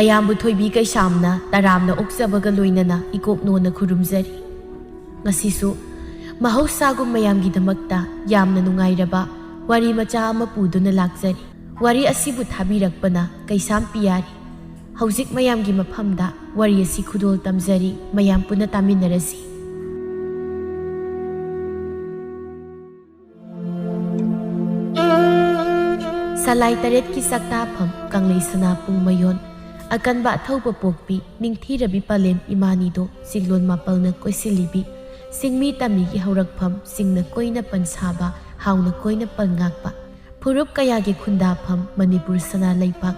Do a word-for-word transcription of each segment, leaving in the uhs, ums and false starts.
ꯑꯌꯥꯝꯕ ꯊꯣꯏꯕꯤ ꯀꯩꯁꯥꯝꯅ ꯇꯔꯥꯝꯅ ꯑꯣꯛꯆꯕꯒ ꯂꯣꯏꯅꯅ ꯏꯀꯣꯛꯅꯣꯅ ꯈꯨꯔꯨꯝꯖꯔꯤ꯫ ꯉꯁꯤꯁꯨ ꯃꯍꯧꯁꯥꯒꯨꯝ ꯃꯌꯥꯝꯒꯤꯗꯃꯛꯇ ꯌꯥꯝꯅ ꯅꯨꯡꯉꯥꯏꯔꯕ ꯋꯥꯔꯤ ꯃꯆꯥ ꯑꯃ ꯄꯨꯗꯨꯅ ꯂꯥꯛꯆꯔꯤ꯫ ꯋꯥꯔꯤ ꯑꯁꯤꯕꯨ ꯊꯥꯕꯤꯔꯛꯄꯅ ꯀꯩꯁꯥꯝ ꯄꯤꯌꯥꯔꯤ꯫ ꯍꯧꯖꯤꯛ ꯃꯌꯥꯝꯒꯤ ꯃꯐꯝꯗ ꯋꯥꯔꯤ ꯑꯁꯤ ꯈꯨꯗꯣꯜ ꯇꯝꯖꯔꯤ, ꯃꯌꯥꯝ ꯄꯨꯟꯅ ꯇꯥꯃꯤꯟꯅꯔꯁꯤ꯫ ꯁꯂꯥꯏ ꯇꯔꯦꯠꯀꯤ ꯆꯥꯛꯇꯥꯐꯝ ꯀꯪꯂꯩ ꯁꯅꯥ ꯄꯨꯡ ꯃꯌꯣꯟ, ꯑꯀꯟꯕ ꯑꯊꯧꯕ ꯄꯣꯛꯄꯤ ꯅꯤꯡꯊꯤꯔꯕꯤ ꯄꯂꯦꯝ ꯏꯃꯥꯅꯤꯗꯣ ꯆꯤꯡꯂꯣꯟ ꯃꯥꯄꯜꯅ ꯀꯣꯏꯁꯤꯜꯂꯤꯕꯤ, ꯆꯤꯡꯃꯤ ꯇꯝꯃꯤꯒꯤ ꯍꯧꯔꯛꯐꯝ ꯆꯤꯡꯅ ꯀꯣꯏꯅ ꯄꯟ ꯁꯥꯕ, ꯍꯥꯎꯅ ꯀꯣꯏꯅ ꯄꯟ ꯉꯥꯛꯄ, ꯐꯨꯔꯨꯞ ꯀꯌꯥꯒꯤ ꯈꯨꯟꯗꯥꯐꯝ ꯃꯅꯤꯄꯨꯔ ꯁꯅꯥ ꯂꯩꯄꯥꯛ,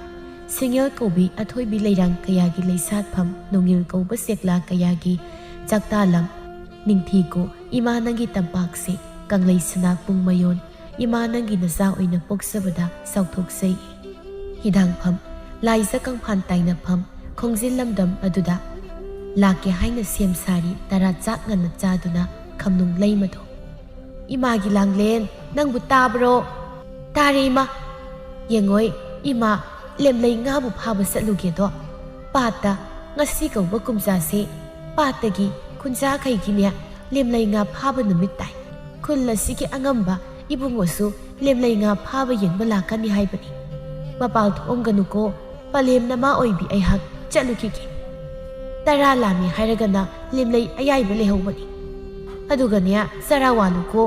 ꯁꯤꯡꯉꯦꯜ ꯀꯧꯕꯤ ꯑꯊꯣꯏꯕꯤ ꯂꯩꯔꯥꯡ ꯀꯌꯥꯒꯤ ꯂꯩꯁꯥꯠꯐꯝ ꯅꯣꯡꯉꯤꯜ ꯀꯧꯕ ꯆꯦꯛꯂꯥ ꯀꯌꯥꯒꯤ ꯆꯥꯛꯇꯥꯂꯝ ꯅꯤꯡꯊꯤꯀꯣ ꯏꯃꯥ ꯅꯪꯒꯤ ꯇꯝꯄꯥꯛꯁꯦ, ꯀꯪꯂꯩ ꯁꯅꯥ ꯄꯨꯡ ꯃꯌꯣꯟ ꯏꯃꯥ ꯅꯪꯒꯤ ꯅꯆꯥ ꯑꯣꯏꯅ ꯄꯣꯛꯆꯕꯗ ꯆꯥꯎꯊꯣꯛꯆꯩ꯫ ꯍꯤꯗꯥꯡꯐꯝ ꯂꯥꯏꯖ ꯀꯪꯐꯥꯟ ꯇꯥꯏꯅꯐꯝ ꯈꯣꯡꯖꯤꯜ ꯂꯝꯗꯝ ꯑꯗꯨꯗ ꯂꯥꯛꯀꯦ ꯍꯥꯏꯅ ꯁꯦꯝ ꯁꯥꯔꯤ ꯇꯔꯥ ꯆꯥꯛ ꯉꯟꯅ ꯆꯥꯗꯨꯅ ꯈꯝꯅꯨꯡ ꯂꯩꯃꯗꯣ꯫ "ꯏꯃꯥꯒꯤ ꯂꯥꯡꯂꯦꯟ, ꯅꯪꯕꯨ ꯇꯥꯕ꯭ꯔꯣ?" "ꯇꯥꯔꯦ ꯏꯃꯥ꯫ ꯌꯦꯡꯉꯣꯏ ꯏꯃꯥ, ꯂꯦꯝꯂꯩ ꯉꯥꯕꯨ ꯐꯥꯕ ꯆꯠꯂꯨꯒꯦꯗꯣ꯫ ꯄꯥꯠꯇ ꯉꯁꯤ ꯀꯧꯕ ꯀꯨꯝꯖꯥꯁꯦ ꯄꯥꯠꯇꯒꯤ ꯈꯨꯟꯖꯥꯈꯩꯒꯤꯅꯦ ꯂꯦꯝꯂꯩ ꯉꯥ ꯐꯥꯕ ꯅꯨꯃꯤꯠ ꯇꯥꯏ꯫ ꯈꯨꯜ ꯑꯁꯤꯒꯤ ꯑꯉꯝꯕ ꯏꯕꯨꯡꯉꯣꯁꯨ ꯂꯦꯝꯂꯩ ꯉꯥ ꯐꯥꯕ ꯌꯦꯡꯕ ꯂꯥꯛꯀꯅꯤ ꯍꯥꯏꯕꯅꯤ꯫ ꯃꯄꯥꯜ ꯊꯣꯛꯑꯝꯒꯅꯨꯀꯣ, ꯄꯂꯦꯝ ꯅꯃꯥ ꯑꯣꯏꯕꯤ ꯑꯩꯍꯥꯛ ꯆꯠꯂꯨꯈꯤꯒꯦ꯫ ꯇꯔꯥ ꯂꯥꯝꯃꯤ ꯍꯥꯏꯔꯒꯅ ꯂꯦꯝꯂꯩ ꯑꯌꯥꯏꯕ ꯂꯩꯍꯧꯕꯅꯤ꯫ ꯑꯗꯨꯒꯅꯦ, ꯆꯔꯥ ꯋꯥꯜꯂꯨꯀꯣ,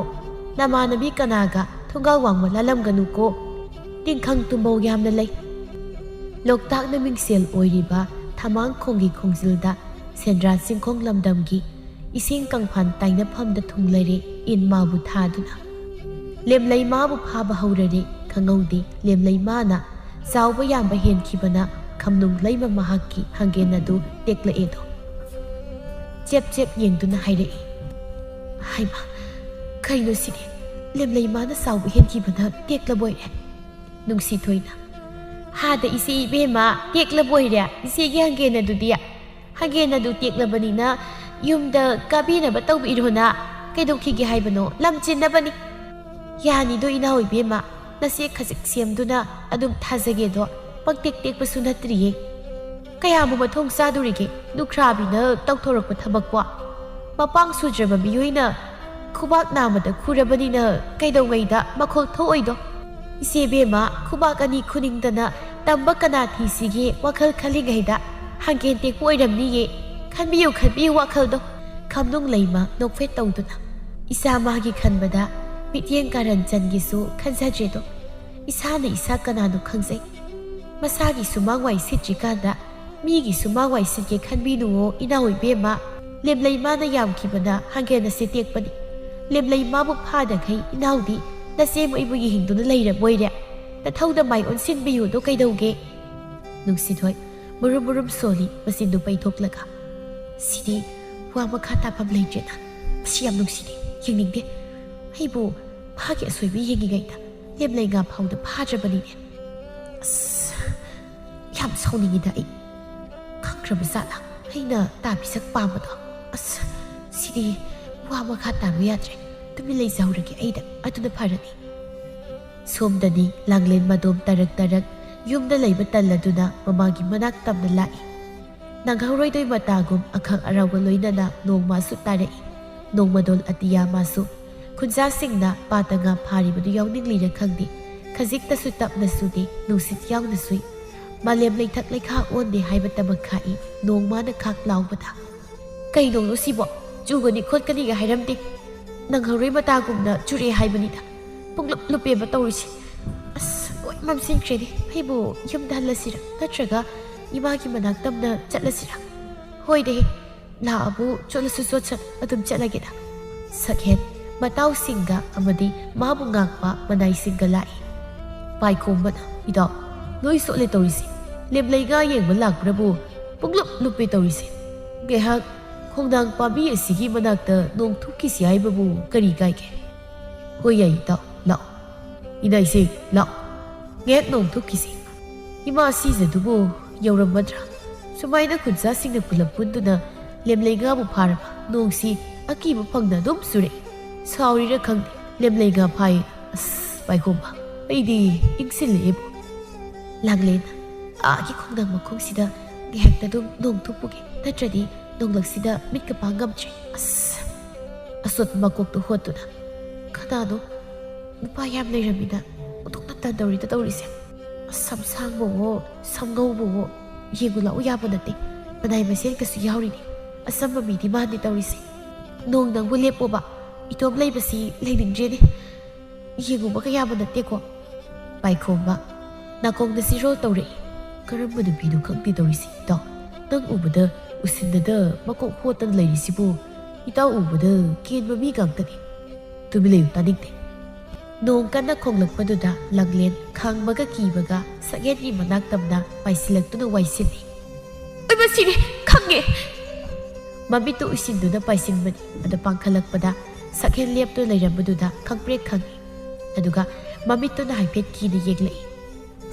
ꯅꯃꯥꯟꯅꯕꯤ ꯀꯅꯥꯒ ꯊꯣꯡꯒꯥꯜ ꯋꯥꯡꯃ ꯂꯥꯜꯂꯝꯒꯅꯨꯀꯣ꯫ ꯇꯤꯡꯈꯪ ꯇꯨꯝꯕꯧ ꯌꯥꯝꯅ ꯂꯩ꯫" ꯂꯣꯛꯇꯥꯛꯅ ꯃꯤꯡꯁꯦꯜ ꯑꯣꯏꯔꯤꯕ ꯊꯃꯥꯡꯈꯣꯡꯒꯤ ꯈꯣꯡꯖꯤꯜꯗ ꯁꯦꯟꯗ꯭ꯔꯥ ꯆꯤꯡꯈꯣꯡ ꯂꯝꯗꯝꯒꯤ ꯏꯁꯤꯡ ꯀꯪꯐꯥꯟ ꯇꯥꯏꯅꯐꯝꯗ ꯊꯨꯡꯂꯔꯦ ꯏꯟ ꯃꯥꯕꯨ ꯊꯥꯗꯨꯅ꯫ ꯂꯦꯝꯂꯩ ꯃꯥꯕꯨ ꯐꯥꯕ ꯍꯧꯔꯔꯦ ꯈꯪꯍꯧꯗꯦ꯫ ꯂꯦꯝꯂꯩ ꯃꯥꯅ ꯆꯥꯎꯕ ꯌꯥꯝꯕ ꯍꯦꯟꯈꯤꯕꯅ ꯈꯝꯅꯨꯡ ꯂꯩꯃ ꯃꯍꯥꯛꯀꯤ ꯍꯪꯒꯦꯟ ꯑꯗꯨ ꯇꯦꯛꯂꯛꯑꯦꯗꯣ ꯆꯦꯞ ꯆꯦꯞ ꯌꯦꯡꯗꯨꯅ ꯍꯥꯏꯔꯛꯏ꯫ "ꯍꯥꯏꯃ, ꯀꯩꯅꯣ ꯁꯤꯗꯤ? ꯂꯦꯝꯂꯩ ꯃꯥꯅ ꯆꯥꯎꯕ ꯍꯦꯟꯈꯤꯕꯅ ꯇꯦꯛꯂꯕꯣꯏꯔꯦ꯫" ꯅꯨꯡꯁꯤꯊꯣꯏꯅ, "ꯍꯥꯗ ꯏꯆꯦ ꯏꯕꯦꯝꯃ, ꯇꯦꯛꯂꯕꯣꯏꯔꯦ ꯏꯆꯦꯒꯤ ꯍꯪꯒꯦꯟ ꯑꯗꯨꯗꯤ꯫ ꯍꯪꯒꯦꯟ ꯑꯗꯨ ꯇꯦꯛꯂꯕꯅꯤꯅ ꯌꯨꯝꯗ ꯀꯥꯕꯤꯅꯕ ꯇꯧꯕꯤꯔꯣꯅ꯫ ꯀꯩꯗꯧꯈꯤꯒꯦ ꯍꯥꯏꯕꯅꯣ? ꯂꯝ ꯆꯤꯟꯅꯕꯅꯤ꯫" "ꯌꯥꯅꯤꯗꯣ ꯏꯅꯥꯎ ꯏꯕꯦꯝꯃ, ꯅꯆꯦ ꯈꯖꯤꯛ ꯁꯦꯝꯗꯨꯅ ꯑꯗꯨꯝ ꯊꯥꯖꯒꯦꯗꯣ, ꯄꯪꯇꯦꯛ ꯇꯦꯛꯄꯁꯨ ꯅꯠꯇ꯭ꯔꯤꯌꯦ꯫" ꯀꯌꯥꯕꯨ ꯃꯊꯣꯡ ꯆꯥꯗꯣꯔꯤꯒꯦ ꯂꯨꯈ꯭ꯔꯥꯕꯤꯅ ꯇꯧꯊꯣꯔꯛꯄ ꯊꯕꯛꯄꯣ? ꯃꯄꯥꯡ ꯁꯨꯗ꯭ꯔꯕ ꯃꯤꯑꯣꯏꯅ ꯈꯨꯕꯥꯛ ꯅꯥꯝꯃꯗ ꯈꯨꯔꯕꯅꯤꯅ ꯀꯩꯗꯧꯉꯩꯗ ꯃꯈꯣꯜ ꯊꯣꯛꯑꯣꯏꯗꯣ? ꯏꯆꯦ ꯕꯦꯝꯃ, ꯈꯨꯕꯥꯛ ꯑꯅꯤ ꯈꯨꯅꯤꯡꯗꯅ ꯇꯝꯕ ꯀꯅꯥ ꯊꯤꯁꯤꯒꯦ ꯋꯥꯈꯜ ꯈꯜꯂꯤꯉꯩꯗ ꯍꯪꯒꯦꯟ ꯇꯦꯛꯄ ꯑꯣꯏꯔꯝꯅꯤꯌꯦ꯫ ꯈꯟꯕꯤꯌꯨ, ꯈꯟꯕꯤꯌꯨ ꯋꯥꯈꯜꯗꯣ꯫ ꯈꯝꯅꯨꯡ ꯂꯩꯃ ꯅꯣꯛꯐꯦꯠ ꯇꯧꯗꯨꯅ, ꯏꯁꯥ ꯃꯥꯒꯤ ꯈꯟꯕꯗ ꯃꯤꯠꯌꯦꯡ ꯀꯥꯔꯟ ꯆꯟꯒꯦꯁꯨ ꯈꯟꯖꯗ꯭ꯔꯦꯗꯣ꯫ ꯏꯁꯥꯅ ꯏꯁꯥ ꯀꯅꯥꯅꯣ ꯈꯪꯖꯩ꯫ ꯃꯁꯥꯒꯤ ꯁꯨꯃꯥꯡ ꯋꯥꯏ ꯁꯤꯠꯇ꯭ꯔꯤꯀꯥꯟꯗ ꯃꯤꯒꯤ ꯁꯨꯃꯥꯡ ꯋꯥꯏ ꯁꯤꯠꯀꯦ ꯈꯟꯕꯤꯅꯨꯋꯣ ꯏꯅꯥꯎ ꯏꯕꯦꯝꯃ꯫ ꯂꯦꯝꯂꯩ ꯃꯥꯅ ꯌꯥꯝꯈꯤꯕꯅ ꯍꯪꯒꯦꯟ ꯑꯁꯤ ꯇꯦꯛꯄꯅꯤ꯫ ꯂꯦꯝꯂꯩ ꯃꯥꯕꯨ ꯐꯥꯗꯈꯩ ꯏꯅꯥꯎꯗꯤ ꯅꯆꯦ ꯃꯣꯏꯕꯨ ꯌꯦꯡꯗꯨꯅ ꯂꯩꯔꯕꯣꯏꯔꯦ꯫ ꯅꯊꯧꯗ ꯃꯥꯏ ꯑꯣꯟꯁꯤꯟꯕꯤꯌꯨꯗꯣ ꯀꯩꯗꯧꯒꯦ? ꯅꯨꯡꯁꯤꯊꯣꯏ ꯃꯨꯔꯨꯝ ꯃꯨꯔꯨꯝ ꯁꯣꯜꯂꯤ ꯃꯆꯤꯟꯗꯨ ꯄꯩꯊꯣꯛꯂꯒ꯫ ꯁꯤꯗꯤ ꯋꯥ ꯃꯈꯥ ꯇꯥꯐꯝ ꯂꯩꯇ꯭ꯔꯦꯗ꯫ ꯃꯁꯤ ꯌꯥꯝ ꯅꯨꯡꯁꯤꯗꯦ, ꯌꯦꯡꯅꯤꯡꯗꯦ꯫ ꯑꯩꯕꯨ ꯃꯥꯒꯤ ꯑꯁꯣꯏꯕ ꯌꯦꯡꯉꯤꯉꯩꯗ ꯂꯦꯝꯂꯩ ꯉꯥ ꯐꯥꯎꯗ ꯐꯥꯗ꯭ꯔꯕꯅꯤꯅꯦ꯫ ꯑꯁ, ꯌꯥꯝ ꯁꯥꯎꯅꯤꯡꯉꯤꯗ ꯑꯩ꯫ ꯈꯪꯗ꯭ꯔꯕ ꯖꯥꯠꯂꯥ ꯑꯩꯅ ꯇꯥꯕꯤꯁꯛ ꯄꯥꯝꯕꯗꯣ? ꯑꯁ, ꯁꯤꯗꯤ ꯋꯥ ꯃꯈꯥ ꯇꯥꯕ ꯌꯥꯗ꯭ꯔꯦ꯫ ꯇꯨꯃꯤꯟ ꯂꯩꯖꯍꯧꯔꯒꯦ ꯑꯩꯗ, ꯑꯗꯨꯅ ꯐꯔꯅꯤ꯫ ꯁꯣꯝꯗꯗꯤ ꯂꯥꯡꯂꯦꯟ ꯃꯗꯣꯝ ꯇꯔꯛ ꯇꯔꯛ ꯌꯨꯝꯗ ꯂꯩꯕ ꯇꯜꯂꯗꯨꯅ ꯃꯃꯥꯒꯤ ꯃꯅꯥꯛ ꯇꯝꯅ ꯂꯥꯛꯏ꯫ ꯅꯪꯍꯧꯔꯣꯏꯗꯣꯏ ꯃꯇꯥꯒꯨꯝ ꯑꯈꯪ ꯑꯔꯥꯎꯒ ꯂꯣꯏꯅꯅ ꯅꯣꯡꯃꯁꯨ ꯇꯥꯔꯛꯏ꯫ ꯅꯣꯡꯃꯗꯣꯜ ꯑꯇꯤꯌꯥ ꯃꯥꯁꯨ꯫ ꯈꯨꯟꯖꯥꯁꯤꯡꯅ ꯄꯥꯠꯇ ꯉꯥ ꯐꯥꯔꯤꯕꯗꯨ ꯌꯥꯎꯅꯤꯡꯂꯤꯔ ꯈꯪꯗꯦ, ꯈꯖꯤꯛꯇꯁꯨ ꯇꯞꯅ ꯁꯨꯗꯦ, ꯅꯨꯡꯁꯤꯠ ꯌꯥꯎꯅ ꯁꯨꯏ꯫ ꯃꯥꯂꯦꯝ ꯂꯩꯊꯛ ꯂꯩꯈꯥ ꯑꯣꯟꯗꯦ ꯍꯥꯏꯕꯇꯃꯛ ꯈꯥꯛꯏ ꯅꯣꯡꯃꯅ ꯈꯥꯛ ꯂꯥꯎꯕꯗ꯫ ꯀꯩꯅꯣ ꯁꯤꯕꯣ? ꯆꯨꯒꯅꯤ ꯈꯣꯠꯀꯅꯤꯒ ꯍꯥꯏꯔꯝꯗꯦ꯫ ꯅꯪꯍꯧꯔꯣꯏ ꯃꯇꯥꯒꯨꯝꯅ ꯆꯨꯔꯛꯑꯦ ꯍꯥꯏꯕꯅꯤꯗ꯫ ꯄꯨꯡꯂꯨꯞ ꯂꯨꯞꯄꯦꯕ ꯇꯧꯔꯤꯁꯦ꯫ ꯑꯁ, ꯂꯣꯏ ꯃꯝꯁꯤꯟꯈ꯭ꯔꯦꯅꯦ꯫ ꯑꯩꯕꯨ ꯌꯨꯝꯗ ꯍꯜꯂꯁꯤꯔꯥ? ꯅꯠꯇ꯭ꯔꯒ ꯏꯃꯥꯒꯤ ꯃꯅꯥꯛ ꯇꯝꯅ ꯆꯠꯂꯁꯤꯔꯥ? ꯍꯣꯏꯗꯦ, ꯂꯥꯛꯑꯕꯨ ꯆꯣꯠꯂꯁꯨ ꯆꯣꯠꯁꯠ ꯑꯗꯨꯝ ꯆꯠꯂꯒꯦꯗ꯫ ꯁꯛꯍꯦꯟ ꯃꯇꯥꯎꯁꯤꯡꯒ ꯑꯃꯗꯤ ꯃꯥꯕꯨ ꯉꯥꯛꯄ ꯃꯅꯥꯏꯁꯤꯡꯒ ꯂꯥꯛꯏ꯫ ꯄꯥꯏꯈꯣꯝꯕꯅ, "ꯏꯇꯥꯎ, ꯅꯣꯏ ꯆꯣꯠꯂꯦ ꯇꯧꯔꯤꯁꯦ꯫ ꯂꯦꯝꯂꯩ ꯉꯥ ꯌꯦꯡꯕ ꯂꯥꯛꯄ꯭ꯔꯕꯨ ꯄꯨꯡꯂꯨꯞ ꯂꯨꯞꯄꯦ ꯇꯧꯔꯤꯁꯦ꯫ ꯉꯥꯏꯍꯥꯛ ꯈꯣꯡꯅꯥꯡ ꯄꯥꯝꯕꯤ ꯑꯁꯤꯒꯤ ꯃꯅꯥꯛꯇ ꯅꯣꯡ ꯊꯨꯞꯈꯤꯁꯤ ꯍꯥꯏꯕꯕꯨ ꯀꯔꯤ ꯀꯥꯏꯒꯦ?" "ꯍꯣꯏ ꯌꯥꯏ ꯏꯇꯥꯎ, ꯂꯥꯛꯑꯣ꯫ ꯏꯅꯥꯏꯁꯦ, ꯂꯥꯛꯑꯣ꯫ ꯉꯥꯏꯍꯥꯛ ꯅꯣꯡ ꯊꯨꯞꯈꯤꯁꯤ꯫ ꯏꯃꯥ ꯁꯤꯖꯗꯨꯕꯨ ꯌꯧꯔꯝꯃꯗ꯭ꯔꯥ? ꯁꯨꯃꯥꯏꯅ ꯈꯨꯟꯖꯥꯁꯤꯡꯅ ꯄꯨꯂꯞ ꯄꯨꯟꯗꯨꯅ ꯂꯦꯝꯂꯩ ꯉꯥꯕꯨ ꯐꯥꯔꯕ ꯅꯣꯡꯁꯤ ꯑꯀꯤꯕ ꯐꯪꯅ ꯑꯗꯨꯝ ꯆꯨꯔꯛꯏ꯫ ꯁꯥꯎꯔꯤꯔ ꯈꯪꯗꯦ, ꯂꯦꯝꯂꯩ ꯉꯥ ꯐꯥꯏ꯫ ꯑꯁ, ꯄꯥꯏꯈꯣꯝꯕ, ꯑꯩꯗꯤ ꯏꯪꯁꯤꯜꯂꯛꯑꯦꯕꯨ꯫" ꯂꯥꯡꯂꯦꯟ ꯑꯥꯒꯤ ꯈꯣꯡꯅꯥꯡ ꯃꯈꯣꯡꯁꯤꯗ ꯉꯥꯏꯍꯥꯛꯇ ꯑꯗꯨꯝ ꯅꯣꯡ ꯊꯨꯞꯄꯨꯒꯦ, ꯅꯠꯇ꯭ꯔꯗꯤ ꯅꯣꯡꯂꯛꯁꯤꯗ ꯃꯤꯠꯀ ꯄꯥꯡ ꯉꯝꯗ꯭ꯔꯦ꯫ ꯑꯁ, ꯑꯁꯣꯠꯄ ꯃꯀꯣꯛꯇꯣ ꯍꯣꯠꯇꯨꯅ, ꯀꯅꯥꯅꯣ ꯅꯨꯄꯥ ꯌꯥꯝ ꯂꯩꯔꯝꯃꯤꯗ ꯑꯣꯟꯊꯣꯛꯅ ꯇꯟꯗꯧꯔꯤꯗ ꯇꯧꯔꯤꯁꯦ꯫ ꯁꯝ ꯁꯥꯡꯕꯋꯣ, ꯁꯝ ꯉꯧꯕꯋꯣ, ꯌꯦꯡꯉꯨ ꯂꯥꯛꯎ ꯌꯥꯕ ꯅꯠꯇꯦ꯫ ꯃꯅꯥꯏ ꯃꯁꯦꯟ ꯀꯩꯁꯨ ꯌꯥꯎꯔꯤꯅꯦ꯫ ꯑꯆꯝꯕ ꯃꯤꯗꯤ ꯃꯥꯟꯗꯦ ꯇꯧꯔꯤꯁꯦ꯫ ꯅꯣꯡ, ꯅꯪꯕꯨ ꯂꯦꯞꯄꯣꯕ꯫ ꯏꯇꯣꯝ ꯂꯩꯕꯁꯤ ꯂꯩꯅꯤꯡꯗ꯭ꯔꯦꯅꯦ꯫ ꯌꯦꯡꯉꯨꯕꯒ ꯌꯥꯕ ꯅꯠꯇꯦꯀꯣ꯫ ꯄꯥꯏꯈꯣꯝꯕ ꯅꯥꯀꯣꯡꯗ ꯁꯤꯔꯣꯜ ꯇꯧꯔꯛꯏ꯫ ꯀꯔꯝꯕ ꯅꯨꯄꯤꯅꯣ ꯈꯪꯗꯦ ꯇꯧꯔꯤꯁꯤ, ꯏꯇꯥꯎ꯫ ꯅꯪ ꯎꯕꯗ ꯎꯁꯤꯟꯅꯗ ꯃꯀꯣꯛ ꯍꯣꯠꯇꯅ ꯂꯩꯔꯤꯁꯤꯕꯨ? ꯏꯇꯥꯎ ꯎꯕꯗ ꯀꯦꯟꯕ ꯃꯤ ꯉꯥꯛꯇꯅꯤ꯫ ꯇꯨꯃꯤꯟ ꯂꯩꯌꯨ, ꯇꯥꯅꯤꯡꯗꯦ꯫ ꯅꯣꯡ ꯀꯟꯅ ꯈꯣꯡꯂꯛꯄꯗꯨꯗ ꯂꯥꯡꯂꯦꯟ ꯈꯥꯡꯕꯒ ꯀꯤꯕꯒ ꯁꯛꯍꯦꯟꯒꯤ ꯃꯅꯥꯛ ꯇꯝꯅ ꯄꯥꯏꯁꯤꯜꯂꯛꯇꯨꯅ ꯋꯥꯏꯁꯤꯜꯂꯤ꯫ ꯑꯩ ꯃꯁꯤꯅꯤ ꯈꯪꯉꯦ꯫ ꯃꯃꯤꯠꯇꯨ ꯎꯏꯁꯤꯟꯗꯨꯅ ꯄꯥꯏꯁꯤꯟꯕꯅꯤ꯫ ꯑꯗꯨ ꯄꯥꯡꯈꯠꯂꯛꯄꯗ ꯁꯛꯍꯦꯟ ꯂꯦꯞꯇꯨꯅ ꯂꯩꯔꯝꯕꯗꯨꯗ ꯈꯪꯄ꯭ꯔꯦꯛ ꯈꯪꯉꯤ꯫ ꯑꯗꯨꯒ ꯃꯃꯤꯠꯇꯨꯅ ꯍꯥꯏꯐꯦꯠ ꯀꯤꯅ ꯌꯦꯡꯂꯛꯏ꯫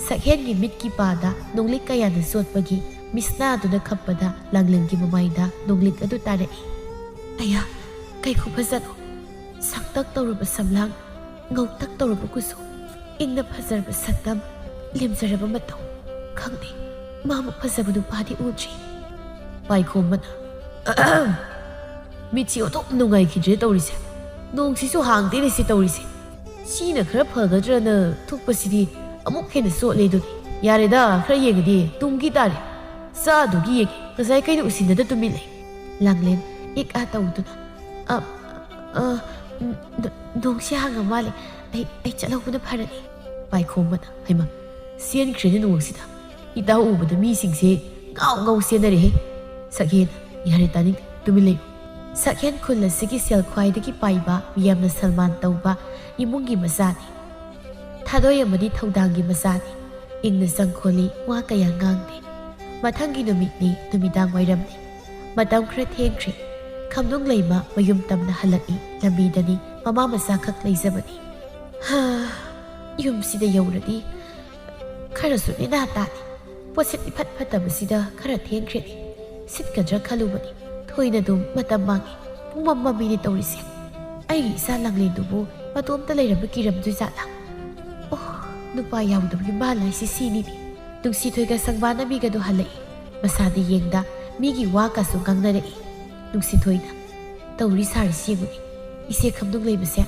ꯁꯛꯍꯦꯟꯒꯤ ꯃꯤꯠꯀꯤ ꯄꯥꯗ ꯅꯣꯡꯂꯤꯛ ꯀꯌꯥꯅ ꯆꯣꯠꯄꯒꯤ ꯃꯤꯁꯅꯥꯗꯨꯅ ꯈꯞꯄꯗ ꯂꯥꯡꯂꯦꯟꯒꯤ ꯃꯃꯥꯏꯗ ꯅꯣꯡꯂꯤꯛ ꯑꯗꯨ ꯇꯥꯔꯛꯏ꯫ ꯑꯌꯥ, ꯀꯩ ꯈꯨꯐꯖꯅꯣ! ꯁꯥꯡꯇꯛ ꯇꯧꯔꯕ ꯁꯝꯂꯥꯡ, ꯉꯧꯇꯛ ꯇꯧꯔꯕ ꯀꯨꯆꯨ, ꯏꯪꯅ ꯐꯖꯔꯕ ꯁꯛꯇꯝ, ꯂꯦꯝꯖꯔꯕ ꯃꯇꯧ꯫ ꯈꯪꯗꯦ, ꯃꯥꯃꯨꯛ ꯐꯖꯕ ꯅꯨꯄꯥꯗꯤ ꯎꯗ꯭ꯔꯤ꯫ ꯄꯥꯏꯈꯣꯝꯕꯅ, "ꯑꯍꯝ! ꯃꯤꯠꯁꯤ ꯑꯣꯟꯊꯣꯛ ꯅꯨꯡꯉꯥꯏꯈꯤꯗ꯭ꯔꯦ ꯇꯧꯔꯤꯁꯦ꯫ ꯅꯣꯡꯁꯤꯁꯨ ꯍꯥꯡꯗꯦꯅꯦ ꯁꯤ ꯇꯧꯔꯤꯁꯦ꯫ ꯁꯤꯅ ꯈꯔ ꯐꯒꯗ꯭ꯔꯅ ꯊꯣꯛꯄꯁꯤꯗꯤ ꯑꯃꯨꯛ ꯍꯦꯟꯅ ꯆꯣꯠꯂꯦ ꯑꯗꯨꯅꯤ꯫ ꯌꯥꯔꯦꯗ, ꯈꯔ ꯌꯦꯡꯉꯗꯤ ꯇꯨꯝꯈꯤ ꯇꯥꯔꯦ꯫ ꯆꯥꯗꯨꯒꯤ ꯌꯦꯡꯉꯦ, ꯉꯁꯥꯏ ꯀꯩꯅꯣ ꯎꯁꯤꯟꯅꯗ ꯇꯨꯃꯤꯟ ꯂꯩ꯫" ꯂꯥꯡꯂꯦꯟ ꯏꯛ ꯑꯥ ꯇꯧꯗꯨꯅ, "ꯑ, ꯑ, ꯅ-, ꯅꯣꯡꯁꯤ ꯍꯥꯡꯉ ꯃꯥꯜꯂꯦ꯫ ꯑꯩ, ꯑꯩ ꯆꯠꯍꯧꯕꯅ ꯐꯔꯅꯤ꯫" ꯄꯥꯏꯈꯣꯝꯕꯅ, "ꯍꯩꯃ, ꯆꯦꯟꯈ꯭ꯔꯦꯅꯦ ꯅꯣꯡꯁꯤꯗ꯫ ꯏꯇꯥꯎ ꯎꯕꯗ ꯃꯤꯁꯤꯡꯁꯦ ꯉꯥꯎ ꯉꯥꯎ ꯆꯦꯟꯅꯔꯦꯍꯦ꯫" ꯁꯛꯍꯦꯟ, "ꯌꯥꯔꯦ ꯇꯥꯅꯤꯡꯗꯦ, ꯇꯨꯃꯤꯟ ꯂꯩꯌꯨ꯫" ꯁꯛꯍꯦꯟ ꯈꯨꯜ ꯑꯁꯤꯒꯤ ꯁꯦꯜ ꯈ꯭ꯋꯥꯏꯗꯒꯤ ꯄꯥꯏꯕ, ꯃꯤꯌꯥꯝꯅ ꯁꯜꯃꯥꯟ ꯇꯧꯕ ꯏꯃꯨꯡꯒꯤ ꯃꯆꯥꯅꯤ꯫ ꯊꯥꯗꯣꯏ ꯑꯃꯗꯤ ꯊꯧꯗꯥꯡꯒꯤ ꯃꯆꯥꯅꯤ꯫ ꯏꯪꯅ ꯆꯪꯈꯣꯜꯂꯤ, ꯋꯥ ꯀꯌꯥ ꯉꯥꯡꯗꯦ꯫ ꯃꯊꯪꯒꯤ ꯅꯨꯃꯤꯠꯅꯤ, ꯅꯨꯃꯤꯗꯥꯡ ꯋꯥꯏꯔꯝꯅꯤ꯫ ꯃꯇꯝ ꯈꯔ ꯊꯦꯡꯈ꯭ꯔꯦ꯫ ꯈꯝꯅꯨꯡ ꯂꯩꯃ ꯃꯌꯨꯝ ꯇꯝꯅ ꯍꯜꯂꯛꯏ꯫ ꯂꯝꯕꯤꯗꯅꯤ ꯃꯃꯥ ꯃꯆꯥꯈꯛ ꯂꯩꯖꯕꯅꯤ꯫ ꯍꯥ, ꯌꯨꯝꯁꯤꯗ ꯌꯧꯔꯗꯤ ꯈꯔꯁꯨ ꯅꯦꯅꯥ ꯇꯥꯅꯤ꯫ ꯄꯣꯠꯁꯤꯠ ꯏꯐꯠ ꯐꯠꯇꯕꯁꯤꯗ ꯈꯔ ꯊꯦꯡꯈ꯭ꯔꯦꯅꯦ꯫ ꯁꯤꯠꯀꯗ꯭ꯔꯥ ꯈꯜꯂꯨꯕꯅꯤ꯫ ꯊꯣꯏꯅ ꯑꯗꯨꯝ ꯃꯇꯝ ꯃꯥꯡꯉꯤ꯫ ꯄꯨꯡꯃꯝ ꯃꯝꯃꯤꯅꯦ ꯇꯧꯔꯤꯁꯦ꯫ ꯑꯩꯒꯤ ꯏꯆꯥ ꯂꯥꯡꯂꯦꯟꯗꯨꯕꯨ ꯃꯇꯣꯝꯇ ꯂꯩꯔꯝꯕ ꯀꯤꯔꯝꯗꯣꯏ ꯖꯥꯠꯂꯥ? ꯑꯣ, ꯅꯨꯄꯥ ꯌꯥꯎꯗꯕꯒꯤ ꯃꯥ ꯂꯥꯏꯁꯤ ꯁꯤꯅꯤꯅꯦ꯫ ꯅꯨꯡꯁꯤꯊꯣꯏꯒ ꯁꯪꯕꯥꯅꯕꯤꯒꯗꯨ ꯍꯜꯂꯛꯏ꯫ ꯃꯁꯥꯗ ꯌꯦꯡꯗ ꯃꯤꯒꯤ ꯋꯥ ꯀꯁꯨ ꯉꯥꯡꯅꯔꯛꯏ꯫ ꯅꯨꯡꯁꯤꯊꯣꯏꯅ, "ꯇꯧꯔꯤ ꯁꯥꯔꯤꯁꯤ ꯌꯦꯡꯉꯨꯅꯦ, ꯏꯆꯦ ꯈꯝꯅꯨꯡ ꯂꯩꯕꯁꯦ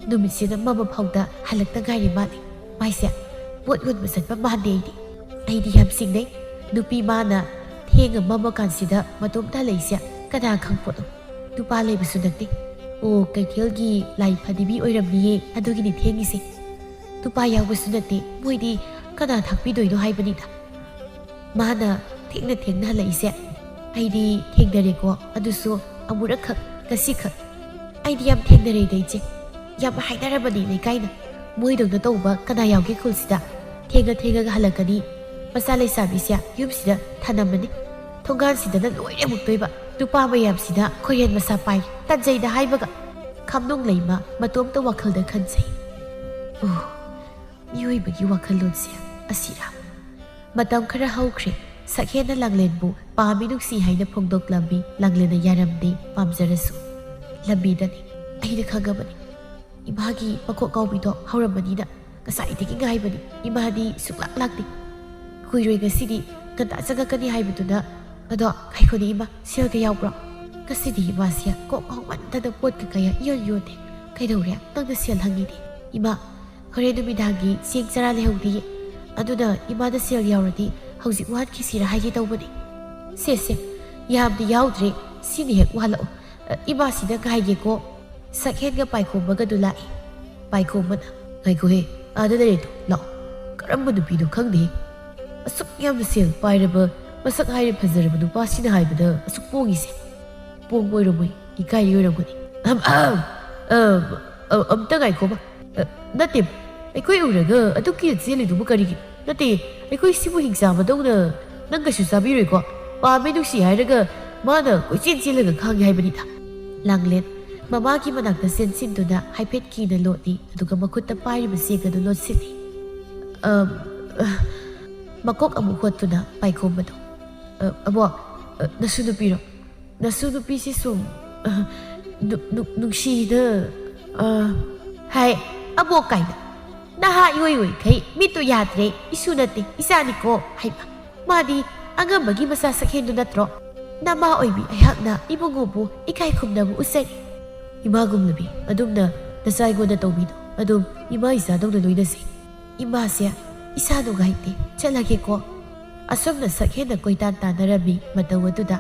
ꯅꯨꯃꯤꯠꯁꯤꯗ ꯃꯝꯃ ꯐꯥꯎꯗ ꯍꯜꯂꯛꯇ ꯉꯥꯏꯔꯤ ꯃꯥꯜꯂꯤ꯫ ꯃꯥꯏꯁꯦ ꯄꯣꯠ ꯌꯣꯟꯕ ꯆꯠꯄ ꯃꯥꯟꯗꯦ ꯑꯩꯗꯤ꯫ ꯑꯩꯗꯤ ꯌꯥꯝ ꯆꯤꯡꯅꯩ꯫ ꯅꯨꯄꯤ ꯃꯥꯅ ꯊꯦꯡꯅ ꯃꯝꯃ ꯀꯥꯟꯁꯤꯗ ꯃꯇꯣꯝꯇ ꯍꯜꯂꯛꯏꯁꯦ ꯀꯅꯥ ꯈꯪꯄꯣꯠꯅꯣ? ꯅꯨꯄꯥ ꯂꯩꯕꯁꯨ ꯅꯠꯇꯦ꯫ ꯑꯣ, ꯀꯩꯊꯦꯜꯒꯤ ꯂꯥꯏ ꯐꯗꯤꯕꯤ ꯑꯣꯏꯔꯝꯅꯤꯌꯦ ꯑꯗꯨꯒꯤꯅꯤ ꯊꯦꯡꯉꯤꯁꯦ꯫ ꯅꯨꯄꯥ ꯌꯥꯎꯕꯁꯨ ꯅꯠꯇꯦ, ꯃꯣꯏꯗꯤ ꯀꯅꯥ ꯊꯥꯛꯄꯤꯗꯣꯏꯅꯣ ꯍꯥꯏꯕꯅꯤꯗ꯫ ꯃꯥꯅ ꯊꯦꯡꯅ ꯊꯦꯡꯅ ꯍꯜꯂꯛꯏꯁꯦ ꯑꯩꯗꯤ ꯊꯦꯡꯅꯔꯦꯀꯣ, ꯑꯗꯨꯁꯨ ꯑꯃꯨꯔꯛꯈꯛ, ꯉꯁꯤꯈꯛ꯫ ꯑꯩꯗꯤ ꯌꯥꯝ ꯊꯦꯡꯅꯔꯦꯗ ꯏꯆꯦ, ꯌꯥꯝ ꯍꯥꯏꯅꯔꯕꯅꯤ ꯂꯩꯀꯥꯏꯅ꯫ ꯃꯣꯏꯗꯧꯅ ꯇꯧꯕ ꯀꯅꯥ ꯌꯥꯎꯒꯦ ꯈꯨꯜꯁꯤꯗ? ꯊꯦꯡꯉ ꯊꯦꯡꯉꯒ ꯍꯜꯂꯛꯀꯅꯤ, ꯃꯆꯥ ꯂꯩꯁꯥꯕꯤꯁꯦ ꯌꯨꯝꯁꯤꯗ ꯊꯅꯝꯃꯅꯤ, ꯊꯣꯡꯒꯥꯟꯁꯤꯗꯅ ꯂꯣꯏꯔꯦ ꯑꯃꯨꯛꯇꯣꯏꯕ꯫ ꯅꯨꯄꯥ ꯃꯌꯥꯝꯁꯤꯅ ꯈꯣꯏꯔꯦꯟ ꯃꯁꯥ ꯄꯥꯏꯔꯤ, ꯇꯟꯖꯩꯗ ꯍꯥꯏꯕꯒ꯫ ꯈꯝꯅꯨꯡ ꯂꯩꯃ ꯃꯇꯣꯝꯇ ꯋꯥꯈꯜꯗ ꯈꯟꯖꯩ꯫ ꯑꯣ, ꯃꯤꯑꯣꯏꯕꯒꯤ ꯋꯥꯈꯜꯂꯣꯟꯁꯦ ꯑꯁꯤꯔꯥ? ꯃꯇꯝ ꯈꯔ ꯍꯧꯈ꯭ꯔꯦ꯫ ꯁꯛꯍꯦꯟꯅ ꯂꯥꯡꯂꯦꯟꯕꯨ ꯄꯥꯝꯃꯤ ꯅꯨꯡꯁꯤ ꯍꯥꯏꯅ ꯐꯣꯡꯗꯣꯛꯂꯝꯃꯤ꯫ ꯂꯥꯡꯂꯦꯟꯅ ꯌꯥꯔꯝꯗꯦ, ꯄꯥꯝꯖꯔꯁꯨ꯫ ꯂꯝꯕꯤꯗꯅꯤ꯫ ꯑꯩꯅ ꯈꯪꯉꯕꯅꯤ꯫ ꯏꯃꯥꯒꯤ ꯃꯀꯣꯛ ꯉꯥꯎꯕꯤꯗꯣ ꯍꯧꯔꯝꯃꯅꯤꯅ ꯉꯁꯥꯏꯗꯒꯤ ꯉꯥꯏꯕꯅꯤ꯫ ꯏꯃꯥꯗꯤ ꯁꯨꯡꯂꯥꯛ ꯂꯥꯛꯇꯦ꯫ ꯀꯨꯏꯔꯣꯏ, ꯉꯁꯤꯗꯤ ꯉꯟꯇꯥ ꯆꯪꯉꯛꯀꯅꯤ ꯍꯥꯏꯕꯗꯨꯅ꯫ ꯑꯗꯣ ꯉꯥꯏꯈꯣꯅꯦ ꯏꯃꯥ, ꯁꯦꯜꯒ ꯌꯥꯎꯕ꯭ꯔꯣ? ꯉꯁꯤꯗꯤ ꯏꯃꯥꯁꯦ ꯀꯣꯛ ꯉꯥꯎꯃꯟꯗꯅ ꯄꯣꯠꯀ ꯀꯌꯥ ꯏꯌꯣꯟ ꯌꯣꯟꯗꯦ꯫ ꯀꯩꯗꯧꯔꯦ? ꯅꯪꯅ ꯁꯦꯜ ꯍꯪꯉꯤꯗꯤ? ꯏꯃꯥ, ꯍꯣꯔꯦꯟ ꯅꯨꯃꯤꯗꯥꯡꯒꯤ ꯆꯦꯡ ꯆꯔꯥ ꯂꯩꯍꯧꯗꯤꯌꯦ꯫ ꯑꯗꯨꯅ ꯏꯃꯥꯗ ꯁꯦꯜ ꯌꯥꯎꯔꯗꯤ ꯍꯧꯖꯤꯛ ꯋꯥꯍꯟꯈꯤꯁꯤꯔꯥ ꯍꯥꯏꯒꯦ ꯇꯧꯕꯅꯤ꯫ ꯁꯦ, ꯁꯦ, ꯌꯥꯝꯗꯤ ꯌꯥꯎꯗ꯭ꯔꯦ꯫ ꯁꯤꯅ ꯍꯦꯛ ꯋꯥꯍꯜꯂꯛꯑꯣ꯫ ꯑ, ꯏꯃꯥꯁꯤꯗ ꯉꯥꯏꯒꯦꯀꯣ꯫ ꯁꯛꯍꯦꯟꯒ ꯄꯥꯏꯈꯣꯝꯕꯒꯗꯨ ꯂꯥꯛꯏ꯫ ꯄꯥꯏꯈꯣꯝꯕꯅ, "ꯉꯥꯏꯈꯣꯍꯦ, ꯑꯥꯗ ꯂꯩꯔꯦ ꯇꯨ, ꯂꯥꯛꯑꯣ꯫ ꯀꯔꯝꯕ ꯅꯨꯄꯤꯅꯣ ꯈꯪꯗꯦ꯫ ꯑꯁꯨꯛ ꯌꯥꯝꯅ ꯁꯦꯜ ꯄꯥꯏꯔꯕ, ꯃꯁꯛ ꯍꯥꯏꯔꯦ ꯐꯖꯔꯕ ꯅꯨꯄꯥꯁꯤꯅ ꯍꯥꯏꯕꯗ ꯑꯁꯨꯛ ꯄꯣꯡꯉꯤꯁꯦ꯫ ꯄꯣꯡꯕ ꯑꯣꯏꯔꯝꯃꯣꯏ, ꯏꯀꯥꯏꯔꯤ ꯑꯣꯏꯔꯝꯒꯅꯤ꯫ ꯑꯍꯝ, ꯑꯍꯝ, ꯑꯝ, ꯑ-, ꯑꯝꯇ ꯉꯥꯏꯈꯣꯕ꯫ ꯑ, ꯅꯠꯇꯦ, ꯑꯩꯈꯣꯏ ꯎꯔꯒ ꯑꯗꯨꯛ ꯀꯤꯅ ꯆꯦꯜꯂꯤꯗꯨꯕꯨ ꯀꯔꯤꯒꯤ? ꯅꯠꯇꯦ, ꯑꯩꯈꯣꯏ ꯁꯤꯕꯨ ꯍꯤꯡꯆꯥꯕꯗꯧꯅ ꯅꯪ ꯀꯩꯁꯨ ꯆꯥꯕꯤꯔꯣꯏꯀꯣ? ꯄꯥꯝꯃꯦ ꯅꯨꯡꯁꯤ ꯍꯥꯏꯔꯒ ꯃꯥꯅ ꯀꯣꯏꯆꯦꯟ ꯆꯦꯜꯂꯒ ꯈꯥꯡꯉꯦ ꯍꯥꯏꯕꯅꯤꯗ꯫" ꯂꯥꯡꯂꯦꯟ ꯃꯃꯥꯒꯤ ꯃꯅꯥꯛꯇ ꯆꯦꯟꯁꯤꯟꯗꯨꯅ ꯍꯥꯏꯐꯦꯠ ꯀꯤꯅ ꯂꯣꯠꯂꯤ, ꯑꯗꯨꯒ ꯃꯈꯨꯠꯇ ꯄꯥꯏꯔꯤꯕ ꯆꯦꯛ ꯑꯗꯨ ꯂꯣꯠꯁꯤꯜꯂꯤ꯫ ꯑꯝ, ꯑ, ꯃꯀꯣꯛ ꯑꯃꯨꯛ ꯍꯣꯠꯇꯨꯅ ꯄꯥꯏꯈꯣꯝꯕꯗꯣ, "ꯑ, ꯑꯕꯣꯛ, ꯑ, ꯅꯁꯨ ꯅꯨꯄꯤꯔꯣ? ꯅꯁꯨ ꯅꯨꯄꯤꯁꯤ ꯁꯨꯝ, ꯑ, ꯅꯨ-, ꯅꯨ-, ꯅꯨꯡꯁꯤꯗ, ꯑ, ꯍꯥꯏ, ꯑꯕꯣꯛ ꯀꯥꯏꯅ꯫ ꯅꯍꯥ ꯏꯑꯣꯏ ꯑꯣꯏꯈꯩ ꯃꯤꯠꯇꯨ ꯌꯥꯗ꯭ꯔꯦ, ꯏꯁꯨ ꯅꯠꯇꯦ, ꯏꯆꯥꯅꯤꯀꯣ," ꯍꯥꯏꯕ꯫ ꯃꯥꯗꯤ ꯑꯉꯝꯕꯒꯤ ꯃꯆꯥ ꯁꯛꯍꯦꯟꯗꯨ ꯅꯠꯇ꯭ꯔꯣ? ꯅꯃꯥ ꯑꯣꯏꯕꯤ ꯑꯩꯍꯥꯛꯅ ꯏꯕꯨꯡꯉꯣꯕꯨ ꯏꯀꯥꯏ ꯈꯨꯝꯅꯕ ꯎꯠꯆꯔꯤ꯫ ꯏꯃꯥꯒꯨꯝꯂꯕꯤ, ꯑꯗꯨꯝꯅ ꯅꯆꯥ ꯑꯩꯉꯣꯟꯗ ꯇꯧꯕꯤꯅꯨ꯫ ꯑꯗꯨꯝ ꯏꯃꯥ ꯏꯆꯥꯗꯧꯅ ꯂꯣꯏꯅꯁꯤ꯫ ꯏꯃꯥꯁꯦ ꯏꯁꯥ ꯅꯨꯡꯉꯥꯏꯇꯦ, ꯆꯠꯂꯒꯦꯀꯣ꯫ ꯑꯁꯨꯝꯅ ꯁꯛꯍꯦꯟꯅ ꯀꯣꯏꯇꯥꯟ ꯇꯥꯟꯅꯔꯝꯃꯤ꯫ ꯃꯇꯧ ꯑꯗꯨꯗ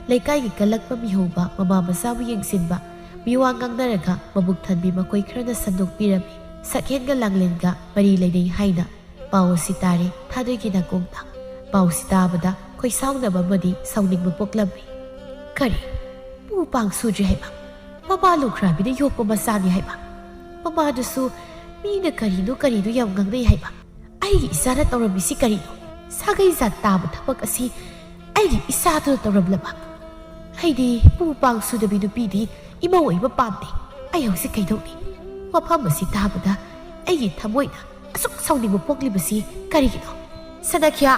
ꯂꯩꯀꯥꯏꯒꯤ ꯀꯜꯂꯛꯄ ꯃꯤꯍꯧꯕ ꯃꯃꯥ ꯃꯆꯥꯕꯨ ꯌꯦꯡꯁꯤꯟꯕ, ꯃꯤꯋꯥ ꯉꯥꯡꯅꯔꯒ ꯃꯕꯨꯛ ꯊꯟꯕꯤ ꯃꯈꯣꯏ ꯈꯔꯅ ꯁꯟꯗꯣꯛꯄꯤꯔꯝꯃꯤ꯫ ꯁꯛꯍꯦꯟꯒ ꯂꯥꯡꯂꯦꯟꯒ ꯃꯔꯤ ꯂꯩꯅꯩ ꯍꯥꯏꯅ ꯄꯥꯎ ꯑꯁꯤ ꯇꯥꯔꯦ ꯊꯥꯗꯣꯏꯒꯤ ꯅꯥꯀꯣꯡꯗ꯫ ꯄꯥꯎꯁꯤ ꯇꯥꯕꯗ ꯈꯣꯏꯁꯥꯎꯅꯕ ꯑꯃꯗꯤ ꯁꯥꯎꯅꯤꯡꯕ ꯄꯣꯛꯂꯝꯃꯤ꯫ ꯀꯔꯤ? ꯄꯨ ꯄꯥꯡ ꯁꯨꯗ꯭ꯔꯤ ꯍꯥꯏꯕ? ꯃꯃꯥ ꯂꯨꯈ꯭ꯔꯥꯕꯤꯅ ꯌꯣꯛꯄ ꯃꯆꯥꯅꯤ ꯍꯥꯏꯕ? ꯃꯃꯥꯗꯨꯁꯨ ꯃꯤꯅ ꯀꯔꯤꯅꯣ ꯀꯔꯤꯅꯣ ꯌꯥꯝ ꯉꯥꯡꯅꯩ ꯍꯥꯏꯕ? ꯑꯩꯒꯤ ꯏꯆꯥꯅ ꯇꯧꯔꯝꯃꯤꯁꯤ ꯀꯔꯤꯅꯣ? ꯁꯥꯒꯩ ꯖꯥꯠ ꯇꯥꯕ ꯊꯕꯛ ꯑꯁꯤ ꯑꯩꯒꯤ ꯏꯆꯥꯗꯨꯅ ꯇꯧꯔꯝꯂꯕ? ꯑꯩꯗꯤ ꯄꯨ ꯄꯥꯡ ꯁꯨꯗꯕꯤ ꯅꯨꯄꯤꯗꯤ ꯏꯃꯧ ꯑꯣꯏꯕ ꯄꯥꯝꯗꯦ꯫ ꯑꯩ ꯍꯧꯖꯤꯛ ꯀꯩꯗꯧꯅꯤ? ꯋꯥꯐꯝ ꯑꯁꯤ ꯇꯥꯕꯗ ꯑꯩꯒꯤ ꯊꯃꯣꯏꯅ ꯑꯁꯨꯛ ꯁꯥꯎꯅꯤꯡꯕ ꯄꯣꯛꯂꯤꯕꯁꯤ ꯀꯔꯤꯒꯤꯅꯣ? ꯁꯅꯈ꯭ꯌꯥ!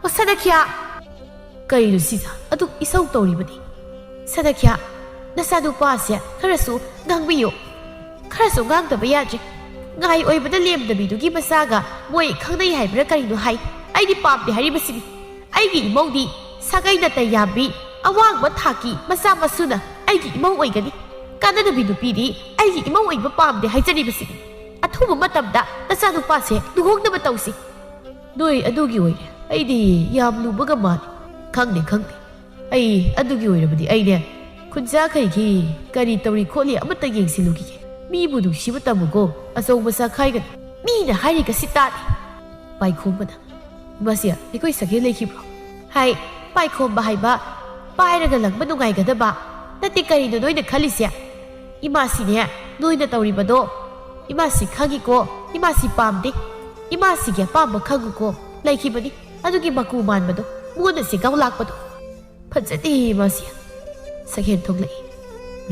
ꯑꯣ ꯁꯅꯈ꯭ꯌꯥ! ꯀꯩꯅꯣ ꯁꯤꯗ ꯑꯗꯨꯛ ꯏꯁꯧ ꯇꯧꯔꯤꯕꯗꯤ? ꯁꯅꯈ꯭ꯌꯥ, ꯅꯆꯥꯅꯨꯄꯥꯁꯦ ꯈꯔꯁꯨ ꯉꯥꯡꯕꯤꯌꯨ꯫ ꯈꯔꯁꯨ ꯉꯥꯡꯗꯕ ꯌꯥꯗ꯭ꯔꯦ꯫ ꯉꯥꯏ ꯑꯣꯏꯕꯗ ꯂꯦꯝꯗꯕꯤꯗꯨꯒꯤ ꯃꯆꯥꯒ ꯃꯣꯏ ꯈꯪꯅꯩ ꯍꯥꯏꯕ꯭ꯔꯥ ꯀꯔꯤꯅꯣ ꯍꯥꯏ꯫ ꯑꯩꯗꯤ ꯄꯥꯝꯗꯦ ꯍꯥꯏꯔꯤꯕꯁꯤꯅꯤ꯫ ꯑꯩꯒꯤ ꯏꯃꯧꯗꯤ ꯁꯥꯒꯩ ꯅꯥꯇꯩ ꯌꯥꯝꯕꯤ, ꯑꯋꯥꯡꯕ ꯊꯥꯛꯀꯤ ꯃꯆꯥ ꯃꯁꯨꯅ ꯑꯩꯒꯤ ꯏꯃꯧ ꯑꯣꯏꯒꯅꯤ꯫ ꯀꯥꯟꯅꯗꯕꯤ ꯅꯨꯄꯤꯗꯤ ꯑꯩꯒꯤ ꯏꯃꯧ ꯑꯣꯏꯕ ꯄꯥꯝꯗꯦ ꯍꯥꯏꯖꯔꯤꯕꯁꯤꯅꯤ꯫ ꯑꯊꯨꯕ ꯃꯇꯝꯗ ꯅꯆꯥꯅꯨꯄꯥꯁꯦ ꯂꯨꯍꯣꯡꯅꯕ ꯇꯧꯁꯤ꯫ ꯅꯣꯏ ꯑꯗꯨꯒꯤ ꯑꯣꯏꯔꯦ꯫ ꯑꯩꯗꯤ ꯌꯥꯝ ꯂꯨꯕꯒ ꯃꯥꯜꯂꯤ꯫ ꯈꯪꯗꯦ, ꯈꯪꯗꯦ꯫ ꯑꯩ ꯑꯗꯨꯒꯤ ꯑꯣꯏꯔꯕꯗꯤ ꯑꯩꯅꯦ ꯈꯨꯟꯖꯥꯈꯩꯒꯤ ꯀꯔꯤ ꯇꯧꯔꯤ ꯈꯣꯠꯂꯤ ꯑꯃꯠꯇ ꯌꯦꯡꯁꯤꯜꯂꯨꯈꯤꯒꯦ꯫ ꯃꯤꯕꯨ ꯅꯨꯡꯁꯤꯕ ꯇꯝꯃꯨꯀꯣ, ꯑꯆꯧꯕ ꯆꯥꯈꯥꯏꯒꯅꯨ꯫ ꯃꯤꯅ ꯍꯥꯏꯔꯤꯒꯁꯤ ꯇꯥꯗꯦ꯫ ꯄꯥꯏꯈꯣꯝꯕꯅ, "ꯏꯃꯥꯁꯤ, ꯑꯩꯈꯣꯏ ꯁꯛꯍꯦꯟ ꯂꯩꯈꯤꯕ꯭ꯔꯣ?" ꯍꯥꯏ, ꯄꯥꯏꯈꯣꯝꯕ ꯍꯥꯏꯕ ꯄꯥꯏꯔꯒ ꯂꯪꯕ ꯅꯨꯡꯉꯥꯏꯒꯗꯕ ꯅꯠꯇꯦ꯫ ꯀꯔꯤꯅꯣ ꯅꯣꯏꯅ ꯈꯜꯂꯤꯁꯦ? ꯏꯃꯥꯁꯤꯅꯦ, ꯅꯣꯏꯅ ꯇꯧꯔꯤꯕꯗꯣ ꯏꯃꯥꯁꯤ ꯈꯪꯉꯤꯀꯣ, ꯏꯃꯥꯁꯤ ꯄꯥꯝꯗꯦ꯫ ꯏꯃꯥꯁꯤꯒꯤ ꯑꯄꯥꯝꯕ ꯈꯪꯉꯨꯀꯣ꯫ ꯂꯩꯈꯤꯕꯅꯤ ꯑꯗꯨꯒꯤ ꯃꯀꯨ ꯃꯥꯟꯕꯗꯣ, ꯃꯉꯣꯟꯗ ꯁꯦꯒꯥꯎ ꯂꯥꯛꯄꯗꯣ꯫ ꯐꯖꯗꯦ ꯏꯃꯥꯁꯤ꯫ ꯁꯛꯍꯦꯟ ꯊꯣꯛꯂꯛꯏ꯫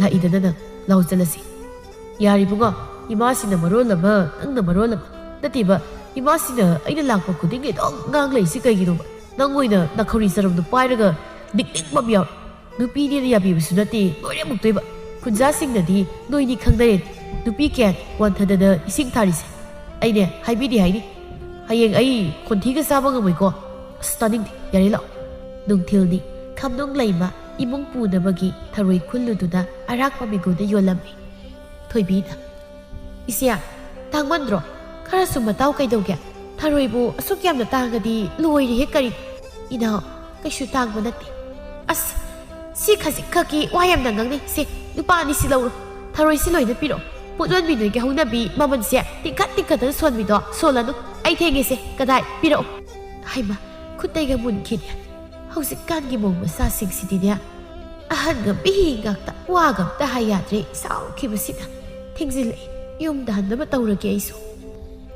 "ꯂꯥꯛꯏꯗꯅ ꯅꯪ, ꯂꯥꯎ ꯆꯠꯂꯁꯤ꯫" "ꯌꯥꯔꯤꯕꯨꯡꯉꯣ, ꯏꯃꯥꯁꯤꯅ ꯃꯔꯣꯜ ꯑꯃ, ꯅꯪꯅ ꯃꯔꯣꯜ ꯑꯃ꯫ ꯅꯠꯇꯦꯕ, ꯏꯃꯥꯁꯤꯅ ꯑꯩꯅ ꯂꯥꯛꯄ ꯈꯨꯗꯤꯡꯒꯤ ꯑꯗꯨꯝ ꯉꯥꯡ ꯂꯩꯁꯤ ꯀꯩꯒꯤꯅꯣꯕ? ꯅꯪ ꯑꯣꯏꯅ ꯅꯥꯈꯧꯔꯤ ꯆꯔꯝꯗꯣ ꯄꯥꯏꯔꯒ ꯅꯤꯛꯅꯤꯡꯕ ꯑꯃ ꯌꯥꯎꯔꯦ꯫ ꯅꯨꯄꯤꯅꯦꯅ ꯌꯥꯕꯤꯕꯁꯨ ꯅꯠꯇꯦ, ꯂꯣꯏꯔꯦ ꯑꯃꯨꯛꯇꯣꯏꯕ꯫ ꯈꯨꯟꯖꯥꯁꯤꯡꯅꯗꯤ ꯅꯣꯏꯅꯤ ꯈꯪꯅꯔꯦ꯫ ꯅꯨꯄꯤ ꯀꯌꯥꯅꯤ ꯋꯥꯟꯊꯗꯅ ꯏꯁꯤꯡ ꯊꯥꯔꯤꯁꯦ? ꯑꯩꯅꯦ ꯍꯥꯏꯕꯤꯗꯤ ꯍꯥꯏꯅꯤ꯫ ꯍꯌꯦꯡ ꯑꯩ ꯈꯣꯟꯊꯤꯒ ꯆꯥꯕ ꯉꯝꯃꯣꯏꯀꯣ꯫ ꯑꯁ, ꯇꯥꯅꯤꯡꯗꯦ, ꯌꯥꯔꯦ, ꯂꯥꯛꯑꯣ꯫ ꯅꯨꯡꯊꯤꯜꯗꯤ ꯈꯝꯅꯨꯡ ꯂꯩꯃ ꯏꯃꯨꯡ ꯄꯨꯅꯕꯒꯤ ꯊꯔꯣꯏ ꯈꯨꯜꯂꯨꯗꯨꯅ ꯑꯔꯥꯛꯄ ꯃꯤꯉꯣꯟꯗ ꯌꯣꯜꯂꯝꯃꯤ꯫ ꯊꯣꯏꯕꯤꯅ, "ꯏꯆꯦ, ꯇꯥꯡꯃꯟꯗ꯭ꯔꯣ? ꯈꯔꯁꯨ ꯃꯇꯥꯎ ꯀꯩꯗꯧꯒꯦ? ꯊꯔꯣꯏꯕꯨ ꯑꯁꯨꯛ ꯌꯥꯝꯅ ꯇꯥꯡꯉꯗꯤ ꯂꯣꯏꯔꯦꯍꯦ ꯀꯔꯤ?" "ꯏꯅꯥꯎ, ꯀꯩꯁꯨ ꯇꯥꯡꯕ ꯅꯠꯇꯦ꯫ ꯑꯁ, ꯁꯤ ꯈꯖꯤꯛꯈꯛꯀꯤ ꯋꯥ ꯌꯥꯝꯅ ꯉꯥꯡꯅꯩ꯫ ꯁꯦ, ꯂꯨꯄꯥ ꯑꯅꯤꯁꯤ ꯂꯧꯔꯣ꯫ ꯊꯔꯣꯏꯁꯤ ꯂꯣꯏꯅ ꯄꯤꯔꯛꯑꯣ꯫ ꯄꯣꯠ ꯌꯣꯟꯕꯤ ꯅꯣꯏꯒꯤ ꯍꯧꯅꯕꯤ ꯃꯃꯜꯁꯦ ꯇꯤꯡꯈꯠ ꯇꯤꯡꯈꯠꯇꯅ ꯁꯣꯟꯕꯤꯗꯣ ꯁꯣꯜꯂꯅꯨ꯫ ꯑꯩ ꯊꯦꯡꯉꯦꯁꯦ꯫ ꯀꯗꯥꯏ? ꯄꯤꯔꯛꯑꯣ꯫" ꯍꯩꯃꯥ, ꯈꯨꯠꯇꯩꯒ ꯃꯨꯟꯈꯤꯅꯦ꯫ ꯍꯧꯖꯤꯛꯀꯥꯟꯒꯤ ꯃꯧ ꯃꯆꯥꯁꯤꯡꯁꯤꯗꯤꯅꯦ, ꯑꯍꯟꯒ ꯃꯤꯒꯤ ꯉꯥꯛꯇ, ꯋꯥꯒ ꯑꯝꯇ ꯍꯥꯏ ꯌꯥꯗ꯭ꯔꯦ꯫ ꯁꯥꯎꯈꯤꯕꯁꯤꯅ ꯊꯦꯡꯖꯤꯜꯂꯛꯑꯦ꯫ ꯌꯨꯝꯗ ꯍꯟꯅꯕ ꯇꯧꯔꯒꯦ ꯑꯩꯁꯨ꯫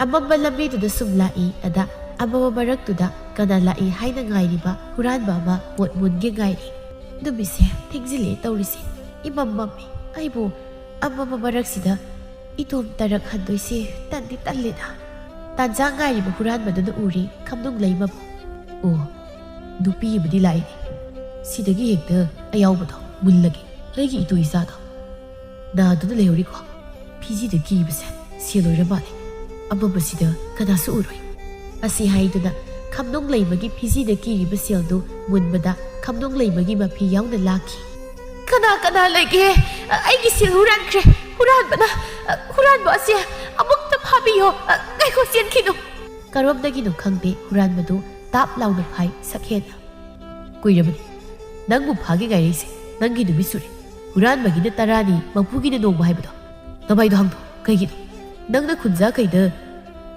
ꯑꯃꯝꯕ ꯂꯝꯕꯤꯗꯨꯗ ꯁꯨꯝ ꯂꯥꯛꯏ꯫ ꯑꯗ ꯑꯃꯝꯕ ꯃꯔꯛꯇꯨꯗ ꯀꯅꯥ ꯂꯥꯛꯏ ꯍꯥꯏꯅ ꯉꯥꯏꯔꯤꯕ ꯍꯨꯔꯥꯟꯕ ꯑꯃ ꯄꯣꯠ ꯃꯨꯟꯒꯦ ꯉꯥꯏꯔꯤ꯫ ꯅꯨꯃꯤꯠꯁꯦ ꯊꯦꯡꯖꯤꯜꯂꯛꯑꯦ ꯇꯧꯔꯤꯁꯦ꯫ ꯏꯃꯝ ꯃꯝꯃꯤ꯫ ꯑꯩꯕꯨ ꯑꯃꯝꯕ ꯃꯔꯛꯁꯤꯗ ꯏꯇꯣꯝ ꯇꯔꯛ ꯍꯟꯗꯣꯏꯁꯦ ꯇꯟꯗꯤ ꯇꯜꯂꯦꯗ꯫ ꯇꯥꯟꯖꯥ ꯉꯥꯏꯔꯤꯕ ꯍꯨꯔꯥꯟꯕꯗꯨꯅ ꯎꯔꯤ ꯈꯝꯅꯨꯡ ꯂꯩꯃꯕꯨ꯫ "ꯑꯣ, ꯅꯨꯄꯤ ꯑꯃꯗꯤ ꯂꯥꯛꯏꯅꯦ꯫ ꯁꯤꯗꯒꯤ ꯍꯦꯛꯇ ꯑꯌꯥꯎꯕꯗꯣ ꯃꯨꯜꯂꯒꯦ꯫ ꯑꯩꯒꯤ ꯏꯇꯨ ꯏꯆꯥꯗꯣ ꯅꯥꯗꯨꯅ ꯂꯩꯍꯧꯔꯤꯀꯣ꯫ ꯐꯤꯖꯤꯗ ꯀꯤꯕꯁꯦ ꯁꯦꯜ ꯑꯣꯏꯔ ꯃꯥꯜꯂꯦ꯫ ꯑꯃꯝꯕꯁꯤꯗ ꯀꯅꯥꯁꯨ ꯎꯔꯣꯏ꯫" ꯑꯁꯤ ꯍꯥꯏꯗꯨꯅ ꯈꯝꯅꯨꯡ ꯂꯩꯃꯒꯤ ꯐꯤꯖꯤꯗ ꯀꯤꯔꯤꯕ ꯁꯦꯜꯗꯨ ꯃꯨꯟꯕꯗ ꯈꯝꯅꯨꯡ ꯂꯩꯃꯒꯤ ꯃꯐꯤ ꯌꯥꯎꯅ ꯂꯥꯛꯈꯤ꯫ "ꯀꯅꯥ ꯀꯅꯥ ꯂꯩꯒꯦ? ꯑꯩꯒꯤ ꯁꯦꯜ ꯍꯨꯔꯥꯟꯈ꯭ꯔꯦ꯫ ꯍꯨꯔꯥꯟꯕꯅ, ꯍꯨꯔꯥꯟꯕ ꯑꯁꯦ ꯑꯃꯨꯛꯇ ꯐꯥꯕꯤꯌꯣ꯫ ꯉꯥꯏꯈꯣ, ꯆꯦꯟꯈꯤꯅꯨ꯫" ꯀꯔꯣꯝꯗꯒꯤꯅꯣ ꯈꯪꯗꯦ, ꯍꯨꯔꯥꯟꯕꯗꯨ ꯇꯥꯞ ꯂꯥꯎꯅ ꯐꯥꯏ ꯁꯛꯍꯦꯟꯅ꯫ "ꯀꯨꯏꯔꯕꯅꯤ ꯅꯪꯕꯨ ꯐꯥꯒꯦ ꯉꯥꯏꯔꯛꯏꯁꯦ꯫ ꯅꯪꯒꯤ ꯅꯨꯃꯤꯠ ꯁꯨꯔꯦ꯫ ꯍꯨꯔꯥꯟꯕꯒꯤꯅ ꯇꯔꯥꯅꯤ, ꯃꯄꯨꯒꯤꯅ ꯅꯣꯡꯃ ꯍꯥꯏꯕꯗꯣ꯫ ꯅꯃꯥꯏꯗꯣ ꯍꯥꯡꯗꯣꯛ꯫ ꯀꯩꯒꯤꯅꯣ? ꯅꯪꯅ ꯈꯨꯟꯖꯥ ꯀꯩꯗ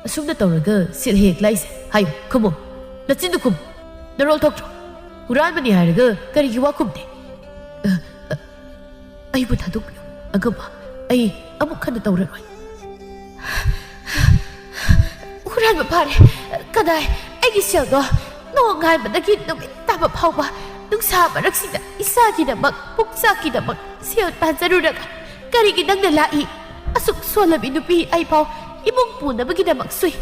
ꯑꯁꯨꯝꯅ ꯇꯧꯔꯒ ꯁꯦꯜ ꯍꯦꯛ ꯂꯥꯛꯏꯁꯦ? ꯍꯥꯏꯌꯨ, ꯈꯨꯝꯃꯣ꯫ ꯅꯆꯤꯟꯗꯨ ꯈꯨꯝꯃꯨ꯫ ꯅꯔꯣꯜ ꯊꯣꯛꯇ꯭ꯔꯣ? ꯍꯨꯔꯥꯟꯕꯅꯤ ꯍꯥꯏꯔꯒ ꯀꯔꯤꯒꯤ ꯋꯥ ꯈꯨꯝꯗꯦ?" "ꯑ, ꯑ, ꯑꯩꯕꯨ ꯊꯥꯗꯣꯛꯄꯤꯌꯨ, ꯑꯉꯝꯕ꯫ ꯑꯩ ꯑꯃꯨꯛ ꯍꯟꯅ ꯇꯧꯔꯔꯣꯏ꯫" "ꯍꯨꯔꯥꯟꯕ ꯐꯥꯔꯦ꯫ ꯀꯗꯥꯏ? ꯑꯩꯒꯤ ꯁꯦꯜꯗꯣ?" "ꯅꯣꯡꯉꯥꯟꯕꯗꯒꯤ ꯅꯨꯃꯤꯠ ꯇꯥꯕ ꯐꯥꯎꯕ ꯅꯨꯡꯁꯥ ꯃꯔꯛꯁꯤꯗ ꯏꯆꯥꯒꯤꯗꯃꯛ, ꯄꯨꯛꯆꯥꯛꯀꯤꯗꯃꯛ ꯁꯦꯜ ꯇꯥꯟꯖꯔꯨꯔꯒ ꯀꯔꯤꯒꯤ ꯅꯪꯅ ꯂꯥꯛꯏ? ꯑꯁꯨꯛ ꯁꯣꯜꯂꯕꯤ ꯅꯨꯄꯤ ꯑꯩꯐꯥꯎ ꯏꯃꯨꯡ ꯄꯨꯅꯕꯒꯤꯗꯃꯛ ꯁꯨꯏ꯫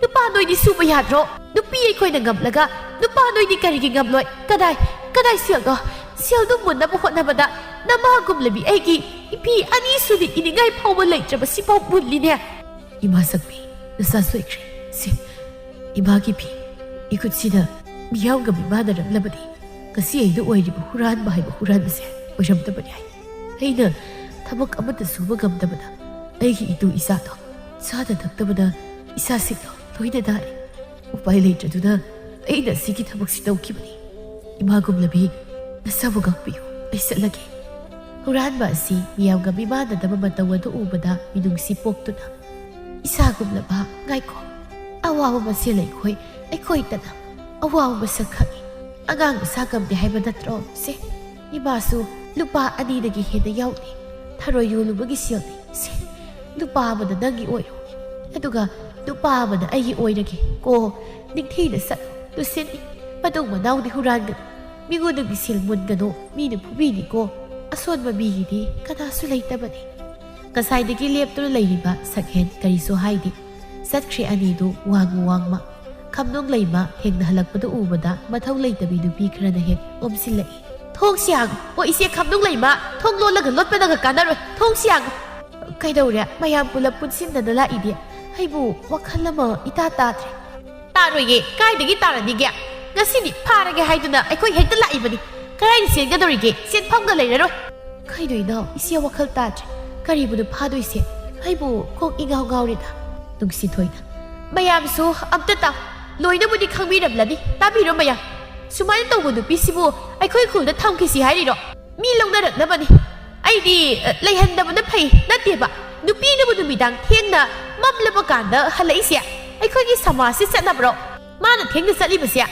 ꯅꯨꯄꯥ ꯅꯣꯏꯗꯤ ꯁꯨꯕ ꯌꯥꯗ꯭ꯔꯣ? ꯅꯨꯄꯤ ꯑꯩꯈꯣꯏꯅ ꯉꯝꯂꯒ ꯅꯨꯄꯥ ꯅꯣꯏꯗꯤ ꯀꯔꯤꯒꯤ ꯉꯝꯂꯣꯏ? ꯀꯗꯥꯏ, ꯀꯗꯥꯏ ꯁꯦꯜꯗꯣ? ꯁꯦꯜꯗꯨ ꯃꯨꯟꯅꯕ ꯍꯣꯠꯅꯕꯗ ꯅꯃꯥꯒꯨꯝꯂꯕꯤ ꯑꯩꯒꯤ ꯏꯐꯤ ꯑꯅꯤ ꯁꯨꯅ ꯏꯅꯤꯡꯉꯥꯏ ꯐꯥꯎꯕ ꯂꯩꯇ꯭ꯔꯕ ꯁꯤꯐꯥꯎ ꯃꯨꯜꯂꯤꯅꯦ꯫" "ꯏꯃꯥ ꯁꯛꯄꯤ, ꯅꯁꯥ ꯁꯣꯏꯈ꯭ꯔꯦ꯫ ꯁꯦ, ꯏꯃꯥꯒꯤ ꯐꯤ ꯏꯈꯨꯠꯁꯤꯗ ꯃꯤꯌꯥꯝꯒ ꯃꯤꯃꯥꯟꯅꯔꯛꯂꯕꯗꯤ ꯉꯁꯤ ꯑꯩꯅ ꯑꯣꯏꯔꯤꯕ ꯍꯨꯔꯥꯟꯕ ꯍꯥꯏꯕ ꯍꯨꯔꯥꯟꯕꯁꯦ ꯑꯣꯏꯔꯝꯗꯕꯅꯤ ꯍꯥꯏ꯫ ꯑꯩꯅ ꯊꯕꯛ ꯑꯃꯠꯇ ꯁꯨꯕ ꯉꯝꯗꯕꯅ ꯑꯩꯒꯤ ꯏꯇꯨ ꯏꯆꯥꯗꯣ ꯆꯥꯗ ꯊꯛꯇꯕꯅ ꯏꯁꯥꯁꯤꯡꯗꯣ ꯂꯣꯏꯅ ꯅꯥꯔꯦ꯫ ꯎꯄꯥꯏ ꯂꯩꯇ꯭ꯔꯗꯨꯅ ꯑꯩꯅ ꯑꯁꯤꯒꯤ ꯊꯕꯛꯁꯤ ꯇꯧꯈꯤꯕꯅꯤ꯫ ꯏꯃꯥ ꯒꯨꯝꯂꯕꯤ, ꯅꯁꯥꯕꯨ ꯉꯥꯛꯄꯤꯌꯨ꯫ ꯑꯩ ꯆꯠꯂꯒꯦ꯫ ꯍꯨꯔꯥꯟꯕ ꯑꯁꯤ ꯃꯤꯌꯥꯝꯒ ꯃꯤꯃꯥꯟꯅꯗꯕ ꯃꯇꯧ ꯑꯗꯨ ꯎꯕꯗ ꯃꯤꯅꯨꯡꯁꯤ ꯄꯣꯛꯇꯨꯅ, "ꯏꯁꯥꯒꯨꯝꯂꯕ, ꯉꯥꯏꯈꯣ, ꯑꯋꯥꯕ ꯃꯁꯦꯜ ꯑꯩꯈꯣꯏ, ꯑꯩꯈꯣꯏꯇꯅ ꯑꯋꯥꯕ ꯃꯁꯛ ꯈꯪꯏ꯫ ꯑꯉꯥꯡ ꯃꯁꯥ ꯉꯝꯗꯦ ꯍꯥꯏꯕ ꯅꯠꯇ꯭ꯔꯣ? ꯁꯦ, ꯏꯃꯥꯁꯨ ꯂꯨꯄꯥ ꯑꯅꯤꯗꯒꯤ ꯍꯦꯟꯅ ꯌꯥꯎꯗꯦ꯫ ꯊꯔꯣꯏ ꯌꯣꯜꯂꯨꯕꯒꯤ ꯁꯦꯜꯅꯤ꯫ ꯁꯦ, ꯂꯨꯄꯥ ꯑꯃꯅ ꯅꯪꯒꯤ ꯑꯣꯏꯔꯣ, ꯑꯗꯨꯒ ꯂꯨꯄꯥ ꯑꯃꯅ ꯑꯩꯒꯤ ꯑꯣꯏꯔꯒꯦ꯫ ꯀꯣ, ꯅꯤꯡꯊꯤꯅ ꯆꯠꯂꯨ, ꯂꯨꯁꯤꯟꯅꯤ꯫ ꯃꯇꯨꯡ ꯃꯅꯥꯎꯗꯤ ꯍꯨꯔꯥꯟꯒꯅꯨ꯫ ꯃꯤꯉꯣꯟꯗꯒꯤ ꯁꯦꯜ ꯃꯨꯟꯒꯅꯨ, ꯃꯤꯅ ꯐꯨꯕꯤꯅꯤꯀꯣ, ꯑꯁꯣꯟꯕ ꯃꯤꯒꯤꯗꯤ ꯀꯅꯥꯁꯨ ꯂꯩꯇꯕꯅꯤ"꯫ ꯉꯁꯥꯏꯗꯒꯤ ꯂꯦꯞꯇꯨꯅ ꯂꯩꯔꯤꯕ ꯁꯛꯍꯦꯟ ꯀꯔꯤꯁꯨ ꯍꯥꯏꯗꯦ꯫ ꯆꯠꯈ꯭ꯔꯦ ꯑꯅꯤꯗꯨ ꯋꯥꯡꯃ ꯋꯥꯡꯃ꯫ ꯈꯝꯅꯨꯡ ꯂꯩꯃ ꯊꯦꯡꯅ ꯍꯜꯂꯛꯄꯗꯨ ꯎꯕꯗ ꯃꯊꯧ ꯂꯩꯇꯕꯤ ꯅꯨꯄꯤ ꯈꯔꯅ ꯍꯦꯛ ꯑꯣꯝꯁꯤꯜꯂꯛꯏ꯫ "ꯊꯣꯡꯁꯤ ꯍꯥꯡꯉꯨ꯫ ꯑꯣ, ꯏꯆꯦ ꯈꯝꯅꯨꯡ ꯂꯩꯃ, ꯊꯣꯡ ꯂꯣꯜꯂꯒ ꯂꯣꯠꯄꯅꯒ ꯀꯥꯟꯅꯔꯣꯏ꯫ ꯊꯣꯡꯁꯤ ꯍꯥꯡꯉꯨ"꯫ "ꯀꯩꯗꯧꯔꯦ? ꯃꯌꯥꯝ ꯄꯨꯂꯞ ꯄꯨꯟꯁꯤꯟꯗꯅ ꯂꯥꯛꯏꯗꯤ? ꯑꯩꯕꯨ ꯋꯥꯈꯜ ꯑꯃ ꯏꯇꯥ ꯇꯥꯗ꯭ꯔꯦ"꯫ "ꯇꯥꯔꯣꯏꯌꯦ, ꯀꯥꯏꯗꯒꯤ ꯇꯥꯔꯅꯤꯒꯦ? ꯉꯁꯤꯗꯤ ꯐꯥꯔꯒꯦ ꯍꯥꯏꯗꯨꯅ ꯑꯩꯈꯣꯏ ꯍꯦꯛꯇ ꯂꯥꯛꯏꯕꯅꯤ꯫ ꯀꯗꯥꯏꯗ ꯆꯦꯟꯒꯗꯧꯔꯤꯒꯦ? ꯆꯦꯟꯐꯝꯒ ꯂꯩꯔꯔꯣꯏ"꯫ "ꯀꯩꯅꯣ ꯏꯅꯥꯎ, ꯏꯆꯦ ꯋꯥꯈꯜ ꯇꯥꯗ꯭ꯔꯦ꯫ ꯀꯔꯤꯕꯨꯅꯣ ꯐꯥꯗꯣꯏꯁꯦ? ꯑꯩꯕꯨ ꯀꯣꯛ ꯏꯉꯥꯎ ꯉꯥꯎꯔꯦꯗ"꯫ ꯅꯨꯡꯁꯤꯊꯣꯏꯅ, "ꯃꯌꯥꯝꯁꯨ ꯑꯝꯇ ꯇꯥꯎ꯫ ꯂꯣꯏꯅꯕꯨꯗꯤ ꯈꯪꯕꯤꯔꯝꯂꯅꯤ꯫ ꯇꯥꯕꯤꯔꯣ ꯃꯌꯥꯝ꯫ ꯁꯨꯃꯥꯏꯅ ꯇꯧꯕ ꯅꯨꯄꯤꯁꯤꯕꯨ ꯑꯩꯈꯣꯏ ꯈꯨꯜꯗ ꯊꯝꯈꯤꯁꯤ ꯍꯥꯏꯔꯤꯔꯣ? ꯃꯤ ꯂꯧꯅꯔꯛꯅꯕꯅꯤ꯫ ꯑꯩꯗꯤ, ꯑ, ꯂꯩꯍꯟꯗꯕꯅ ꯐꯩ ꯅꯠꯇꯦꯕ꯫ ꯅꯨꯄꯤꯅꯕꯨ ꯅꯨꯃꯤꯗꯥꯡ ꯊꯦꯡꯅ ꯃꯝꯂꯕ ꯀꯥꯟꯗ ꯍꯜꯂꯛꯏꯁꯦ ꯑꯩꯈꯣꯏꯒꯤ ꯁꯃꯥꯖꯁꯤ ꯆꯠꯅꯕ꯭ꯔꯣ? ꯃꯥꯅ ꯊꯦꯡꯅ ꯆꯠꯂꯤꯕꯁꯦ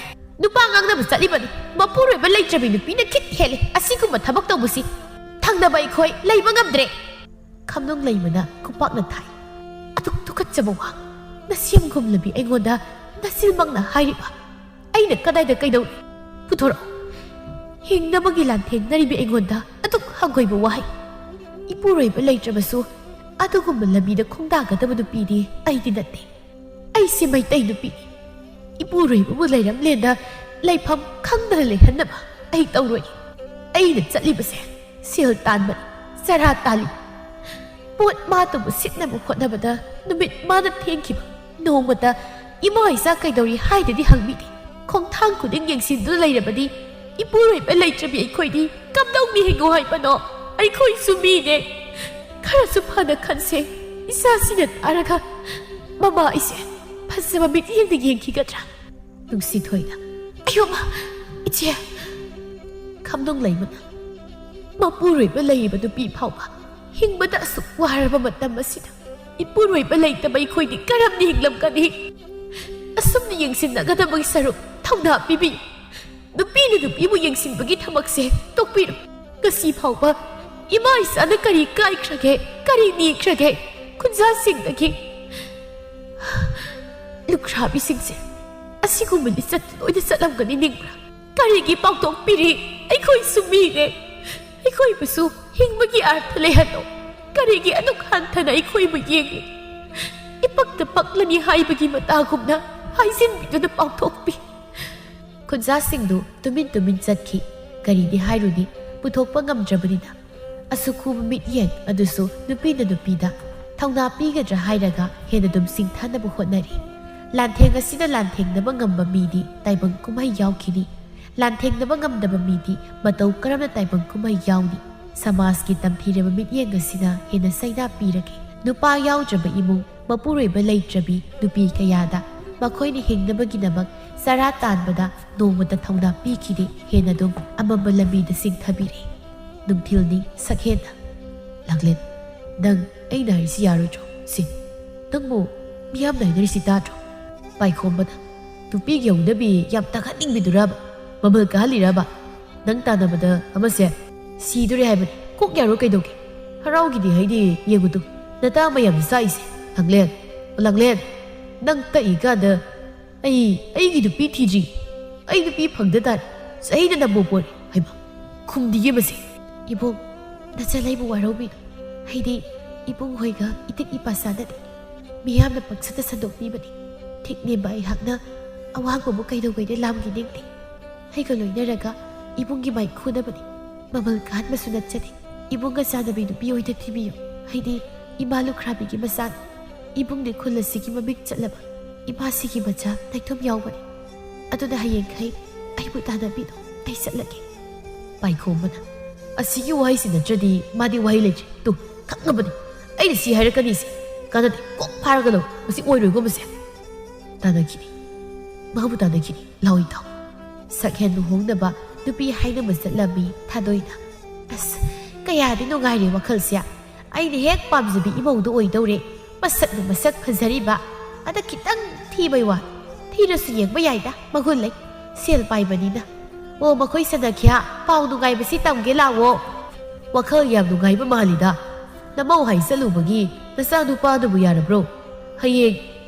ꯅꯨꯄꯥ ꯉꯥꯡꯅꯕ ꯆꯠꯂꯤꯕꯅꯤ꯫ ꯃꯄꯨꯔꯣꯏꯕ ꯂꯩꯇ꯭ꯔꯕꯤ ꯅꯨꯄꯤꯅ ꯈꯤꯠ ꯍꯦꯜꯂꯤ ꯑꯁꯤꯒꯨꯝꯕ ꯊꯕꯛ ꯇꯧꯕꯁꯤ꯫ ꯊꯪꯅꯕ ꯑꯩꯈꯣꯏ ꯂꯩꯕ ꯉꯝꯗ꯭ꯔꯦ"꯫ ꯈꯝꯅꯨꯡ ꯂꯩꯃꯅ ꯈꯨꯄꯥꯛꯅ ꯊꯥꯏ꯫ "ꯑꯗꯨꯛ ꯇꯨꯀꯠꯆꯕ ꯋꯥ ꯅꯁꯦꯝꯒꯨꯝꯂꯕꯤ ꯑꯩꯉꯣꯟꯗ ꯅꯆꯤꯟꯃꯛꯅ ꯍꯥꯏꯔꯤꯕ? ꯑꯩꯅ ꯀꯗꯥꯏꯗ ꯀꯩꯗꯧꯔꯤ? ꯄꯨꯊꯣꯔꯛꯎ꯫ ꯍꯤꯡꯅꯕꯒꯤ ꯂꯥꯟꯊꯦꯡꯅꯔꯤꯕꯤ ꯑꯩꯉꯣꯟꯗ ꯑꯗꯨꯛ ꯍꯪꯒꯣꯏꯕ ꯋꯥꯍꯩ꯫ ꯏꯄꯨꯔꯣꯏꯕ ꯂꯩꯇ꯭ꯔꯕꯁꯨ ꯑꯗꯨꯒꯨꯝꯕ ꯂꯝꯕꯤꯗ ꯈꯣꯡꯗꯥꯒꯗꯕ ꯅꯨꯄꯤꯗꯤ ꯑꯩꯗꯤ ꯅꯠꯇꯦ꯫ ꯑꯩꯁꯦ ꯃꯩꯇꯩ ꯅꯨꯄꯤꯅꯤ꯫ ꯏꯄꯨꯔꯣꯏꯕꯕꯨ ꯂꯩꯔꯝꯂꯦꯅ ꯂꯩꯐꯝ ꯈꯪꯗꯅ ꯂꯩꯍꯟꯅꯕ ꯑꯩ ꯇꯧꯔꯣꯏ꯫ ꯑꯩꯅ ꯆꯠꯂꯤꯕꯁꯦ ꯁꯦꯜ ꯇꯥꯟꯕꯅꯤ, ꯆꯔꯥ ꯇꯥꯜꯂꯤ꯫ ꯄꯣꯠ ꯃꯥꯇꯕꯨ ꯁꯤꯠꯅꯕ ꯍꯣꯠꯅꯕꯗ ꯅꯨꯃꯤꯠ ꯃꯥꯅ ꯊꯦꯡꯈꯤꯕ ꯅꯣꯡꯃꯇ ꯏꯃꯥ ꯏꯆꯥ ꯀꯩꯗꯧꯔꯤ ꯍꯥꯏꯗꯗꯤ ꯍꯪꯕꯤꯗꯦ꯫ ꯈꯣꯡꯊꯥꯡ ꯈꯨꯗꯤꯡ ꯌꯦꯡꯁꯤꯟꯗꯨꯅ ꯂꯩꯔꯕꯗꯤ ꯏꯄꯨꯔꯣꯏꯕ ꯂꯩꯇ꯭ꯔꯕꯤ ꯑꯩꯈꯣꯏꯗꯤ ꯀꯝꯗꯧꯅ ꯍꯤꯡꯉꯨ ꯍꯥꯏꯕꯅꯣ? ꯑꯩꯈꯣꯏꯁꯨ ꯃꯤꯅꯦ꯫ ꯈꯔꯁꯨ ꯐꯅ ꯈꯟꯁꯦ꯫ ꯏꯆꯥꯁꯤꯅ ꯇꯥꯔꯒ ꯃꯃꯥ ꯑꯩꯁꯦ ꯐꯖꯕ ꯃꯤꯠꯌꯦꯡꯗ ꯌꯦꯡꯈꯤꯒꯗ꯭ꯔꯥ? ꯅꯨꯡꯁꯤꯊꯣꯏꯅ, "ꯑꯌꯣꯃ, ꯏꯆꯦ, ꯈꯝꯅꯨꯡ ꯂꯩꯃꯅ ꯃꯄꯨꯔꯣꯏꯕ ꯂꯩꯔꯤꯕ ꯅꯨꯄꯤ ꯐꯥꯎꯕ ꯍꯤꯡꯕꯗ ꯑꯁꯨꯛ ꯋꯥꯔꯕ ꯃꯇꯝ ꯑꯁꯤꯗ ꯏꯄꯨꯔꯣꯏꯕ ꯂꯩꯇꯕ ꯑꯩꯈꯣꯏꯗꯤ ꯀꯔꯝꯅ ꯍꯤꯡꯂꯝꯒꯅꯤ? ꯑꯁꯨꯝꯅ ꯌꯦꯡꯁꯤꯟꯅꯒꯗꯕꯒꯤ ꯁꯔꯨꯛ ꯊꯧꯅꯥ ꯄꯤꯕꯤꯌꯨ꯫ ꯅꯨꯄꯤꯅ ꯅꯨꯄꯤꯕꯨ ꯌꯦꯡꯁꯤꯟꯕꯒꯤ ꯊꯕꯛꯁꯦ ꯇꯣꯛꯄꯤꯔꯣ꯫ ꯉꯁꯤ ꯐꯥꯎꯕ ꯏꯃꯥ ꯏꯆꯥꯅ ꯀꯔꯤ ꯀꯥꯏꯈ꯭ꯔꯒꯦ, ꯀꯔꯤ ꯅꯤꯈ꯭ꯔꯒꯦ? ꯈꯨꯟꯖꯥꯁꯤꯡꯗꯒꯤ ꯂꯨꯈ꯭ꯔꯥꯕꯤꯁꯤꯡꯁꯦ ꯑꯁꯤꯒꯨꯝꯕ ꯂꯤꯆꯠ ꯂꯣꯏꯅ ꯆꯠꯂꯝꯒꯅꯤ ꯅꯤꯡꯕ꯭ꯔꯥ? ꯀꯔꯤꯒꯤ ꯄꯥꯎꯊꯣꯛꯄꯤꯔꯤ? ꯑꯩꯈꯣꯏꯁꯨ ꯃꯤꯅꯦ꯫ ꯑꯩꯈꯣꯏꯕꯨꯁꯨ ꯍꯤꯡꯕꯒꯤ ꯑꯥꯔꯊ ꯂꯩꯍꯜꯂꯣ꯫ ꯀꯔꯤꯒꯤ ꯑꯗꯨꯛ ꯍꯟꯊꯅ ꯑꯩꯈꯣꯏꯕꯨ ꯌꯦꯡꯂꯤ? ꯏꯄꯛꯇ ꯄꯛꯂꯅꯤ ꯍꯥꯏꯕꯒꯤ ꯃꯇꯥꯒꯨꯝꯅ ꯍꯥꯏꯖꯤꯟꯕꯤꯗꯨꯅ ꯄꯥꯎꯊꯣꯛꯄꯤ꯫" ꯈꯨꯟꯖꯥꯁꯤꯡꯗꯨ ꯇꯨꯃꯤꯟ ꯇꯨꯃꯤꯟ ꯆꯠꯈꯤ꯫ ꯀꯔꯤꯗꯤ ꯍꯥꯏꯔꯨꯅꯤ, ꯄꯨꯊꯣꯛꯄ ꯉꯝꯗ꯭ꯔꯕꯅꯤꯅ꯫ ꯑꯁꯨꯛ ꯈꯨꯕ ꯃꯤꯠꯌꯦꯡ ꯑꯗꯨꯁꯨ ꯅꯨꯄꯤꯅ ꯅꯨꯄꯤꯗ ꯊꯧꯅꯥ ꯄꯤꯒꯗ꯭ꯔꯥ ꯍꯥꯏꯔꯒ ꯍꯦꯟꯅ ꯑꯗꯨꯝ ꯁꯤꯡꯊꯥꯅꯕ ꯍꯣꯠꯅꯔꯤ꯫ ꯂꯥꯟꯊꯦꯡ ꯑꯁꯤꯗ ꯂꯥꯟꯊꯦꯡꯅꯕ ꯉꯝꯕ ꯃꯤꯗꯤ ꯇꯥꯏꯕꯪ ꯀꯨꯝꯍꯩ ꯌꯥꯎꯈꯤꯅꯤ꯫ ꯂꯥꯟꯊꯦꯡꯅꯕ ꯉꯝꯗꯕ ꯃꯤꯗꯤ ꯃꯇꯧ ꯀꯔꯝꯅ ꯇꯥꯏꯕꯪ ꯀꯨꯝꯍꯩ ꯌꯥꯎꯅꯤ? ꯁꯃꯥꯖꯀꯤ ꯇꯝꯊꯤꯔꯕ ꯃꯤꯠꯌꯦꯡ ꯑꯁꯤꯅ ꯍꯦꯟꯅ ꯆꯩꯅꯥ ꯄꯤꯔꯒꯦ꯫ ꯅꯨꯄꯥ ꯌꯥꯎꯗ꯭ꯔꯕ ꯏꯃꯨꯡ, ꯃꯄꯨꯔꯣꯏꯕ ꯂꯩꯇ꯭ꯔꯕꯤ ꯅꯨꯄꯤ ꯀꯌꯥꯗ ꯃꯈꯣꯏꯅ ꯍꯤꯡꯅꯕꯒꯤꯗꯃꯛ ꯆꯔꯥ ꯇꯥꯟꯕꯗ ꯅꯣꯡꯃꯇ ꯊꯧꯅꯥ ꯄꯤꯈꯤꯗꯦ, ꯍꯦꯟꯅ ꯑꯗꯨꯝ ꯑꯃꯝꯕ ꯂꯝꯕꯤꯗ ꯆꯤꯡꯊꯕꯤꯔꯦ꯫ ꯅꯨꯡꯊꯤꯜꯅꯤ ꯁꯛꯍꯦꯟꯅ꯫ "ꯂꯥꯡꯂꯦꯟ, ꯅꯪ ꯑꯩꯅ ꯍꯥꯏꯔꯤꯁꯤ ꯌꯥꯔꯣꯏꯗ꯭ꯔꯣ? ꯁꯤ, ꯅꯪꯕꯨ ꯃꯤꯌꯥꯝꯅ ꯍꯥꯏꯅꯔꯤꯁꯤ ꯇꯥꯗ꯭ꯔꯣ? ꯄꯥꯏꯈꯣꯝꯕꯅ ꯅꯨꯄꯤꯒꯤ ꯍꯧꯅꯕꯤ ꯌꯥꯝ ꯇꯥꯡꯍꯟꯅꯤꯡꯕꯤꯗꯨꯔꯕ? ꯃꯃꯜ ꯀꯥꯍꯜꯂꯤꯔꯕ? ꯅꯪ ꯇꯥꯟꯅꯕꯗ ꯑꯃꯁꯦ ꯁꯤꯗꯣꯔꯦ ꯍꯥꯏꯕꯅꯤ꯫ ꯀꯣꯛ ꯌꯥꯔꯣ ꯀꯩꯗꯧꯒꯦ? ꯍꯔꯥꯎꯒꯤꯗꯤ ꯍꯥꯏꯗꯤ ꯌꯦꯡꯉꯨꯗꯨ, ꯅꯇꯥ ꯃꯌꯥꯝꯅ ꯆꯥꯛꯏꯁꯦ꯫ ꯂꯥꯡꯂꯦꯟ, ꯂꯥꯡꯂꯦꯟ, ꯅꯪ ꯇꯛꯏꯀꯥꯟꯗ ꯑꯩ ꯑꯩꯒꯤ ꯅꯨꯄꯤ ꯊꯤꯗ꯭ꯔꯤ꯫ ꯑꯩ ꯅꯨꯄꯤ ꯐꯪꯗ ꯇꯥꯔꯦ꯫ ꯆꯍꯤꯅ ꯅꯝꯕ ꯄꯣꯔꯦ꯫ ꯍꯩꯃꯥ, ꯈꯨꯝꯗꯤꯌꯦ ꯃꯁꯤ꯫ ꯏꯕꯨꯡ, ꯅꯆꯜ ꯑꯩꯕꯨ ꯋꯥꯔꯧꯕꯤꯅꯨ꯫ ꯑꯩꯗꯤ ꯏꯕꯨꯡ ꯍꯣꯏꯒ ꯏꯇꯤꯛ ꯏꯄꯥ ꯆꯥꯟꯅꯗꯦ꯫ ꯃꯤꯌꯥꯝꯅ ꯄꯪꯁꯟꯗ ꯁꯟꯗꯣꯛꯄꯤꯕꯅꯤ꯫ ꯊꯤꯛ ꯅꯦꯝꯕ ꯑꯩꯍꯥꯛꯅ ꯑꯋꯥꯡꯕꯕꯨ ꯀꯩꯗꯧꯉꯩꯗ ꯂꯥꯝꯈꯤꯅꯤꯡꯗꯦ꯫ ꯑꯩꯒ ꯂꯣꯏꯅꯔꯒ ꯏꯕꯨꯡꯒꯤ ꯃꯥꯏꯈꯨꯅꯕꯅꯤ꯫ ꯃꯃꯜ ꯀꯥꯍꯟꯕꯁꯨ ꯅꯠꯆꯗꯦ꯫ ꯏꯕꯨꯡꯒ ꯆꯥꯟꯅꯕꯤ ꯅꯨꯄꯤ ꯑꯣꯏꯅ ꯊꯤꯕꯤꯌꯨ꯫ ꯑꯩꯗꯤ ꯏꯃꯥ ꯂꯨꯈ꯭ꯔꯥꯕꯤꯒꯤ ꯃꯆꯥꯅꯤ꯫ ꯏꯕꯨꯡꯗꯤ ꯈꯨꯜ ꯑꯁꯤꯒꯤ ꯃꯃꯤꯡ ꯆꯠꯂꯕ ꯏꯃꯥꯁꯤꯒꯤ ꯃꯆꯥ ꯅꯥꯏꯇꯣꯝ ꯌꯥꯎꯕꯅꯤ꯫ ꯑꯗꯨꯅ ꯍꯌꯦꯡꯈꯩ ꯑꯩꯕꯨ ꯇꯥꯟꯅꯕꯤꯗꯣ, ꯑꯩ ꯆꯠꯂꯒꯦ꯫ ꯄꯥꯏꯈꯣꯝꯕꯅ, "ꯑꯁꯤꯒꯤ ꯋꯥꯍꯩꯁꯤ ꯅꯠꯇ꯭ꯔꯗꯤ ꯃꯥꯗꯤ ꯋꯥꯍꯩ ꯂꯩꯇ꯭ꯔꯦ꯫ ꯇꯨ, ꯈꯪꯉꯕꯅꯤ ꯑꯩꯅ ꯁꯤ ꯍꯥꯏꯔꯛꯀꯅꯤꯁꯦ꯫ ꯀꯥꯟꯅꯗꯦ, ꯀꯣꯛ ꯐꯥꯔꯒ ꯂꯧ, ꯃꯁꯤ ꯑꯣꯏꯔꯣꯏꯀꯣ ꯃꯁꯦ꯫" ꯇꯥꯟꯅꯈꯤꯅꯤ, ꯃꯥꯕꯨ ꯇꯥꯟꯅꯈꯤꯅꯤ꯫ ꯂꯥꯎꯏ ꯇꯥꯎ꯫ ꯁꯛꯍꯦꯟ ꯂꯨꯍꯣꯡꯅꯕ ꯅꯨꯄꯤ ꯍꯥꯏꯅꯕ ꯆꯠꯂꯝꯃꯤ ꯊꯥꯗꯣꯏꯅ꯫ ꯑꯁ, ꯀꯌꯥꯗꯤ ꯅꯨꯡꯉꯥꯏꯔꯦ ꯋꯥꯈꯜꯁꯦ꯫ ꯑꯩꯅ ꯍꯦꯛ ꯄꯥꯝꯖꯕꯤ ꯏꯃꯧꯗꯣ ꯑꯣꯏꯗꯧꯔꯦ꯫ ꯃꯁꯛꯅ ꯃꯁꯛ ꯐꯖꯔꯤꯕ꯫ ꯑꯗ ꯈꯤꯇꯪ ꯊꯤꯕꯩ ꯋꯥ꯫ ꯊꯤꯔꯁꯨ ꯌꯦꯡꯕ ꯌꯥꯏꯗ, ꯃꯒꯨꯟ ꯂꯩ꯫ ꯁꯦꯜ ꯄꯥꯏꯕꯅꯤꯅ꯫ ꯑꯣ, ꯃꯈꯣꯏ ꯁꯅꯈ꯭ꯌꯥ, ꯄꯥꯎ ꯅꯨꯡꯉꯥꯏꯕꯁꯤ ꯇꯝꯒꯦ ꯂꯥꯛꯑꯣ꯫ ꯋꯥꯈꯜ ꯌꯥꯝ ꯅꯨꯡꯉꯥꯏꯕ ꯃꯥꯜꯂꯤꯗ꯫ ꯅꯃꯧ ꯍꯥꯏ ꯆꯠꯂꯨꯕꯒꯤ ꯅꯆꯥ ꯅꯨꯄꯥꯗꯨꯕꯨ ꯌꯥꯔꯕ꯭ꯔꯣ? ꯍꯌꯦꯡ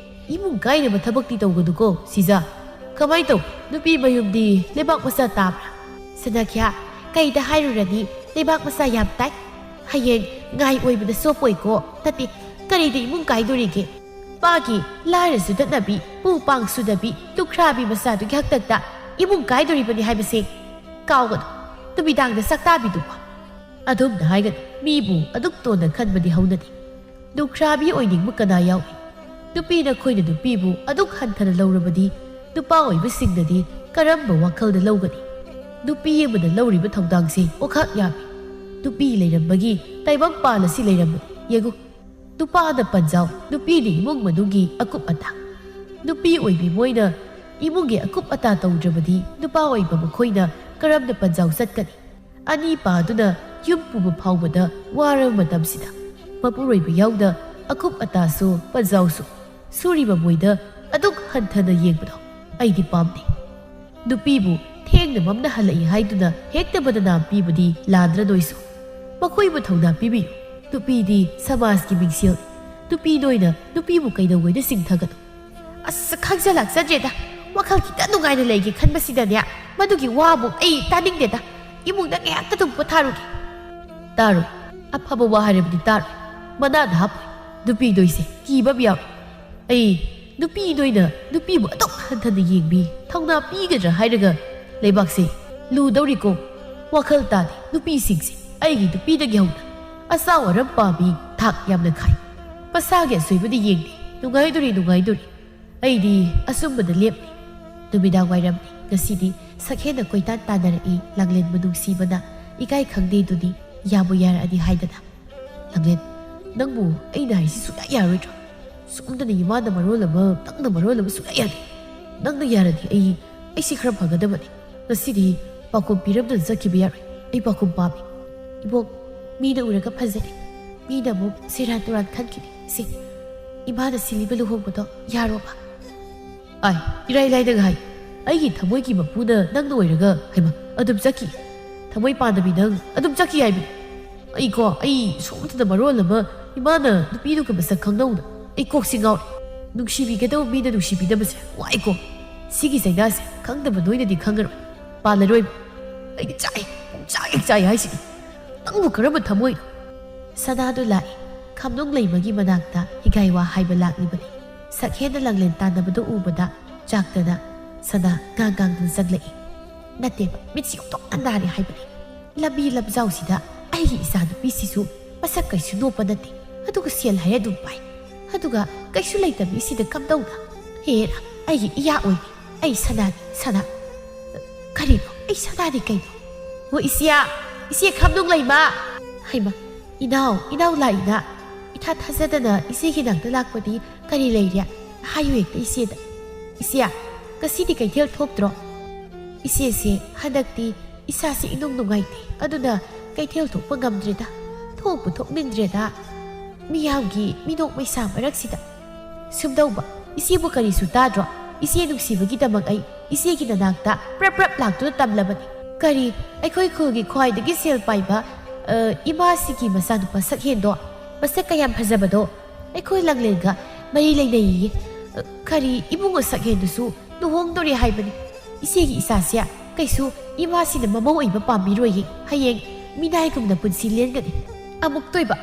ꯏꯃꯨꯡ ꯀꯥꯏꯅꯕ ꯊꯕꯛꯇꯤ ꯇꯧꯒꯅꯨꯀꯣ, ꯁꯤꯖꯥ꯫ ꯀꯃꯥꯏ ꯇꯧ? ꯅꯨꯄꯤ ꯃꯌꯨꯝꯗꯤ ꯂꯩꯕꯥꯛ ꯃꯆꯥ ꯇꯥꯕ꯭ꯔꯥ? ꯁꯅꯈ꯭ꯌꯥ, ꯀꯩꯗ ꯍꯥꯏꯔꯨꯔꯅꯤ, ꯂꯩꯕꯥꯛ ꯃꯆꯥ ꯌꯥꯝ ꯇꯥꯏ꯫ ꯍꯌꯦꯡ ꯉꯥꯏ ꯑꯣꯏꯕꯗ ꯆꯣꯞꯄꯣꯏꯀꯣ꯫ ꯅꯠꯇꯦ, ꯀꯔꯤꯗ ꯏꯃꯨꯡ ꯀꯥꯏꯗꯣꯔꯤꯒꯦ? ꯄꯥꯒꯤ ꯂꯥꯏꯔ ꯆꯨꯗꯠꯅꯕꯤ, ꯄꯨ ꯄꯥꯡ ꯁꯨꯗꯕꯤ, ꯂꯨꯈ꯭ꯔꯥꯕꯤ ꯃꯆꯥꯗꯨꯒꯤ ꯍꯥꯛꯇꯛꯇ ꯏꯃꯨꯡ ꯀꯥꯏꯗꯣꯔꯤꯕꯅꯤ ꯍꯥꯏꯕꯁꯦ ꯀꯥꯎꯒꯅꯨ꯫ ꯅꯨꯃꯤꯗꯥꯡꯗ ꯆꯥꯛꯇꯥꯕꯤꯗꯨꯕꯨ꯫ ꯑꯗꯨꯝꯅ ꯍꯥꯏꯒꯅꯨ, ꯃꯤꯕꯨ ꯑꯗꯨꯛ ꯇꯣꯟꯅ ꯈꯟꯕꯗꯤ ꯍꯧꯅꯗꯦ꯫ ꯂꯨꯈ꯭ꯔꯥꯕꯤ ꯑꯣꯏꯅꯤꯡꯕ ꯀꯅꯥ ꯌꯥꯎꯏ? ꯅꯨꯄꯤ ꯅꯈꯣꯏꯅ ꯅꯨꯄꯤꯕꯨ ꯑꯗꯨꯛ ꯍꯟꯊꯅ ꯂꯧꯔꯕꯗꯤ ꯅꯨꯄꯥ ꯑꯣꯏꯕꯁꯤꯡꯅꯗꯤ ꯀꯔꯝꯕ ꯋꯥꯈꯜꯗ ꯂꯧꯒꯅꯤ? ꯅꯨꯄꯤ ꯑꯃꯅ ꯂꯧꯔꯤꯕ ꯊꯧꯗꯥꯡꯁꯦ ꯑꯣꯈꯥꯛ ꯌꯥꯝꯃꯤ꯫ ꯅꯨꯄꯤ ꯂꯩꯔꯝꯕꯒꯤ ꯇꯥꯏꯕꯪ ꯄꯥꯜ ꯑꯁꯤ ꯂꯩꯔꯝꯕꯅꯤ꯫ ꯌꯦꯡꯉꯨ, ꯅꯨꯄꯥꯅ ꯄꯟꯖꯥꯎ, ꯅꯨꯄꯤꯅ ꯏꯃꯨꯡ ꯃꯅꯨꯡꯒꯤ ꯑꯀꯨꯞ ꯑꯇꯥ꯫ ꯅꯨꯄꯤ ꯑꯣꯏꯕꯤ ꯃꯣꯏꯅ ꯏꯃꯨꯡꯒꯤ ꯑꯀꯨꯞ ꯑꯇꯥ ꯇꯧꯗ꯭ꯔꯕꯗꯤ ꯅꯨꯄꯥ ꯑꯣꯏꯕ ꯃꯈꯣꯏꯅ ꯀꯔꯝꯅ ꯄꯟꯖꯥꯎ ꯆꯠꯀꯅꯤ? ꯑꯅꯤ ꯄꯥꯗꯨꯅ ꯌꯨꯝ ꯄꯨꯕ ꯐꯥꯎꯕꯗ ꯋꯥꯔꯕ ꯃꯇꯝꯁꯤꯗ ꯃꯄꯨꯔꯣꯏꯕ ꯌꯥꯎꯅ ꯑꯀꯨꯞ ꯑꯇꯥꯁꯨ ꯄꯟꯖꯥꯎꯁꯨ ꯁꯨꯔꯤꯕ ꯃꯣꯏꯗ ꯑꯗꯨꯛ ꯍꯟꯊꯅ ꯌꯦꯡꯕꯗꯣ ꯑꯩꯗꯤ ꯄꯥꯝꯗꯦ꯫ ꯅꯨꯄꯤꯕꯨ ꯊꯦꯡꯅ ꯃꯝꯅ ꯍꯜꯂꯛꯏ ꯍꯥꯏꯗꯨꯅ ꯍꯦꯛꯇ ꯕꯗꯅꯥꯝ ꯄꯤꯕꯗꯤ ꯂꯥꯟꯗ꯭ꯔ ꯅꯣꯏꯁꯨ? ꯃꯈꯣꯏꯕꯨ ꯊꯧꯅꯥ ꯄꯤꯕꯤꯌꯨ꯫ ꯅꯨꯄꯤꯗꯤ ꯁꯃꯥꯖꯀꯤ ꯃꯤꯡꯁꯦꯜ꯫ ꯅꯨꯄꯤ ꯅꯣꯏꯅ ꯅꯨꯄꯤꯕꯨ ꯀꯩꯗꯧꯉꯩꯗ ꯆꯤꯡꯊꯒꯅꯨ꯫ ꯑꯁ, ꯈꯪꯖ ꯂꯥꯛꯆꯗ꯭ꯔꯦꯗ꯫ ꯋꯥꯈꯜ ꯈꯤꯇ ꯅꯨꯡꯉꯥꯏꯅ ꯂꯩꯒꯦ ꯈꯟꯕꯁꯤꯗꯅꯦ, ꯃꯗꯨꯒꯤ ꯋꯥꯕꯨ ꯑꯩ ꯇꯥꯅꯤꯡꯗꯦꯗ꯫ ꯏꯃꯨꯡꯗ ꯉꯥꯏꯍꯥꯛꯇ ꯑꯗꯨꯝ ꯄꯣꯊꯥꯔꯨꯒꯦ꯫ ꯇꯥꯔꯣꯏ꯫ ꯑꯐꯕ ꯋꯥ ꯍꯥꯏꯔꯕꯗꯤ ꯇꯥꯔꯣꯏ꯫ ꯃꯅꯥꯗ ꯍꯥꯞꯄꯣꯏ꯫ ꯅꯨꯄꯤꯗꯣꯏꯁꯦ ꯀꯤꯕ ꯑꯃ ꯌꯥꯎꯔꯦ꯫ ꯑꯩ ꯅꯨꯄꯤꯗꯣꯏꯅ ꯅꯨꯄꯤꯕꯨ ꯑꯗꯨꯛ ꯍꯟꯊꯅ ꯌꯦꯡꯕꯤ ꯊꯧꯅꯥ ꯄꯤꯒꯗ꯭ꯔꯥ ꯍꯥꯏꯔꯒ ꯂꯩꯕꯥꯛꯁꯦ ꯂꯨꯗꯧꯔꯤꯀꯣ꯫ ꯋꯥꯈꯜ ꯇꯥꯗꯦ ꯅꯨꯄꯤꯁꯤꯡꯁꯦ꯫ ꯑꯩꯒꯤ ꯅꯨꯄꯤꯗꯒꯤ ꯍꯧꯅ ꯑꯆꯥꯎ ꯑꯔꯝ ꯄꯥꯝꯃꯤ ꯊꯥꯛ ꯌꯥꯝꯅ ꯈꯥꯏ꯫ ꯃꯁꯥꯒꯤ ꯑꯁꯣꯏꯕꯗꯤ ꯌꯦꯡꯗꯦ꯫ ꯅꯨꯡꯉꯥꯏꯗꯣꯔꯤ, ꯅꯨꯡꯉꯥꯏꯗꯣꯔꯤ꯫ ꯑꯩꯗꯤ ꯑꯆꯨꯝꯕꯗ ꯂꯦꯞꯂꯤ꯫ ꯅꯨꯃꯤꯗꯥꯡ ꯋꯥꯏꯔꯝꯅꯤ꯫ ꯉꯁꯤꯗꯤ ꯁꯛꯍꯦꯟꯅ ꯀꯣꯏꯇꯥꯟ ꯇꯥꯟꯅꯔꯛꯏ꯫ ꯂꯥꯡꯂꯦꯟꯕꯨ ꯅꯨꯡꯁꯤꯕꯅ ꯏꯀꯥꯏ ꯈꯪꯗꯦꯗꯨꯅꯤ꯫ ꯌꯥꯕꯨ ꯌꯥꯔꯛꯑꯗꯤ ꯍꯥꯏꯗꯅ꯫ "ꯂꯥꯡꯂꯦꯟ, ꯅꯪꯕꯨ ꯑꯩꯅ ꯍꯥꯏꯁꯤ ꯁꯨꯡꯌꯥ ꯌꯥꯔꯣꯏꯗ꯭ꯔꯣ? ꯁꯣꯝꯗꯅ ꯏꯃꯥꯅ ꯃꯔꯣꯜ ꯑꯃ, ꯅꯪꯅ ꯃꯔꯣꯜ ꯑꯃ, ꯁꯨꯡꯌꯥ ꯌꯥꯗꯦ꯫ ꯅꯪꯅ ꯌꯥꯔꯗꯤ ꯑꯩ, ꯑꯩꯁꯤ ꯈꯔ ꯐꯒꯗꯕꯅꯤ꯫ ꯉꯁꯤꯗꯤ ꯄꯥꯎꯈꯨꯝ ꯄꯤꯔꯝꯗꯅ ꯆꯠꯈꯤꯕ ꯌꯥꯔꯣꯏ꯫ ꯑꯩ ꯄꯥꯎꯈꯨꯝ ꯄꯥꯝꯃꯤ꯫ ꯏꯕꯣꯛ, ꯃꯤꯅ ꯎꯔꯒ ꯐꯖꯔꯦ, ꯃꯤꯅ ꯑꯃꯨꯛ ꯁꯦꯔꯥꯟ ꯇꯨꯔꯥꯟ ꯈꯟꯈꯤꯅꯤ꯫ ꯁꯦ, ꯏꯃꯥꯅ ꯁꯤꯜꯂꯤꯕ ꯂꯨꯍꯣꯡꯕꯗꯣ ꯌꯥꯔꯣꯕ?" "ꯑꯥꯏ, ꯏꯔꯥꯏ ꯂꯥꯏꯅꯒ ꯍꯥꯏ꯫ ꯑꯩꯒꯤ ꯊꯃꯣꯏꯒꯤ ꯃꯄꯨꯅ ꯅꯪꯅ ꯑꯣꯏꯔꯒ, ꯍꯩꯃ, ꯑꯗꯨꯝ ꯆꯠꯈꯤ꯫ ꯊꯃꯣꯏ ꯄꯥꯟꯗꯕꯤ ꯅꯪ ꯑꯗꯨꯝ ꯆꯠꯈꯤ ꯍꯥꯏꯕꯅꯤ꯫ ꯑꯩꯀꯣ, ꯑꯩ ꯁꯣꯝꯗꯅ ꯃꯔꯣꯜ ꯑꯃ ꯏꯃꯥꯅ ꯅꯨꯄꯤꯗꯨꯒ ꯃꯁꯛ ꯈꯪꯅꯧꯅ꯫ ꯑꯩ ꯀꯣꯛꯁꯤ ꯉꯥꯎꯔꯦ꯫ ꯅꯨꯡꯁꯤꯕꯤꯒꯗꯧꯕ ꯃꯤꯅ ꯅꯨꯡꯁꯤꯕꯤꯗꯕꯁꯦ ꯋꯥꯏꯀꯣ꯫ ꯁꯤꯒꯤ ꯆꯩꯅꯥꯁꯦ ꯈꯪꯗꯕ ꯅꯣꯏꯅꯗꯤ ꯈꯪꯉꯔꯣꯏ꯫ ꯄꯥꯜꯂꯔꯣꯏ꯫ ꯑꯩꯗꯤ ꯆꯥꯛꯑꯦ, ꯄꯨꯡꯆꯥꯛ ꯍꯦꯛ ꯆꯥꯛꯑꯦ ꯍꯥꯏꯁꯤꯅꯤ꯫ ꯅꯪꯕꯨ ꯀꯔꯝꯕ ꯊꯃꯣꯏꯅꯣ?" ꯁꯅꯥꯗꯨ ꯂꯥꯛꯏ꯫ ꯈꯝꯅꯨꯡ ꯂꯩꯃꯒꯤ ꯃꯅꯥꯛꯇ ꯍꯤꯒꯥꯏ ꯋꯥ ꯍꯥꯏꯕ ꯂꯥꯛꯂꯤꯕꯅꯤ꯫ ꯁꯛꯍꯦꯟꯅ ꯂꯥꯡꯂꯦꯟ ꯇꯥꯟꯅꯕꯗꯨ ꯎꯕꯗ ꯆꯥꯛꯇꯅ ꯁꯅꯥ ꯉꯥꯡ ꯉꯥꯡꯗꯨꯅ ꯆꯪꯂꯛꯏ꯫ ꯅꯠꯇꯦꯕ, ꯃꯤꯠꯁꯤ ꯑꯣꯟꯊꯣꯛꯅ ꯅꯥꯔꯦ ꯍꯥꯏꯕꯅꯤ꯫ ꯂꯝꯕꯤ ꯂꯝꯖꯥꯎꯁꯤꯗ ꯑꯩꯒꯤ ꯏꯆꯥꯅꯨꯄꯤꯁꯤꯁꯨ ꯃꯁꯛ ꯀꯩꯁꯨ ꯅꯣꯞꯄ ꯅꯠꯇꯦ, ꯑꯗꯨꯒ ꯁꯦꯜ ꯍꯥꯏꯔꯦ ꯑꯗꯨꯝ ꯄꯥꯏ, ꯑꯗꯨꯒ ꯀꯩꯁꯨ ꯂꯩꯇꯕꯤ ꯁꯤꯗ ꯀꯝꯗꯧꯅ? ꯍꯦꯔꯥ, ꯑꯩꯒꯤ ꯏꯌꯥ ꯑꯣꯏꯕꯤ, ꯑꯩ ꯁꯅꯥꯅꯤ, ꯁꯅꯥ꯫ ꯀꯔꯤꯅꯣ? ꯑꯩ ꯁꯅꯥꯅꯤ ꯀꯩꯅꯣ? "ꯍꯣ ꯏꯆꯦ, ꯏꯆꯦ ꯈꯝꯅꯨꯡ ꯂꯩꯃ!" ꯍꯩꯃ, ꯏꯅꯥꯎ, ꯏꯅꯥꯎ ꯂꯥꯛꯏꯅ? ꯏꯊꯥ ꯊꯥꯖꯗꯅ ꯏꯆꯦꯒꯤ ꯅꯥꯛꯇ ꯂꯥꯛꯄꯗꯤ ꯀꯔꯤ ꯂꯩꯔꯦ? ꯍꯥꯏꯌꯨ ꯍꯦꯛꯇ ꯏꯆꯦꯗ꯫ "ꯏꯆꯦ, ꯉꯁꯤꯗꯤ ꯀꯩꯊꯦꯜ ꯊꯣꯛꯇ꯭ꯔꯣ?" "ꯏꯆꯦꯁꯦ, ꯍꯟꯗꯛꯇꯤ ꯏꯁꯥꯁꯤ ꯏꯅꯨꯡ ꯅꯨꯡꯉꯥꯏꯇꯦ, ꯑꯗꯨꯅ ꯀꯩꯊꯦꯜ ꯊꯣꯛꯄ ꯉꯝꯗ꯭ꯔꯦꯗ, ꯊꯣꯛꯄꯨ ꯊꯣꯛꯅꯤꯡꯗ꯭ꯔꯦꯗ꯫ ꯃꯤꯌꯥꯝꯒꯤ ꯃꯤꯅꯣꯛ ꯃꯩꯁꯥ ꯃꯔꯛꯁꯤꯗ꯫ ꯁꯨꯝꯗꯧꯕ, ꯏꯆꯦꯕꯨ ꯀꯔꯤꯁꯨ ꯇꯥꯗ꯭ꯔꯣ? ꯏꯆꯦ ꯅꯨꯡꯁꯤꯕꯒꯤꯗꯃꯛ ꯑꯩ ꯏꯆꯦꯒꯤ ꯅꯅꯥꯛꯇ ꯄ꯭ꯔꯞ ꯄ꯭ꯔꯞ ꯂꯥꯛꯇꯨꯅ ꯇꯝꯂꯕꯅꯤ꯫ ꯀꯔꯤ, ꯑꯩꯈꯣꯏ ꯈꯨꯜꯒꯤ ꯈ꯭ꯋꯥꯏꯗꯒꯤ ꯁꯦꯜ ꯄꯥꯏꯕ, ꯑ, ꯏꯃꯥꯁꯤꯒꯤ ꯃꯆꯥꯅꯨꯄꯥ ꯁꯛꯍꯦꯟꯗꯣ, ꯃꯁꯛ ꯀꯌꯥꯝ ꯐꯖꯕꯗꯣ, ꯑꯩꯈꯣꯏ ꯂꯥꯡꯂꯦꯟꯒ ꯃꯔꯤ ꯂꯩꯅꯩꯌꯦ꯫ ꯑ, ꯀꯔꯤ, ꯏꯕꯨꯡꯉꯣ ꯁꯛꯍꯦꯟꯗꯨꯁꯨ ꯂꯨꯍꯣꯡꯗꯣꯔꯦ ꯍꯥꯏꯕꯅꯤ꯫ ꯏꯆꯦꯒꯤ ꯏꯆꯥꯁꯦ ꯀꯩꯁꯨ ꯏꯃꯥꯁꯤꯅ ꯃꯃꯧ ꯑꯣꯏꯕ ꯄꯥꯝꯕꯤꯔꯣꯏꯌꯦ꯫ ꯍꯌꯦꯡ ꯃꯤꯅꯥꯏꯒꯨꯝꯅ ꯄꯨꯟꯁꯤ ꯂꯦꯟꯒꯅꯤ꯫ ꯑꯃꯨꯛꯇꯣꯏꯕ,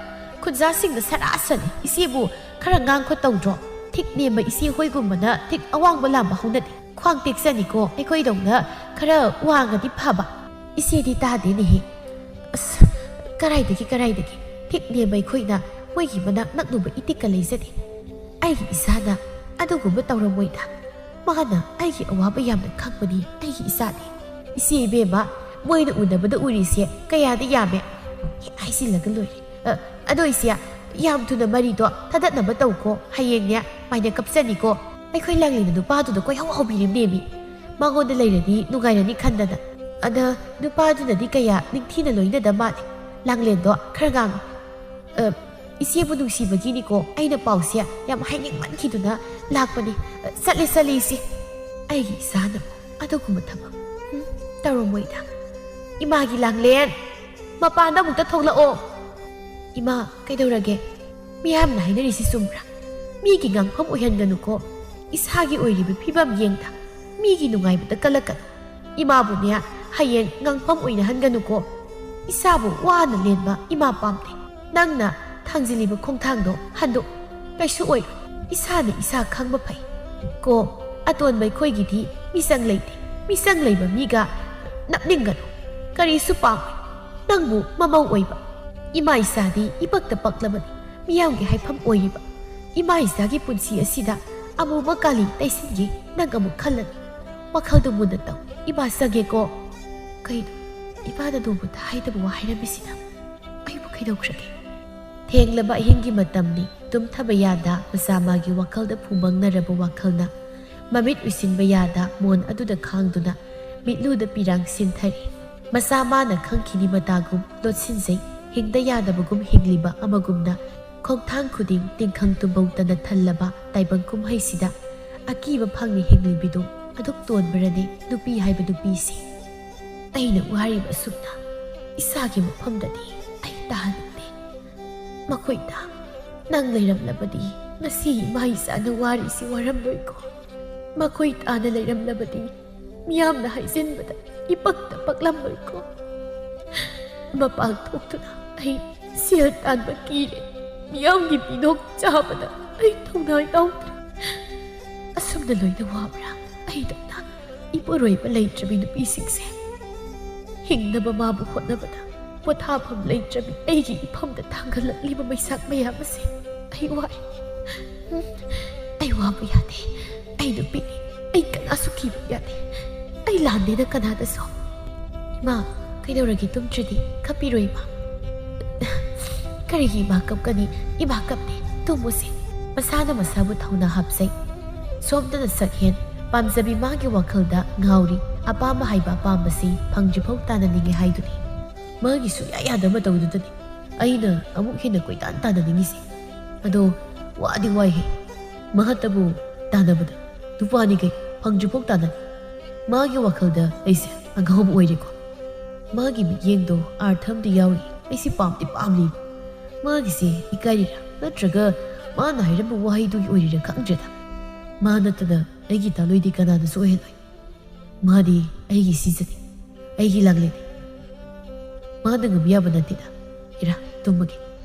ꯈꯨꯟꯖꯥꯁꯤꯡꯅ ꯁꯔꯥ ꯁꯟꯅꯤ꯫ ꯏꯆꯦꯕꯨ ꯈꯔ ꯉꯥꯡ ꯈꯣꯠ ꯇꯧꯗ꯭ꯔꯣ? ꯊꯤꯛ ꯅꯦꯝꯕ ꯏꯆꯦ ꯍꯣꯏꯒꯨꯝꯕꯅ ꯊꯤꯛ ꯑꯋꯥꯡꯕ ꯂꯥꯝꯕ ꯍꯧꯅꯗꯦ꯫ ꯈ꯭ꯋꯥꯡ ꯇꯦꯛꯆꯅꯤꯀꯣ, ꯑꯩꯈꯣꯏꯗꯧꯅ ꯈꯔ ꯋꯥꯡꯉꯗꯤ ꯐꯕ꯫ ꯏꯆꯦꯗꯤ ꯇꯥꯗꯦꯅꯦꯍꯦ꯫ ꯑꯁ, ꯀꯔꯥꯏꯗꯒꯤ, ꯀꯔꯥꯏꯗꯒꯤ? ꯊꯤꯛ ꯅꯦꯝꯕ ꯑꯩꯈꯣꯏꯅ ꯃꯣꯏꯒꯤ ꯃꯅꯥꯛ ꯅꯛꯅꯨꯕ ꯏꯇꯤꯛꯀ ꯂꯩꯖꯗꯦ꯫ ꯑꯩꯒꯤ ꯏꯆꯥꯅ ꯑꯗꯨꯒꯨꯝꯕ ꯇꯧꯔꯝꯃꯣꯏꯗ꯫ ꯃꯥꯅ ꯑꯩꯒꯤ ꯑꯋꯥꯕ ꯌꯥꯝꯅ ꯈꯪꯕꯅꯤ, ꯑꯩꯒꯤ ꯏꯆꯥꯅꯤ꯫ ꯏꯆꯦ ꯏꯕꯦꯝꯃ, ꯃꯣꯏꯅ ꯎꯅꯕꯗ ꯎꯔꯤꯁꯦ ꯀꯌꯥꯗꯤ ꯌꯥꯝꯃꯦ꯫ ꯍꯦꯛ ꯍꯥꯏꯖꯤꯜꯂꯒ ꯂꯣꯏꯔꯦ꯫ ꯑ, ꯑꯗꯣ ꯏꯆꯦ, ꯌꯥꯝ ꯊꯨꯅ ꯃꯔꯤꯗꯣ ꯊꯥꯗꯠꯅꯕ ꯇꯧꯀꯣ꯫ ꯍꯌꯦꯡꯅꯦ ꯃꯥꯏꯅ ꯀꯞꯆꯅꯤꯀꯣ꯫ ꯑꯩꯈꯣꯏ ꯂꯥꯡꯂꯦꯟꯗ ꯅꯨꯄꯥꯗꯨꯗ ꯀꯣꯏꯍꯧ ꯍꯧꯕꯤꯔꯤꯕꯅꯦꯃꯤ꯫ ꯃꯉꯣꯟꯗ ꯂꯩꯔꯗꯤ ꯅꯨꯡꯉꯥꯏꯔꯅꯤ ꯈꯟꯗꯅ꯫ ꯑꯗ ꯅꯨꯄꯥꯗꯨꯅꯗꯤ ꯀꯌꯥ ꯅꯤꯡꯊꯤꯅ ꯂꯣꯏꯅꯗ ꯃꯥꯜꯂꯦ꯫ ꯂꯥꯡꯂꯦꯟꯗꯣ ꯈꯔ ꯉꯥꯡꯉꯤ꯫ "ꯑ, ꯏꯆꯦꯕꯨ ꯅꯨꯡꯁꯤꯕꯒꯤꯅꯤꯀꯣ, ꯑꯩꯅ ꯄꯥꯎꯁꯦ ꯌꯥꯝ ꯍꯥꯏꯅꯤꯡꯃꯟꯈꯤꯗꯨꯅ ꯂꯥꯛꯄꯅꯤ꯫ ꯑ, ꯆꯠꯂꯦ, ꯆꯠꯂꯦ ꯏꯆꯦ꯫" ꯑꯩꯒꯤ ꯏꯆꯥꯅꯕꯨ ꯑꯗꯨꯒꯨꯝꯕ ꯊꯕꯛ, ꯎꯝ, ꯇꯧꯔꯝꯃꯣꯏꯗ꯫ "ꯏꯃꯥꯒꯤ ꯂꯥꯡꯂꯦꯟ, ꯃꯄꯥꯟꯗ ꯑꯃꯨꯛꯇ ꯊꯣꯛꯂꯛꯑꯣ꯫" "ꯏꯃꯥ, ꯀꯩꯗꯧꯔꯒꯦ?" "ꯃꯤꯌꯥꯝꯅ ꯍꯥꯏꯅꯔꯤꯁꯤ ꯆꯨꯝꯕ꯭ꯔꯥ? ꯃꯤꯒꯤ ꯉꯥꯡꯐꯝ ꯑꯣꯏꯍꯟꯒꯅꯨꯀꯣ꯫ ꯏꯁꯥꯒꯤ ꯑꯣꯏꯔꯤꯕ ꯐꯤꯕꯝ ꯌꯦꯡꯗ ꯃꯤꯒꯤ ꯅꯨꯡꯉꯥꯏꯕꯗ ꯀꯜꯂꯛꯀꯅꯨ꯫ ꯏꯃꯥꯕꯨꯅꯦ ꯍꯌꯦꯡ ꯉꯥꯡꯐꯝ ꯑꯣꯏꯅꯍꯟꯒꯅꯨꯀꯣ꯫ ꯏꯁꯥꯕꯨ ꯋꯥꯅ ꯂꯦꯟꯕ ꯏꯃꯥ ꯄꯥꯝꯗꯦ꯫ ꯅꯪꯅ ꯊꯥꯡꯖꯤꯜꯂꯤꯕ ꯈꯣꯡꯊꯥꯡꯗꯣ ꯍꯟꯗꯣꯛ꯫ ꯀꯩꯁꯨ ꯑꯣꯏꯔꯣꯏ꯫ ꯏꯁꯥꯅ ꯏꯁꯥ ꯈꯪꯕ ꯐꯩ ꯀꯣ꯫ ꯑꯇꯣꯟꯕ ꯑꯩꯈꯣꯏꯒꯤꯗꯤ ꯃꯤꯆꯪ ꯂꯩꯇꯦ꯫ ꯃꯤꯆꯪ ꯂꯩꯕ ꯃꯤꯒ ꯅꯞꯅꯤꯡꯒꯅꯨ꯫ ꯀꯔꯤꯁꯨ ꯄꯥꯝꯃꯣꯏ꯫ ꯅꯪꯕꯨ ꯃꯃꯧ ꯑꯣꯏꯕ ꯏꯃꯥ ꯏꯆꯥꯗꯤ ꯏꯄꯛꯇ ꯄꯛꯂꯕꯅꯤ꯫ ꯃꯤꯌꯥꯝꯒꯤ ꯍꯥꯏꯐꯝ ꯑꯣꯏꯔꯤꯕ ꯏꯃꯥ ꯏꯆꯥꯒꯤ ꯄꯨꯟꯁꯤ ꯑꯁꯤꯗ ꯑꯃꯨꯕ ꯀꯥꯂꯤ ꯇꯩꯁꯤꯟꯒꯦ ꯅꯪ ꯑꯃꯨꯛ ꯈꯜꯂꯅꯤ꯫ ꯋꯥꯈꯜꯗꯨ ꯃꯨꯟꯅ ꯇꯧ꯫ ꯏꯃꯥ ꯆꯪꯒꯦꯀꯣ꯫" "ꯀꯩꯅꯣ? ꯏꯃꯥꯅ ꯅꯣꯡꯃꯇ ꯍꯥꯏꯗꯕ ꯋꯥ ꯍꯥꯏꯔꯝꯃꯤꯁꯤꯅ? ꯑꯩꯕꯨ ꯀꯩꯗꯧꯈ꯭ꯔꯒꯦ?" ꯊꯦꯡꯂꯕ ꯑꯍꯤꯡꯒꯤ ꯃꯇꯝꯅꯤ꯫ ꯇꯨꯝꯊꯕ ꯌꯥꯗ ꯃꯆꯥ ꯃꯥꯒꯤ ꯋꯥꯈꯜꯗ ꯐꯨꯝꯕꯪꯅꯔꯕ ꯋꯥꯈꯜꯅ ꯃꯃꯤꯠ ꯎꯏꯁꯤꯟꯕ ꯌꯥꯗ ꯃꯣꯟ ꯑꯗꯨꯗ ꯈꯥꯡꯗꯨꯅ ꯃꯤꯠꯂꯨꯗ ꯄꯤꯔꯥꯡ ꯁꯤꯟꯊꯔꯤ꯫ ꯃꯆꯥ ꯃꯥꯅ ꯈꯪꯈꯤꯅꯤ ꯃꯇꯥꯒꯨꯝ ꯂꯣꯠꯁꯤꯟꯖꯩ꯫ ꯍꯤꯡꯗ ꯌꯥꯗꯕꯒꯨꯝ ꯍꯤꯡꯂꯤꯕ ꯑꯃꯒꯨꯝꯅ ꯈꯣꯡꯊꯥꯡ ꯈꯨꯗꯤꯡ ꯇꯤꯡꯈꯪ ꯇꯨꯝꯕꯧꯇꯅ ꯊꯜꯂꯕ ꯇꯥꯏꯕꯪ ꯀꯨꯝꯍꯩꯁꯤꯗ ꯑꯀꯤꯕ ꯐꯪꯅ ꯍꯤꯡꯂꯤꯕꯤꯗꯨ ꯑꯗꯨꯛ ꯇꯣꯟꯕꯔꯅꯦ ꯅꯨꯄꯤ ꯍꯥꯏꯕ ꯅꯨꯄꯤꯁꯦ꯫ ꯑꯩꯅ ꯋꯥꯔꯤꯕ ꯑꯁꯨꯝꯅ ꯏꯁꯥꯒꯤ ꯃꯐꯝꯗꯗꯤ ꯑꯩ ꯇꯥꯍꯟꯅꯤꯡꯗꯦ꯫ ꯃꯈꯣꯏꯗ ꯅꯪ ꯂꯩꯔꯝꯂꯕꯗꯤ ꯉꯁꯤ ꯏꯃꯥ ꯏꯆꯥꯅ ꯋꯥꯔꯤꯁꯤ ꯋꯥꯔꯝꯂꯣꯏꯀꯣ꯫ ꯃꯈꯣꯏ ꯇꯥꯅ ꯂꯩꯔꯝꯂꯕꯗꯤ ꯃꯤꯌꯥꯝꯅ ꯍꯥꯏꯖꯤꯟꯕꯗ ꯏꯄꯛꯇ ꯄꯛꯂꯝꯂꯣꯏꯀꯣ꯫ ꯃꯄꯥꯟ ꯊꯣꯛꯇꯨꯅ ꯑꯩ ꯁꯦꯜ ꯇꯥꯟꯕ ꯀꯤꯔꯦ꯫ ꯃꯤꯌꯥꯝꯒꯤ ꯄꯤꯗꯣꯛ ꯆꯥꯕꯗ ꯑꯩ ꯊꯧꯅꯥ ꯌꯥꯎꯗ꯭ꯔꯦ꯫ ꯑꯁꯨꯝꯅ ꯂꯣꯏꯅ ꯋꯥꯕ꯭ꯔꯥ? ꯑꯩꯗꯧꯅ ꯏꯄꯨꯔꯣꯏꯕ ꯂꯩꯇ꯭ꯔꯕꯤ ꯅꯨꯄꯤꯁꯤꯡꯁꯦ ꯍꯤꯡꯅꯕ ꯃꯥꯕꯨ ꯍꯣꯠꯅꯕꯗ ꯄꯣꯊꯥꯐꯝ ꯂꯩꯇ꯭ꯔꯕꯤ ꯑꯩꯒꯤ ꯏꯐꯝꯗ ꯊꯥꯡꯒꯠꯂꯛꯂꯤꯕ ꯃꯩꯁꯥꯛ ꯃꯌꯥꯝ ꯑꯁꯦ ꯑꯩ ꯋꯥꯏ꯫ ꯎꯝ, ꯑꯩ ꯋꯥꯕ ꯌꯥꯗꯦ꯫ ꯑꯩ ꯅꯨꯄꯤꯅꯤ꯫ ꯑꯩ ꯀꯅꯥꯁꯨ ꯀꯤꯕ ꯌꯥꯗꯦ꯫ ꯑꯩ ꯂꯥꯟꯗꯦꯅ ꯀꯅꯥꯗꯁꯨ꯫ ꯏꯃꯥ, ꯀꯩꯗꯧꯔꯒꯦ? ꯇꯨꯝꯗ꯭ꯔꯤꯗꯤ? ꯀꯞꯄꯤꯔꯣ ꯏꯃꯥ꯫ ꯀꯔꯤꯒꯤ ꯏꯃꯥ ꯀꯞꯀꯅꯤ? ꯏꯃꯥ ꯀꯞꯇꯦ꯫ ꯇꯨꯝꯃꯨꯁꯦ꯫ ꯃꯁꯥꯅ ꯃꯁꯥꯕꯨ ꯊꯧꯅꯥ ꯍꯥꯞꯆꯩ꯫ ꯁꯣꯝꯗꯅ ꯁꯛꯍꯦꯟ, ꯄꯥꯝꯖꯕꯤ ꯃꯥꯒꯤ ꯋꯥꯈꯜꯗ ꯉꯥꯎꯔꯤ꯫ ꯑꯄꯥꯝꯕ ꯍꯥꯏꯕ ꯑꯄꯥꯝꯕꯁꯤ ꯐꯪꯗ꯭ꯔꯤꯐꯥꯎ ꯇꯥꯟꯅꯅꯤꯡꯉꯤ ꯍꯥꯏꯗꯨꯅꯤ꯫ ꯃꯥꯒꯤ ꯁꯨꯡꯌꯥ ꯌꯥꯗꯕ ꯃꯇꯧꯗꯨꯗꯅꯤ ꯑꯩꯅ ꯑꯃꯨꯛ ꯍꯦꯟꯅ ꯀꯣꯏꯇꯥꯟ ꯇꯥꯟꯅꯅꯤꯡꯉꯤꯁꯦ꯫ ꯑꯗꯣ ꯋꯥꯗꯤ ꯋꯥꯏꯍꯦ꯫ ꯃꯍꯠꯇꯕꯨ ꯇꯥꯟꯅꯕꯗ ꯅꯨꯄꯥꯅꯤ ꯀꯩ ꯐꯪꯗ꯭ꯔꯤꯐꯥꯎ ꯇꯥꯟꯅꯅꯤ꯫ ꯃꯥꯒꯤ ꯋꯥꯈꯜꯗ ꯑꯩꯁꯦ ꯑꯉꯥꯎꯕ ꯑꯣꯏꯔꯦꯀꯣ꯫ ꯃꯥꯒꯤ ꯃꯤꯠꯌꯦꯡꯗꯣ ꯑꯥꯔꯊ ꯑꯃꯗꯤ ꯌꯥꯎꯔꯤ꯫ ꯑꯩꯁꯦ ꯄꯥꯝꯗꯤ ꯄꯥꯝꯂꯤꯕ꯫ ꯃꯥꯒꯤꯁꯦ ꯏꯀꯥꯏꯔꯤꯔꯥ ꯅꯠꯇ꯭ꯔꯒ ꯃꯥꯅ ꯍꯥꯏꯔꯝꯕ ꯋꯥꯍꯩꯗꯨꯒꯤ ꯑꯣꯏꯔꯤꯔꯥ ꯈꯪꯗ꯭ꯔꯦꯗ꯫ ꯃꯥ ꯅꯠꯇꯅ ꯑꯩꯒꯤ ꯇꯥꯂꯣꯏꯗꯤ ꯀꯅꯥꯅꯁꯨ ꯑꯣꯏꯍꯜꯂꯣꯏ꯫ ꯃꯥꯗꯤ ꯑꯩꯒꯤ ꯁꯤꯖꯅꯤ, ꯑꯩꯒꯤ ꯂꯥꯡꯂꯦꯟꯅꯤ꯫ ꯃꯥꯅ ꯉꯝꯕ ꯌꯥꯕ ꯅꯠꯇꯦꯗ꯫ ꯏꯔꯥ, ꯇꯨꯝꯃꯒꯦ꯫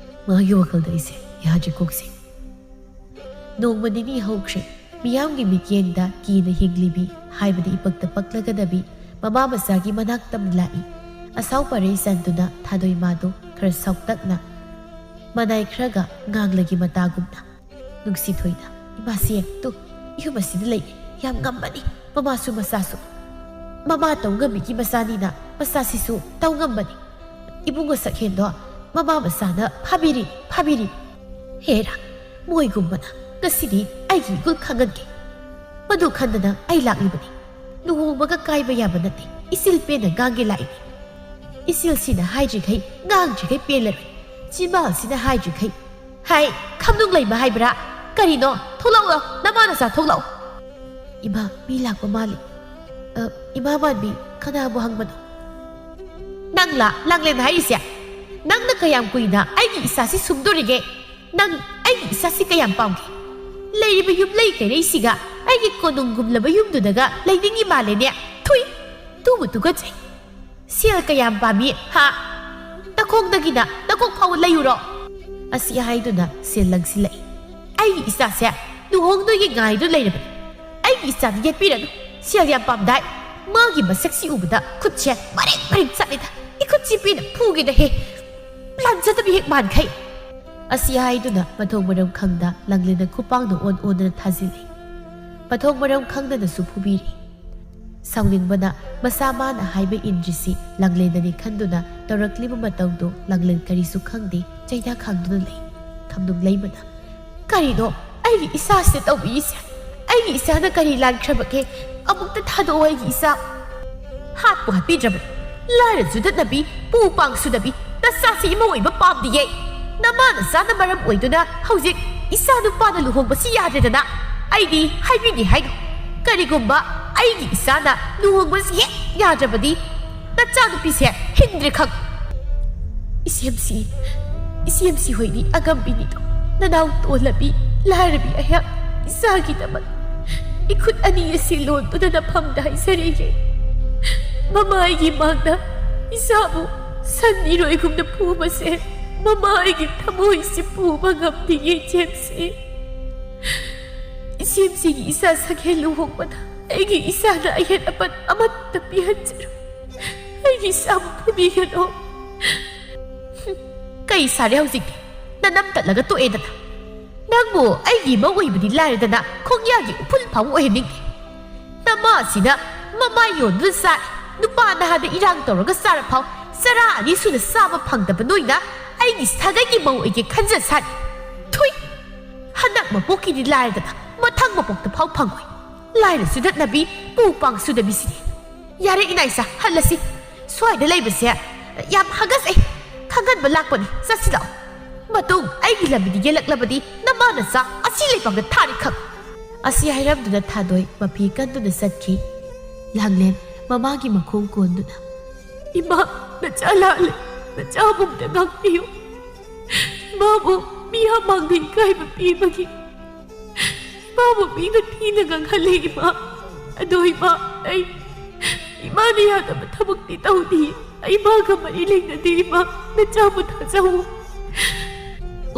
ꯃꯥꯒꯤ ꯋꯥꯈꯜꯗ ꯑꯩꯁꯦ ꯌꯥꯗ꯭ꯔꯦ ꯀꯣꯛꯁꯦ꯫ ꯅꯣꯡꯃ ꯅꯤꯅꯤ ꯍꯧꯈ꯭ꯔꯦ꯫ ꯃꯤꯌꯥꯝꯒꯤ ꯃꯤꯠꯌꯦꯡꯗ ꯀꯤꯅ ꯍꯤꯡꯂꯤꯕꯤ, ꯍꯥꯏꯕꯗꯤ ꯏꯄꯛꯇ ꯄꯛꯂꯒꯗꯕꯤ ꯃꯃꯥ ꯃꯆꯥꯒꯤ ꯃꯅꯥꯛꯇ ꯂꯥꯛꯏ꯫ ꯑꯁꯥꯎ ꯄꯔꯩ ꯆꯟꯗꯨꯅ ꯊꯥꯗꯣꯏ ꯃꯥꯗꯣ ꯈꯔ ꯁꯥꯎꯇꯛꯅ, ꯃꯅꯥꯏ ꯈꯔꯒ ꯉꯥꯡꯂꯒꯤ ꯃꯇꯥꯒꯨꯝꯅ꯫ ꯅꯨꯡꯁꯤꯊꯣꯏꯅ, "ꯏꯃꯥꯁꯤ ꯌꯦꯡ ꯇꯨ, ꯌꯨꯝ ꯑꯁꯤꯗ ꯂꯩ, ꯌꯥꯝ ꯉꯝꯕꯅꯤ꯫ ꯃꯃꯥꯁꯨ ꯃꯆꯥꯁꯨ꯫ ꯃꯃꯥ ꯇꯧ ꯉꯝꯃꯤꯒꯤ ꯃꯆꯥꯅꯤꯅ ꯃꯆꯥꯁꯤꯁꯨ ꯇꯧ ꯉꯝꯕꯅꯤ꯫ ꯏꯕꯨꯡꯉꯣ ꯁꯛꯍꯦꯟꯗꯣ ꯃꯃꯥ ꯃꯆꯥꯅ ꯐꯥꯕꯤꯔꯤ, ꯐꯥꯕꯤꯔꯤ꯫ ꯍꯦꯔꯥ, ꯃꯣꯏꯒꯨꯝꯕꯅ ꯉꯁꯤꯗꯤ ꯑꯩꯒꯤ ꯏꯒꯨꯜ ꯈꯪꯍꯟꯒꯦ꯫ ꯃꯗꯨ ꯈꯟꯗꯅ ꯑꯩ ꯂꯥꯛꯂꯤꯕꯅꯤ꯫ ꯂꯨꯍꯣꯡꯕꯒ ꯀꯥꯏꯕ ꯌꯥꯕ ꯅꯠꯇꯦ꯫ ꯏꯆꯤꯜ ꯄꯦꯟꯅ ꯉꯥꯡꯒꯦ ꯂꯥꯛꯏꯅꯤ꯫ ꯏꯆꯤꯜꯁꯤꯅ ꯍꯥꯏꯗ꯭ꯔꯤꯈꯩ ꯉꯥꯡꯗ꯭ꯔꯤꯈꯩ ꯄꯦꯜꯂꯔꯣꯏ꯫ ꯆꯤꯟꯕꯥꯜꯁꯤꯅ ꯍꯥꯏꯗ꯭ꯔꯤꯈꯩ꯫ ꯍꯥꯏ, ꯈꯝꯅꯨꯡ ꯂꯩꯕ ꯍꯥꯏꯕ꯭ꯔꯥ? ꯀꯔꯤꯅꯣ? ꯊꯣꯛꯂꯛꯎ, ꯅꯃꯥ ꯅꯆꯥ ꯊꯣꯛꯂꯛꯎ꯫" "ꯏꯃꯥ, ꯃꯤ ꯂꯥꯛꯄ ꯃꯥꯜꯂꯤ꯫ ꯑ, ꯏꯃꯥ ꯃꯥꯟꯕꯤ, ꯀꯅꯥꯕꯨ ꯍꯪꯕꯅꯣ?" "ꯅꯪꯂꯥ ꯂꯥꯡꯂꯦꯟ ꯍꯥꯏꯔꯤꯁꯦ? ꯅꯪꯅ ꯀꯌꯥꯝ ꯀꯨꯏꯅ ꯑꯩꯒꯤ ꯏꯆꯥꯁꯤ ꯁꯨꯝꯗꯣꯔꯤꯒꯦ? ꯅꯪ ꯑꯩꯒꯤ ꯏꯆꯥꯁꯤ ꯀꯌꯥꯝ ꯄꯥꯝꯒꯦ? ꯂꯩꯔꯤꯕ ꯌꯨꯝꯂꯩ ꯀꯩꯔꯩꯁꯤꯒ ꯑꯩꯒꯤ ꯀꯣꯅꯨꯡꯒꯨꯝꯂꯕ ꯌꯨꯝꯗꯨꯗꯒ ꯂꯩꯅꯤꯡꯉꯤ ꯃꯥꯜꯂꯦꯅꯦ꯫ ꯊꯨꯏ, ꯇꯨꯕꯨ ꯇꯨꯀꯠꯆꯩ꯫ ꯁꯦꯜ ꯀꯌꯥꯝ ꯄꯥꯝꯃꯤ, ꯍꯥ? ꯅꯈꯣꯡꯗꯒꯤꯅ ꯅꯀꯣꯛ ꯐꯥꯎ ꯂꯩꯌꯨꯔꯣ?" ꯑꯁꯤ ꯍꯥꯏꯗꯨꯅ ꯁꯦꯜ ꯂꯪꯁꯤꯜꯂꯛꯏ꯫ "ꯑꯩꯒꯤ ꯏꯆꯥꯁꯦ ꯂꯨꯍꯣꯡꯗꯣꯏꯒꯤ ꯉꯥꯏꯗꯨ ꯂꯩꯔꯕꯅꯤ꯫ ꯑꯩꯒꯤ ꯏꯆꯥꯗꯤ ꯌꯦꯠꯄꯤꯔꯅꯨ꯫ ꯁꯦꯜ ꯌꯥꯝ ꯄꯥꯝꯗꯥꯏ? ꯃꯥꯒꯤ ꯃꯁꯛꯁꯤ ꯎꯕꯗ ꯈꯨꯠꯁꯦ ꯃꯔꯦꯡ ꯃꯔꯦꯡ ꯆꯠꯂꯤꯗ꯫ ꯏꯈꯨꯠꯁꯤ ꯄꯦꯟꯅ ꯐꯨꯒꯦꯗ ꯍꯦ꯫ ꯂꯥꯟꯖꯗꯕꯤ ꯍꯦꯛ ꯃꯥꯟꯈꯩ꯫" ꯑꯁꯤ ꯍꯥꯏꯗꯨꯅ ꯃꯊꯣꯡ ꯃꯔꯝ ꯈꯪꯗ ꯂꯥꯡꯂꯦꯟꯅ ꯈꯨꯄꯥꯡꯅ ꯑꯣꯟ ꯑꯣꯟꯗꯨꯅ ꯊꯥꯖꯤꯜꯂꯤ꯫ ꯃꯊꯣꯡ ꯃꯔꯝ ꯈꯪꯗꯅꯁꯨ ꯐꯨꯕꯤꯔꯤ꯫ ꯁꯥꯎꯅꯤꯡꯕꯅ ꯃꯁꯥ ꯃꯥꯅ ꯍꯥꯏꯕ ꯏꯟꯗ꯭ꯔꯤꯁꯤ ꯂꯥꯡꯂꯦꯟꯗꯅꯤ ꯈꯟꯗꯨꯅ ꯇꯧꯔꯛꯂꯤꯕ ꯃꯇꯧꯗꯨ ꯂꯥꯡꯂꯦꯟ ꯀꯔꯤꯁꯨ ꯈꯪꯗꯦ, ꯆꯩꯅꯥ ꯈꯥꯡꯗꯨꯅ ꯂꯩ꯫ ꯈꯝꯅꯨꯡ ꯂꯩꯃꯅ, "ꯀꯔꯤꯅꯣ ꯑꯩꯒꯤ ꯏꯆꯥꯁꯤꯗ ꯇꯧꯕꯤꯔꯤꯁꯦ? ꯑꯩꯒꯤ ꯏꯆꯥꯅ ꯀꯔꯤ ꯂꯥꯟꯈ꯭ꯔꯕꯒꯦ? ꯑꯃꯨꯛꯇ ꯊꯥꯗꯣꯛꯑꯣ ꯑꯩꯒꯤ ꯏꯆꯥ꯫ ꯍꯥꯠꯄꯨ ꯍꯥꯠꯄꯤꯗ꯭ꯔꯕꯅꯤ꯫ ꯂꯥꯏꯔ ꯆꯨꯗꯠꯅꯕꯤ, ꯄꯨ ꯄꯥꯡ ꯁꯨꯗꯕꯤ, ꯅꯆꯥꯁꯤ ꯏꯃꯧ ꯑꯣꯏꯕ ꯄꯥꯝꯗꯤꯌꯦ꯫ ꯅꯃꯥ ꯅꯆꯥꯅ ꯃꯔꯝ ꯑꯣꯏꯗꯨꯅ ꯍꯧꯖꯤꯛ ꯏꯆꯥ ꯅꯨꯄꯥꯅ ꯂꯨꯍꯣꯡꯕꯁꯤ ꯌꯥꯗ꯭ꯔꯦꯗꯅ꯫ ꯑꯩꯗꯤ ꯍꯥꯏꯕꯤꯒꯦ ꯍꯥꯏꯅꯣ꯫ ꯀꯔꯤꯒꯨꯝꯕ ꯑꯩꯒꯤ ꯏꯆꯥꯅ ꯂꯨꯍꯣꯡꯕꯁꯤ ꯍꯦꯛ ꯌꯥꯗ꯭ꯔꯕꯗꯤ ꯅꯆꯥꯅꯨꯄꯤꯁꯦ ꯍꯤꯡꯗ꯭ꯔꯦ ꯈꯪ꯫ ꯏꯆꯦꯝꯁꯤ, ꯏꯆꯦꯝꯁꯤ ꯍꯣꯏꯗꯤ ꯑꯉꯝꯕꯤꯅꯤꯗꯣ꯫ ꯅꯅꯥꯎ ꯇꯣꯜꯂꯕꯤ, ꯂꯥꯏꯔꯕꯤ ꯑꯩꯍꯥꯛ ꯏꯆꯥꯒꯤꯗꯃꯛ ꯏꯈꯨꯠ ꯑꯅꯤ ꯑꯁꯤ ꯂꯣꯟꯗꯨꯅ ꯅꯐꯝꯗ ꯍꯥꯏꯖꯔꯤꯒꯦ꯫ ꯃꯃꯥꯏꯒꯤ ꯃꯥꯡꯗ ꯏꯆꯥꯕꯨ ꯁꯟ ꯏꯔꯣꯏꯒꯨꯝꯅ ꯐꯨꯕꯁꯦ ꯃꯃꯥꯏꯒꯤ ꯊꯃꯣꯏꯁꯤ ꯄꯨꯕ ꯉꯝꯗꯤꯌꯦ ꯏꯆꯦꯝꯁꯤ꯫ ꯏꯆꯦꯝꯁꯤꯒꯤ ꯏꯆꯥ ꯁꯥꯀꯦꯟ ꯂꯨꯍꯣꯡꯕꯗ ꯑꯩꯒꯤ ꯏꯆꯥꯅ ꯑꯍꯦꯟ ꯑꯄꯟ ꯑꯃꯠꯇ ꯄꯤꯍꯟꯖꯔꯣꯏ꯫ ꯑꯩꯒꯤ ꯏꯆꯥꯕꯨ ꯐꯨꯕꯤꯒꯅꯨ꯫ ꯀꯩ ꯁꯥꯔꯦ ꯍꯧꯖꯤꯛꯇꯤ? ꯅꯅꯝ ꯇꯠꯂꯒ ꯇꯣꯛꯑꯦꯗꯅ꯫ ꯅꯪꯕꯨ ꯑꯩꯒꯤ ꯏꯃꯧ ꯑꯣꯏꯕꯗꯤ ꯂꯥꯏꯔꯗꯅ ꯈꯣꯡꯌꯥꯒꯤ ꯎꯐꯨꯜ ꯐꯥꯎ ꯑꯣꯏꯍꯟꯅꯤꯡꯗꯦ꯫ ꯅꯃꯥꯁꯤꯅ ꯃꯃꯥꯏ ꯌꯣꯟꯗꯨꯅ ꯆꯥꯏ, ꯅꯨꯄꯥ ꯅꯍꯥꯗ ꯏꯔꯥꯡ ꯇꯧꯔꯒ ꯆꯥꯔ ꯐꯥꯎ ꯆꯔꯥ ꯑꯅꯤ ꯁꯨꯅ ꯆꯥꯕ ꯐꯪꯗꯕ ꯅꯣꯏꯅ ꯑꯩꯒꯤ ꯁꯥꯒꯩꯒꯤ ꯃꯧ ꯑꯣꯏꯒꯦ ꯈꯟꯖ ꯁꯥꯔꯤ꯫ ꯊꯨꯏ! ꯍꯟꯗꯛ ꯃꯄꯣꯛꯀꯤꯗꯤ ꯂꯥꯏꯔꯗꯅ ꯃꯊꯪ ꯃꯄꯣꯛꯇ ꯐꯥꯎ ꯐꯪꯉꯣꯏ꯫ ꯂꯥꯏꯔ ꯆꯨꯗꯠꯅꯕꯤ, ꯄꯨ ꯄꯥꯡ ꯁꯨꯗꯕꯤꯁꯤꯗꯤ꯫ ꯌꯥꯔꯦ ꯏꯅꯥꯏꯆꯥ, ꯍꯜꯂꯁꯤ꯫ ꯁ꯭ꯋꯥꯏꯗ ꯂꯩꯕꯁꯦ ꯌꯥꯝ ꯍꯥꯒꯠꯆꯩ꯫ ꯈꯪꯍꯟꯕ ꯂꯥꯛꯄꯅꯤ, ꯆꯠꯁꯤ ꯂꯥꯛꯑꯣ꯫ ꯃꯇꯨꯡ ꯑꯩꯒꯤ ꯂꯝꯕꯤꯗ ꯌꯦꯜꯂꯛꯂꯕꯗꯤ ꯅꯃꯥ ꯅꯆꯥ ꯑꯁꯤ ꯂꯩꯄꯥꯛꯇ ꯊꯥꯔꯤ ꯈꯪ꯫ ꯑꯁꯤ ꯍꯥꯏꯔꯝꯗꯨꯅ ꯊꯥꯗꯣꯏ ꯃꯐꯤ ꯀꯟꯗꯨꯅ ꯆꯠꯈꯤ꯫ ꯂꯥꯡꯂꯦꯟ ꯃꯃꯥꯒꯤ ꯃꯈꯣꯡ ꯀꯣꯟꯗꯨꯅ, "ꯏꯃꯥ, ꯅꯆꯥ ꯂꯥꯜꯂꯦ, ꯅꯆꯥꯕꯨ ꯑꯝꯇ ꯉꯥꯛꯄꯤꯌꯨ꯫ ꯏꯃꯥꯕꯨ ꯃꯤ ꯃꯥꯡꯗ ꯏꯀꯥꯏꯕ ꯄꯤꯕꯒꯤ ꯏꯃꯥꯕꯨ ꯃꯤꯅ ꯊꯤꯅ ꯉꯥꯡꯍꯜꯂꯦ ꯏꯃꯥ꯫ ꯑꯗꯣ ꯏꯃꯥ, ꯑꯩ ꯏꯃꯥꯅ ꯌꯥꯗꯕ ꯊꯕꯛꯇꯤ ꯇꯧꯗꯦ꯫ ꯑꯩ ꯏꯃꯥꯒ ꯃꯔꯤ ꯂꯩꯅꯗꯦ ꯏꯃꯥ꯫ ꯅꯆꯥꯕꯨ ꯊꯥꯖꯧ꯫"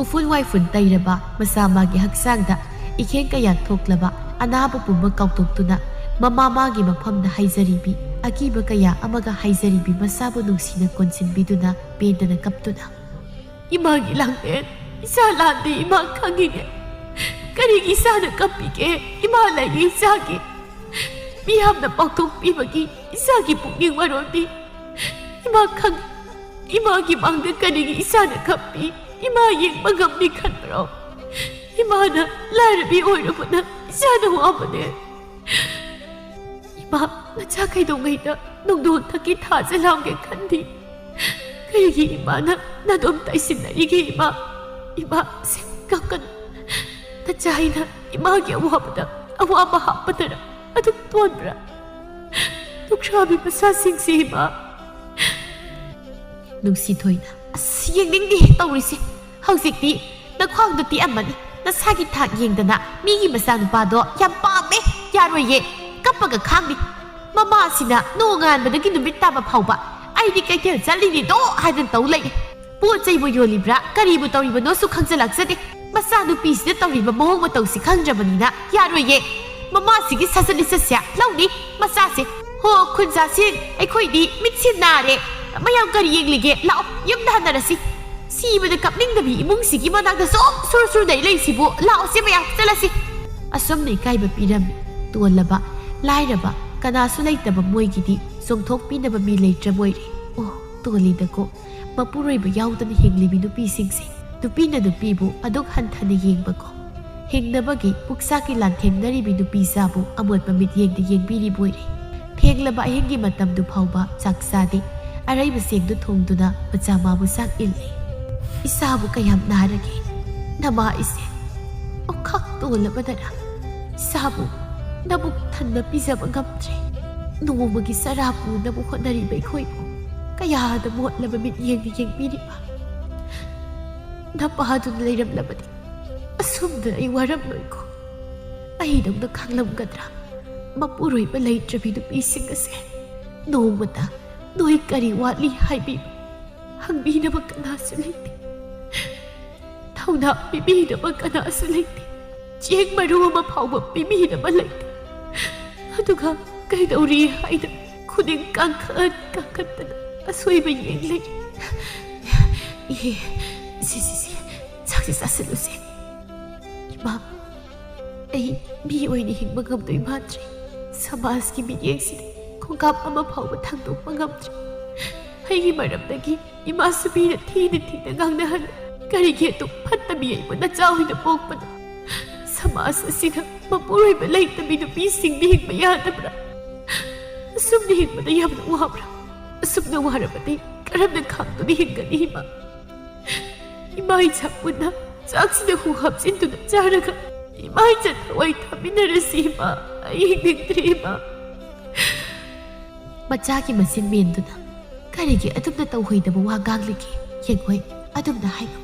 ꯎꯐꯨꯜ ꯋꯥꯏꯐꯨꯜ ꯇꯩꯔꯕ ꯃꯁꯥ ꯃꯥꯒꯤ ꯍꯛꯆꯥꯡꯗ ꯏꯈꯦꯡ ꯀꯌꯥ ꯊꯣꯛꯂꯕ ꯑꯅꯥꯕ ꯄꯨꯝꯕ ꯀꯥꯎꯊꯣꯛꯇꯨꯅ ꯃꯃꯥ ꯃꯥꯒꯤ ꯃꯐꯝꯗ ꯍꯥꯏꯖꯔꯤꯕꯤ ꯑꯀꯤꯕ ꯀꯌꯥ ꯑꯃꯒ ꯍꯥꯏꯖꯔꯤꯕꯤ ꯃꯁꯥꯕꯨ ꯅꯨꯡꯁꯤꯅ ꯀꯣꯟꯁꯤꯟꯕꯤꯗꯨꯅ ꯄꯦꯟꯗꯅ ꯀꯞꯇꯨꯅ, "ꯏꯃꯥꯒꯤ ꯂꯥꯡꯂꯦꯟ, ꯏꯆꯥ ꯂꯥꯟꯗꯦ ꯏꯃꯥ, ꯈꯪꯉꯤꯅꯦ꯫ ꯀꯔꯤꯒꯤ ꯏꯆꯥꯅ ꯀꯞꯄꯤꯒꯦ? ꯏꯃꯥ ꯂꯩꯒꯦ ꯏꯆꯥꯒꯤ꯫ ꯃꯤꯌꯥꯝꯅ ꯄꯥꯎꯊꯣꯛꯄꯤꯕꯒꯤ ꯏꯆꯥꯒꯤ ꯄꯨꯛꯅꯤꯡ ꯋꯥꯔꯣꯜꯗꯤ ꯏꯃꯥ ꯈꯪ-, ꯏꯃꯥꯒꯤ ꯃꯥꯡꯗ ꯀꯔꯤꯒꯤ ꯏꯆꯥꯅ ꯀꯞꯄꯤ? ꯏꯃꯥ ꯌꯦꯡꯕ ꯉꯝꯃꯤ ꯈꯟꯕ꯭ꯔꯣ? ꯏꯃꯥꯅ ꯂꯥꯏꯔꯕꯤ ꯑꯣꯏꯔꯨꯕꯅ ꯏꯆꯥꯅ ꯋꯥꯕꯅꯦ꯫ ꯏꯃꯥ, ꯅꯆꯥ ꯀꯩꯗꯧꯉꯩꯗ ꯅꯣꯡꯗꯣꯟ ꯊꯛꯀꯤ ꯊꯥꯖ ꯂꯥꯝꯒꯦ ꯈꯟꯗꯤ? ꯀꯔꯤꯒꯤ ꯏꯃꯥꯅ ꯅꯥꯗꯣꯝ ꯇꯥꯏꯁꯤꯟꯅꯔꯤꯒꯦ ꯏꯃꯥ? ꯏꯃꯥ, ꯁꯦ, ꯀꯞꯀꯅꯨ꯫ ꯅꯆꯥ ꯑꯩꯅ ꯏꯃꯥꯒꯤ ꯑꯋꯥꯕꯗ ꯑꯋꯥꯕ ꯍꯥꯞꯄꯗꯔ ꯑꯗꯨꯛ ꯇꯣꯟꯕ꯭ꯔꯥ? ꯂꯨꯈ꯭ꯔꯥꯕꯤ ꯃꯆꯥꯁꯤꯡꯁꯤ ꯏꯃꯥ꯫ ꯅꯨꯡꯁꯤꯊꯣꯏꯅ, ꯑꯁ, ꯌꯦꯡꯅꯤꯡꯗꯦ ꯇꯧꯔꯤꯁꯦ꯫ ꯍꯧꯖꯤꯛꯇꯤ ꯅꯈ꯭ꯋꯥꯡꯗꯣ ꯇꯦꯛꯑꯝꯃꯅꯤ꯫ ꯅꯁꯥꯒꯤ ꯊꯥꯛ ꯌꯦꯡꯗꯅ ꯃꯤꯒꯤ ꯃꯆꯥꯅꯨꯄꯥꯗꯣ ꯌꯥꯝ ꯄꯥꯝꯃꯦ꯫ ꯌꯥꯔꯣꯏꯌꯦ꯫ ꯀꯞꯄꯒ ꯈꯥꯡꯅꯤ꯫ ꯃꯃꯥꯁꯤꯅ ꯅꯣꯡꯉꯥꯟꯕꯗꯒꯤ ꯅꯨꯃꯤꯠ ꯇꯥꯕ ꯐꯥꯎꯕ ꯑꯩꯗꯤ ꯀꯩꯊꯦꯜ ꯆꯠꯂꯤꯅꯤꯗꯣ ꯍꯥꯏꯗꯅ ꯇꯧ ꯂꯩ꯫ ꯄꯣꯠ ꯆꯩꯕꯨ ꯌꯣꯜꯂꯤꯕ꯭ꯔꯥ ꯀꯔꯤꯕꯨ ꯇꯧꯔꯤꯕꯅꯣꯁꯨ ꯈꯪꯖꯤꯜꯂꯛꯆꯗꯦ꯫ ꯃꯆꯥꯅꯨꯄꯤꯁꯤꯗ ꯇꯧꯔꯤꯕ ꯃꯑꯣꯡ ꯃꯇꯧꯁꯤ ꯈꯪꯗ꯭ꯔꯕꯅꯤꯅ ꯌꯥꯔꯣꯏꯌꯦ꯫ ꯃꯃꯥꯁꯤꯒꯤ ꯁꯥꯖꯠ ꯂꯤꯆꯠꯁꯦ ꯂꯧꯅꯤ ꯃꯆꯥꯁꯦ꯫ ꯍꯣ ꯈꯨꯟꯖꯥꯁꯤꯡ, ꯑꯩꯈꯣꯏꯗꯤ ꯃꯤꯠꯁꯤ ꯅꯥꯔꯦ꯫ ꯃꯌꯥꯝ ꯀꯔꯤ ꯌꯦꯡꯂꯤꯒꯦ? ꯂꯥꯛꯑꯣ, ꯌꯨꯝꯗ ꯍꯟꯅꯔꯁꯤ꯫ ꯁꯤꯕꯗ ꯀꯞꯅꯤꯡꯗꯕꯤ ꯏꯃꯨꯡꯁꯤꯒꯤ ꯃꯅꯥꯛꯇ ꯁꯨꯝ ꯁꯨꯔ ꯁꯨꯔ ꯂꯩ ꯂꯩꯁꯤꯕꯨ꯫ ꯂꯥꯛꯑꯣꯁꯦ ꯃꯌꯥꯝ ꯆꯠꯂꯁꯤ꯫ ꯑꯁꯨꯝꯅ ꯏꯀꯥꯏꯕ ꯄꯤꯔꯝꯃꯤ꯫ ꯇꯣꯜꯂꯕ, ꯂꯥꯏꯔꯕ, ꯀꯅꯥꯁꯨ ꯂꯩꯇꯕ ꯃꯣꯏꯒꯤꯗꯤ ꯆꯣꯡꯊꯣꯛꯄꯤꯅꯕ ꯃꯤ ꯂꯩꯇ꯭ꯔ ꯃꯣꯏꯔꯦ꯫ ꯑꯣ, ꯇꯣꯜꯂꯤꯗꯀꯣ꯫ ꯃꯄꯨꯔꯣꯏꯕ ꯌꯥꯎꯗꯅ ꯍꯤꯡꯂꯤꯕꯤ ꯅꯨꯄꯤꯁꯤꯡꯁꯦ꯫ ꯅꯨꯄꯤꯅ ꯅꯨꯄꯤꯕꯨ ꯑꯗꯨꯛ ꯍꯟꯊꯅ ꯌꯦꯡꯕꯀꯣ꯫ ꯍꯤꯡꯅꯕꯒꯤ ꯄꯨꯛꯆꯥꯛꯀꯤ ꯂꯥꯟꯊꯦꯡꯅꯔꯤꯕꯤ ꯅꯨꯄꯤꯁꯥꯕꯨ ꯑꯃꯣꯠꯄ ꯃꯤꯠꯌꯦꯡꯗ ꯌꯦꯡꯕꯤꯔꯤꯕꯣꯏꯔꯦ꯫ ꯊꯦꯡꯂꯕ ꯑꯍꯤꯡꯒꯤ ꯃꯇꯝꯗꯨ ꯐꯥꯎꯕ ꯆꯥꯛ ꯆꯥꯗꯦ꯫ ꯑꯔꯩꯕ ꯆꯦꯡꯗꯨ ꯊꯣꯡꯗꯨꯅ ꯃꯆꯥ ꯃꯥꯕꯨ ꯆꯥꯛ ꯏꯜꯂꯤ꯫ ꯏꯆꯥꯕꯨ ꯀꯌꯥꯝ ꯅꯥꯔꯒꯦ? ꯅꯃꯥ ꯏꯆꯦ, ꯑꯣꯈꯥꯛ ꯇꯣꯜꯂꯕꯗꯅ ꯏꯆꯥꯕꯨ ꯅꯕꯨꯛ ꯊꯟꯅ ꯄꯤꯖꯕ ꯉꯝꯗ꯭ꯔꯦ꯫ ꯅꯣꯡꯃꯒꯤ ꯆꯔꯥ ꯄꯨꯅꯕ ꯍꯣꯠꯅꯔꯤꯕ ꯑꯩꯈꯣꯏꯕꯨ ꯀꯌꯥꯗ ꯃꯣꯠꯂꯕ ꯃꯤꯠꯌꯦꯡꯗ ꯌꯦꯡꯕꯤꯔꯤꯕ꯫ ꯅꯄꯥꯗꯨꯅ ꯂꯩꯔꯝꯂꯕꯗꯤ ꯑꯁꯨꯝꯅ ꯑꯩ ꯋꯥꯔꯝꯂꯣꯏꯀꯣ꯫ ꯑꯩꯗꯧꯅ ꯈꯥꯡꯂꯝꯒꯗ꯭ꯔꯥ? ꯃꯄꯨꯔꯣꯏꯕ ꯂꯩꯇ꯭ꯔꯕꯤ ꯅꯨꯄꯤꯁꯤꯡ ꯑꯁꯦ ꯅꯣꯡꯃꯇ ꯅꯣꯏ ꯀꯔꯤ ꯋꯥꯠꯂꯤ ꯍꯥꯏꯕꯤꯕ ꯍꯪꯕꯤꯅꯕ ꯀꯅꯥꯁꯨ ꯂꯩꯇꯦ꯫ ꯊꯧꯅꯥ ꯄꯤꯕꯤꯅꯕ ꯀꯅꯥꯁꯨ ꯂꯩꯇꯦ꯫ ꯆꯦꯡ ꯃꯔꯨ ꯑꯃ ꯐꯥꯎꯕ ꯄꯤꯕꯤꯅꯕ ꯂꯩꯇꯦ꯫ ꯑꯗꯨꯒ ꯀꯩꯗꯧꯔꯤ ꯍꯥꯏꯅ ꯈꯨꯅꯤꯡ ꯀꯥꯡꯈꯠ ꯀꯥꯡꯈꯠꯇꯅ ꯑꯁꯣꯏꯕ ꯌꯦꯡꯂꯤ꯫ ꯏꯍꯦ, ꯁꯤ, ꯁꯤ, ꯁꯤ, ꯆꯥꯛꯁꯤ ꯆꯥꯁꯤꯜꯂꯨꯁꯦ꯫ ꯏꯃꯥ, ꯑꯩ ꯃꯤ ꯑꯣꯏꯅ ꯍꯤꯡꯕ ꯉꯝꯗꯣꯏ ꯃꯥꯟꯗ꯭ꯔꯦ꯫ ꯁꯃꯥꯖꯀꯤ ꯃꯤꯠꯌꯦꯡꯁꯤꯗ ꯈꯣꯡꯀꯥꯞ ꯑꯃ ꯐꯥꯎꯕ ꯊꯥꯡꯗꯣꯛꯄ ꯉꯝꯗ꯭ꯔꯦ꯫ ꯑꯩꯒꯤ ꯃꯔꯝꯗꯒꯤ ꯏꯃꯥꯁꯨ ꯃꯤꯅ ꯊꯤꯅ ꯊꯤꯅ ꯉꯥꯡꯅꯍꯜꯂꯤ꯫ ꯀꯔꯤꯒꯤ ꯑꯗꯨꯛ ꯐꯠꯇꯕꯤ ꯑꯩꯕꯨ ꯅꯆꯥ ꯑꯣꯏꯅ ꯄꯣꯛꯄꯅꯣ? ꯁꯃꯥꯖ ꯑꯁꯤꯗ ꯃꯄꯨꯔꯣꯏꯕ ꯂꯩꯇꯕꯤ ꯅꯨꯄꯤꯁꯤꯡꯗꯤ ꯍꯤꯡꯕ ꯌꯥꯗꯕ꯭ꯔꯥ? ꯑꯁꯨꯝꯅ ꯍꯤꯡꯕꯗ ꯌꯥꯝꯅ ꯋꯥꯕ꯭ꯔꯥ? ꯑꯁꯨꯝꯅ ꯋꯥꯔꯕꯗꯤ ꯀꯔꯝꯅ ꯈꯥꯡꯗꯨꯅ ꯍꯤꯡꯒꯅꯤ ꯏꯃꯥ? ꯏꯃꯥ ꯏꯆꯥ ꯄꯨꯟꯅ ꯆꯥꯛꯁꯤꯗ ꯍꯨ ꯍꯥꯞꯆꯤꯟꯗꯨꯅ ꯆꯥꯔꯒ ꯏꯃꯥ ꯏꯆꯥ ꯊꯋꯥꯏ ꯊꯥꯃꯤꯟꯅꯔꯁꯤ ꯏꯃꯥ꯫ ꯑꯩ ꯍꯤꯡꯅꯤꯡꯗ꯭ꯔꯦ ꯏꯃꯥ꯫ ꯃꯆꯥꯒꯤ ꯃꯆꯤꯟ ꯃꯦꯟꯗꯨꯅ ꯀꯔꯤꯒꯤ ꯑꯗꯨꯝꯅ ꯇꯧꯍꯩꯗꯕ ꯋꯥ ꯉꯥꯡꯂꯤꯒꯦ? ꯌꯦꯡꯉꯣꯏ, ꯑꯗꯨꯝꯅ ꯍꯥꯏꯅꯨ꯫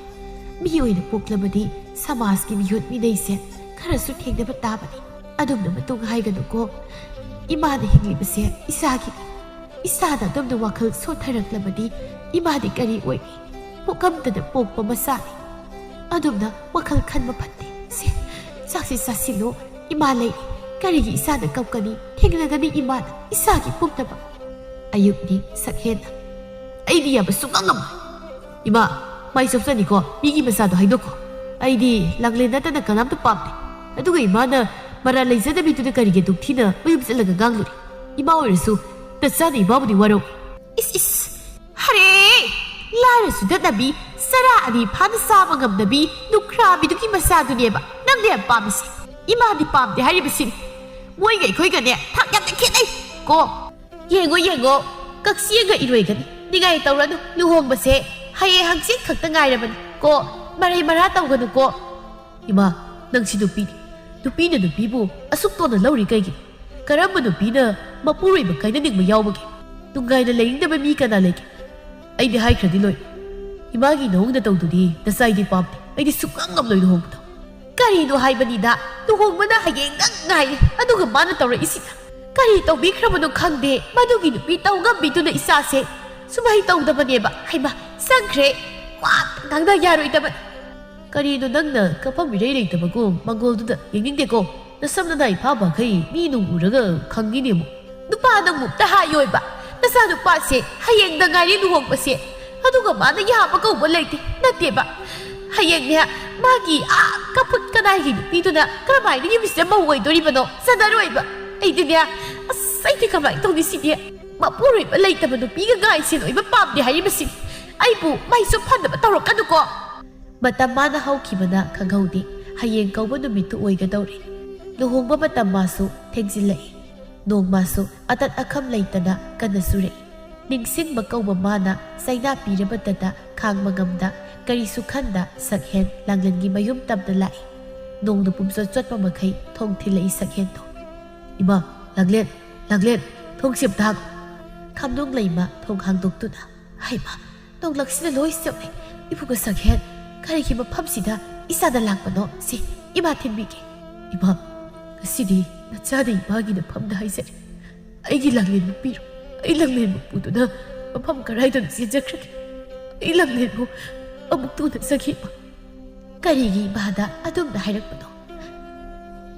ꯃꯤ ꯑꯣꯏꯅ ꯄꯣꯛꯂꯕꯗꯤ ꯁꯃꯥꯖꯀꯤ ꯃꯤꯍꯨꯠ ꯃꯤꯅꯩꯁꯦ ꯈꯔꯁꯨ ꯊꯦꯡꯅꯕ ꯇꯥꯕꯅꯤ꯫ ꯑꯗꯨꯝꯅ ꯃꯇꯨꯡ ꯍꯥꯏꯒꯅꯨꯀꯣ꯫ ꯏꯃꯥꯅ ꯍꯤꯡꯂꯤꯕꯁꯦ ꯏꯁꯥꯒꯤꯅꯤ꯫ ꯏꯁꯥꯅ ꯑꯗꯨꯝꯅ ꯋꯥꯈꯜ ꯁꯣꯟꯊꯔꯛꯂꯕꯗꯤ ꯏꯃꯥꯗꯤ ꯀꯔꯤ ꯑꯣꯏꯅꯤ? ꯄꯣꯛꯑꯝꯗꯅ ꯄꯣꯛꯄ ꯃꯆꯥꯅꯤ꯫ ꯑꯗꯨꯝꯅ ꯋꯥꯈꯜ ꯈꯟꯕ ꯐꯠꯇꯦ꯫ ꯁꯦ, ꯆꯥꯛꯁꯤ ꯆꯥꯁꯤꯜꯂꯣ꯫ ꯏꯃꯥ ꯂꯩ꯫ ꯀꯔꯤꯒꯤ ꯏꯁꯥꯅ ꯀꯞꯀꯅꯤ? ꯊꯦꯡꯅꯒꯅꯤ ꯏꯃꯥꯅ ꯏꯁꯥꯒꯤ ꯄꯨꯝꯅꯃꯛ꯫ ꯑꯌꯨꯛꯅꯤ ꯁꯛꯍꯦꯟꯅ꯫ ꯑꯩꯗꯤ ꯌꯥꯕ ꯁꯨꯡꯉꯝ ꯉꯝꯃꯣꯏ꯫ ꯏꯃꯥ, ꯃꯥꯏ ꯆꯣꯞꯆꯅꯤꯀꯣ, ꯃꯤꯒꯤ ꯃꯆꯥꯗꯣ ꯍꯥꯏꯗꯣꯛꯈꯣ꯫ ꯑꯩꯗꯤ ꯂꯥꯡꯂꯦꯟ ꯅꯠꯇꯅ ꯀꯅꯥꯝꯇ ꯄꯥꯝꯗꯦ꯫ ꯑꯗꯨꯒ ꯏꯃꯥꯅ ꯃꯔꯥꯜ ꯂꯩꯖꯗꯕꯤꯗꯨꯗ ꯀꯔꯤꯒꯤ ꯑꯗꯨꯛ ꯊꯤꯅ ꯃꯌꯨꯝ ꯆꯠꯂꯒ ꯉꯥꯡꯂꯨꯔꯤ? ꯏꯃꯥ ꯑꯣꯏꯔꯁꯨ ꯅꯆꯥꯅ ꯏꯃꯥꯕꯨꯗꯤ ꯋꯥꯔꯧꯏ꯫ ꯏꯁ ꯏꯁ! ꯍꯔꯦ! ꯂꯥꯏꯔ ꯆꯨꯗꯠꯅꯕꯤ, ꯆꯔꯥ ꯑꯅꯤ ꯐꯥꯅ ꯆꯥꯕ ꯉꯝꯗꯕꯤ ꯅꯨꯈ꯭ꯔꯥꯕꯤꯗꯨꯒꯤ ꯃꯆꯥꯗꯨꯅꯦꯕ ꯅꯪꯅ ꯌꯥꯝ ꯄꯥꯝꯃꯤꯁꯦ꯫ ꯏꯃꯥꯗꯤ ꯄꯥꯝꯗꯦ ꯍꯥꯏꯔꯤꯕꯁꯤꯅꯤ꯫ ꯃꯣꯏꯒ ꯑꯩꯈꯣꯏꯒꯅꯦ ꯊꯥꯛ ꯌꯥꯝꯅ ꯈꯦꯠꯅꯩ ꯀꯣ꯫ ꯌꯦꯡꯉꯣ ꯌꯦꯡꯉꯣ, ꯀꯛꯆꯦꯡꯒ ꯏꯔꯣꯏꯒꯅꯤ꯫ ꯅꯤꯡꯉꯥꯏ ꯇꯧꯔꯅꯨ, ꯂꯨꯍꯣꯡꯕꯁꯦ ꯍꯌꯦꯡ ꯍꯪꯆꯤꯠ ꯈꯛꯇ ꯉꯥꯏꯔꯕꯅꯤ ꯀꯣ꯫ ꯃꯔꯩ ꯃꯔꯥ ꯇꯧꯒꯅꯨ ꯀꯣ꯫ ꯏꯃꯥ, ꯅꯪꯁꯤ ꯅꯨꯄꯤꯅꯤ꯫ ꯅꯨꯄꯤꯅ ꯅꯨꯄꯤꯕꯨ ꯑꯁꯨꯛ ꯇꯣꯟꯅ ꯂꯧꯔꯤ ꯀꯩꯒꯤꯅꯣ? ꯀꯔꯝꯕ ꯅꯨꯄꯤꯅ ꯃꯄꯨꯔꯣꯏꯕ ꯀꯥꯏꯅꯅꯤꯡꯕ ꯌꯥꯎꯕꯒꯦ? ꯅꯨꯡꯉꯥꯏꯅ ꯂꯩꯅꯤꯡꯗꯕ ꯃꯤ ꯀꯅꯥ ꯂꯩꯒꯦ? ꯑꯩꯗꯤ ꯍꯥꯏꯈ꯭ꯔꯗꯤ ꯂꯣꯏ꯫ ꯏꯃꯥꯒꯤ ꯅꯑꯣꯡꯗ ꯇꯧꯗꯨꯗꯤ ꯅꯆꯥꯏꯗꯤ ꯄꯥꯝꯗꯦ꯫ ꯑꯩꯗꯤ ꯁꯨꯛꯉꯝ ꯉꯝꯂꯣꯏ ꯂꯨꯍꯣꯡꯕꯗꯣ꯫ ꯀꯔꯤꯅꯣ ꯍꯥꯏꯕꯅꯤꯗ, ꯂꯨꯍꯣꯡꯕꯅ ꯍꯌꯦꯡꯗꯪ ꯉꯥꯏꯔꯦ, ꯑꯗꯨꯒ ꯃꯥꯅ ꯇꯧꯔꯛꯏꯁꯤꯅ꯫ ꯀꯔꯤ ꯇꯧꯕꯤꯈ꯭ꯔꯕꯅꯣ ꯈꯪꯗꯦ, ꯃꯗꯨꯒꯤ ꯅꯨꯄꯤ ꯇꯧ ꯉꯝꯕꯤꯗꯨꯅ ꯏꯆꯥꯁꯦ ꯁꯨꯃꯥꯏ ꯇꯧꯗꯕꯅꯦꯕ꯫ ꯍꯩꯃꯥ, ꯆꯪꯈ꯭ꯔꯦ꯫ ꯋꯥ ꯉꯥꯡꯅ ꯌꯥꯔꯣꯏꯗꯕ꯫ ꯀꯔꯤꯅꯣ ꯅꯪꯅ ꯀꯞꯐꯝ ꯏꯔꯩ ꯂꯩꯇꯕꯒꯨꯝ ꯃꯪꯒꯣꯜꯗꯨꯗ? ꯌꯦꯡꯅꯤꯡꯗꯦꯀꯣ꯫ ꯅꯁꯝ ꯅꯅꯥꯏ ꯐꯥ ꯐꯥꯈꯩ ꯃꯤ ꯅꯨꯡ ꯎꯔꯒ ꯈꯪꯉꯤꯅꯦ ꯑꯃꯨꯛ꯫ ꯅꯨꯄꯥ ꯅꯪꯕꯨ ꯑꯝꯇ ꯍꯥꯏꯌꯣꯏꯕ꯫ ꯅꯆꯥ ꯅꯨꯄꯥꯁꯦ ꯍꯌꯦꯡꯗ ꯉꯥꯏꯔꯦ ꯂꯨꯍꯣꯡꯕꯁꯦ꯫ ꯑꯗꯨꯒ ꯃꯥꯅ ꯌꯥꯕ ꯀꯧꯕ ꯂꯩꯇꯦ꯫ ꯅꯠꯇꯦꯕ꯫ ꯍꯌꯦꯡꯅꯦ ꯃꯥꯒꯤ ꯑꯥ ꯀꯐꯨꯠ ꯀꯅꯥꯏꯒꯤ ꯅꯨꯄꯤꯗꯨꯅ ꯀꯔꯝꯍꯥꯏꯅ ꯌꯨꯝꯁꯤꯗ ꯃꯧ ꯑꯣꯏꯗꯣꯔꯤꯕꯅꯣ? ꯆꯠꯅꯔꯣꯏꯕ꯫ ꯑꯩꯗꯤꯅꯦ, ꯑꯁ, ꯑꯩꯗꯤ ꯀꯃꯥꯏꯅ ꯇꯧꯅꯤ ꯁꯤꯗꯤ? ꯃꯄꯨꯔꯣꯏꯕ ꯂꯩꯇꯕ ꯅꯨꯄꯤꯒ ꯉꯥꯏꯁꯦ ꯂꯣꯏꯕ ꯄꯥꯝꯗꯦ ꯍꯥꯏꯔꯤꯕꯁꯤꯅꯤ꯫ ꯑꯩꯕꯨ ꯃꯩꯁꯨ ꯐꯅꯕ ꯇꯧꯔꯛꯀꯅꯨꯀꯣ꯫ ꯃꯇꯝ ꯃꯥꯅ ꯍꯧꯈꯤꯕꯅ ꯈꯪꯍꯧꯗꯦ꯫ ꯍꯌꯦꯡ ꯀꯧꯕ ꯅꯨꯃꯤꯠꯇꯨ ꯑꯣꯏꯒꯗꯧꯔꯦ꯫ ꯂꯨꯍꯣꯡꯕ ꯃꯇꯝ ꯃꯥꯁꯨ ꯊꯦꯡꯖꯤꯜꯂꯛꯏ꯫ ꯅꯣꯡꯃꯁꯨ ꯑꯇꯠ ꯑꯈꯝ ꯂꯩꯇꯅ ꯀꯟꯅ ꯁꯨꯔꯛꯏ꯫ ꯅꯤꯡꯁꯤꯡꯕ ꯀꯧꯕ ꯃꯥꯅ ꯆꯩꯅꯥ ꯄꯤꯔꯕꯗꯇ ꯈꯥꯡꯕ ꯉꯝꯗ, ꯀꯔꯤꯁꯨ ꯈꯟꯗ ꯁꯛꯍꯦꯟ ꯂꯥꯡꯂꯦꯟꯒꯤ ꯃꯌꯨꯝ ꯇꯝꯅ ꯂꯥꯛꯏ꯫ ꯅꯣꯡꯅ ꯄꯨꯝꯆꯣꯠ ꯆꯣꯠꯄ ꯃꯈꯩ ꯊꯣꯡ ꯊꯤꯜꯂꯛꯏ ꯁꯛꯍꯦꯟꯗꯣ꯫ "ꯏꯃꯥ, ꯂꯥꯡꯂꯦꯟ, ꯂꯥꯡꯂꯦꯟ, ꯊꯣꯡꯁꯤ ꯑꯝꯇ ꯍꯥꯡꯉꯨ!" ꯈꯥꯝꯅꯨꯡ ꯂꯩꯃ ꯊꯣꯡ ꯍꯥꯡꯗꯣꯛꯇꯨꯅ, "ꯍꯩꯃꯥ, ꯅꯣꯡꯂꯛꯁꯤꯅ ꯂꯣꯏ ꯆꯣꯠꯂꯦ꯫ ꯏꯄꯨꯒ ꯁꯛꯍꯦꯟ, ꯀꯔꯤꯒꯤ ꯃꯐꯝꯁꯤꯗ ꯏꯆꯥꯗ ꯂꯥꯛꯄꯅꯣ? ꯁꯤ, ꯏꯃꯥ ꯊꯤꯟꯕꯤꯒꯦ꯫" "ꯏꯃꯥ, ꯉꯁꯤꯗꯤ ꯅꯆꯥꯅ ꯏꯃꯥꯒꯤ ꯅꯐꯝꯗ ꯍꯥꯏꯖꯔꯤ꯫ ꯑꯩꯒꯤ ꯂꯥꯡꯂꯦꯟꯕꯨ ꯄꯤꯔꯣ꯫ ꯑꯩ ꯂꯥꯡꯂꯦꯟꯕꯨ ꯄꯨꯗꯨꯅ ꯃꯐꯝ ꯀꯔꯥꯏꯗꯅꯣ ꯆꯦꯟꯖꯈ꯭ꯔꯒꯦ꯫ ꯑꯩ ꯂꯥꯡꯂꯦꯟꯕꯨ ꯑꯃꯨꯛꯇ ꯎꯅꯖꯒꯦ, ꯏꯃꯥ꯫" ꯀꯔꯤꯒꯤ ꯏꯃꯥꯗ ꯑꯗꯨꯝꯅ ꯍꯥꯏꯔꯛꯄꯅꯣ?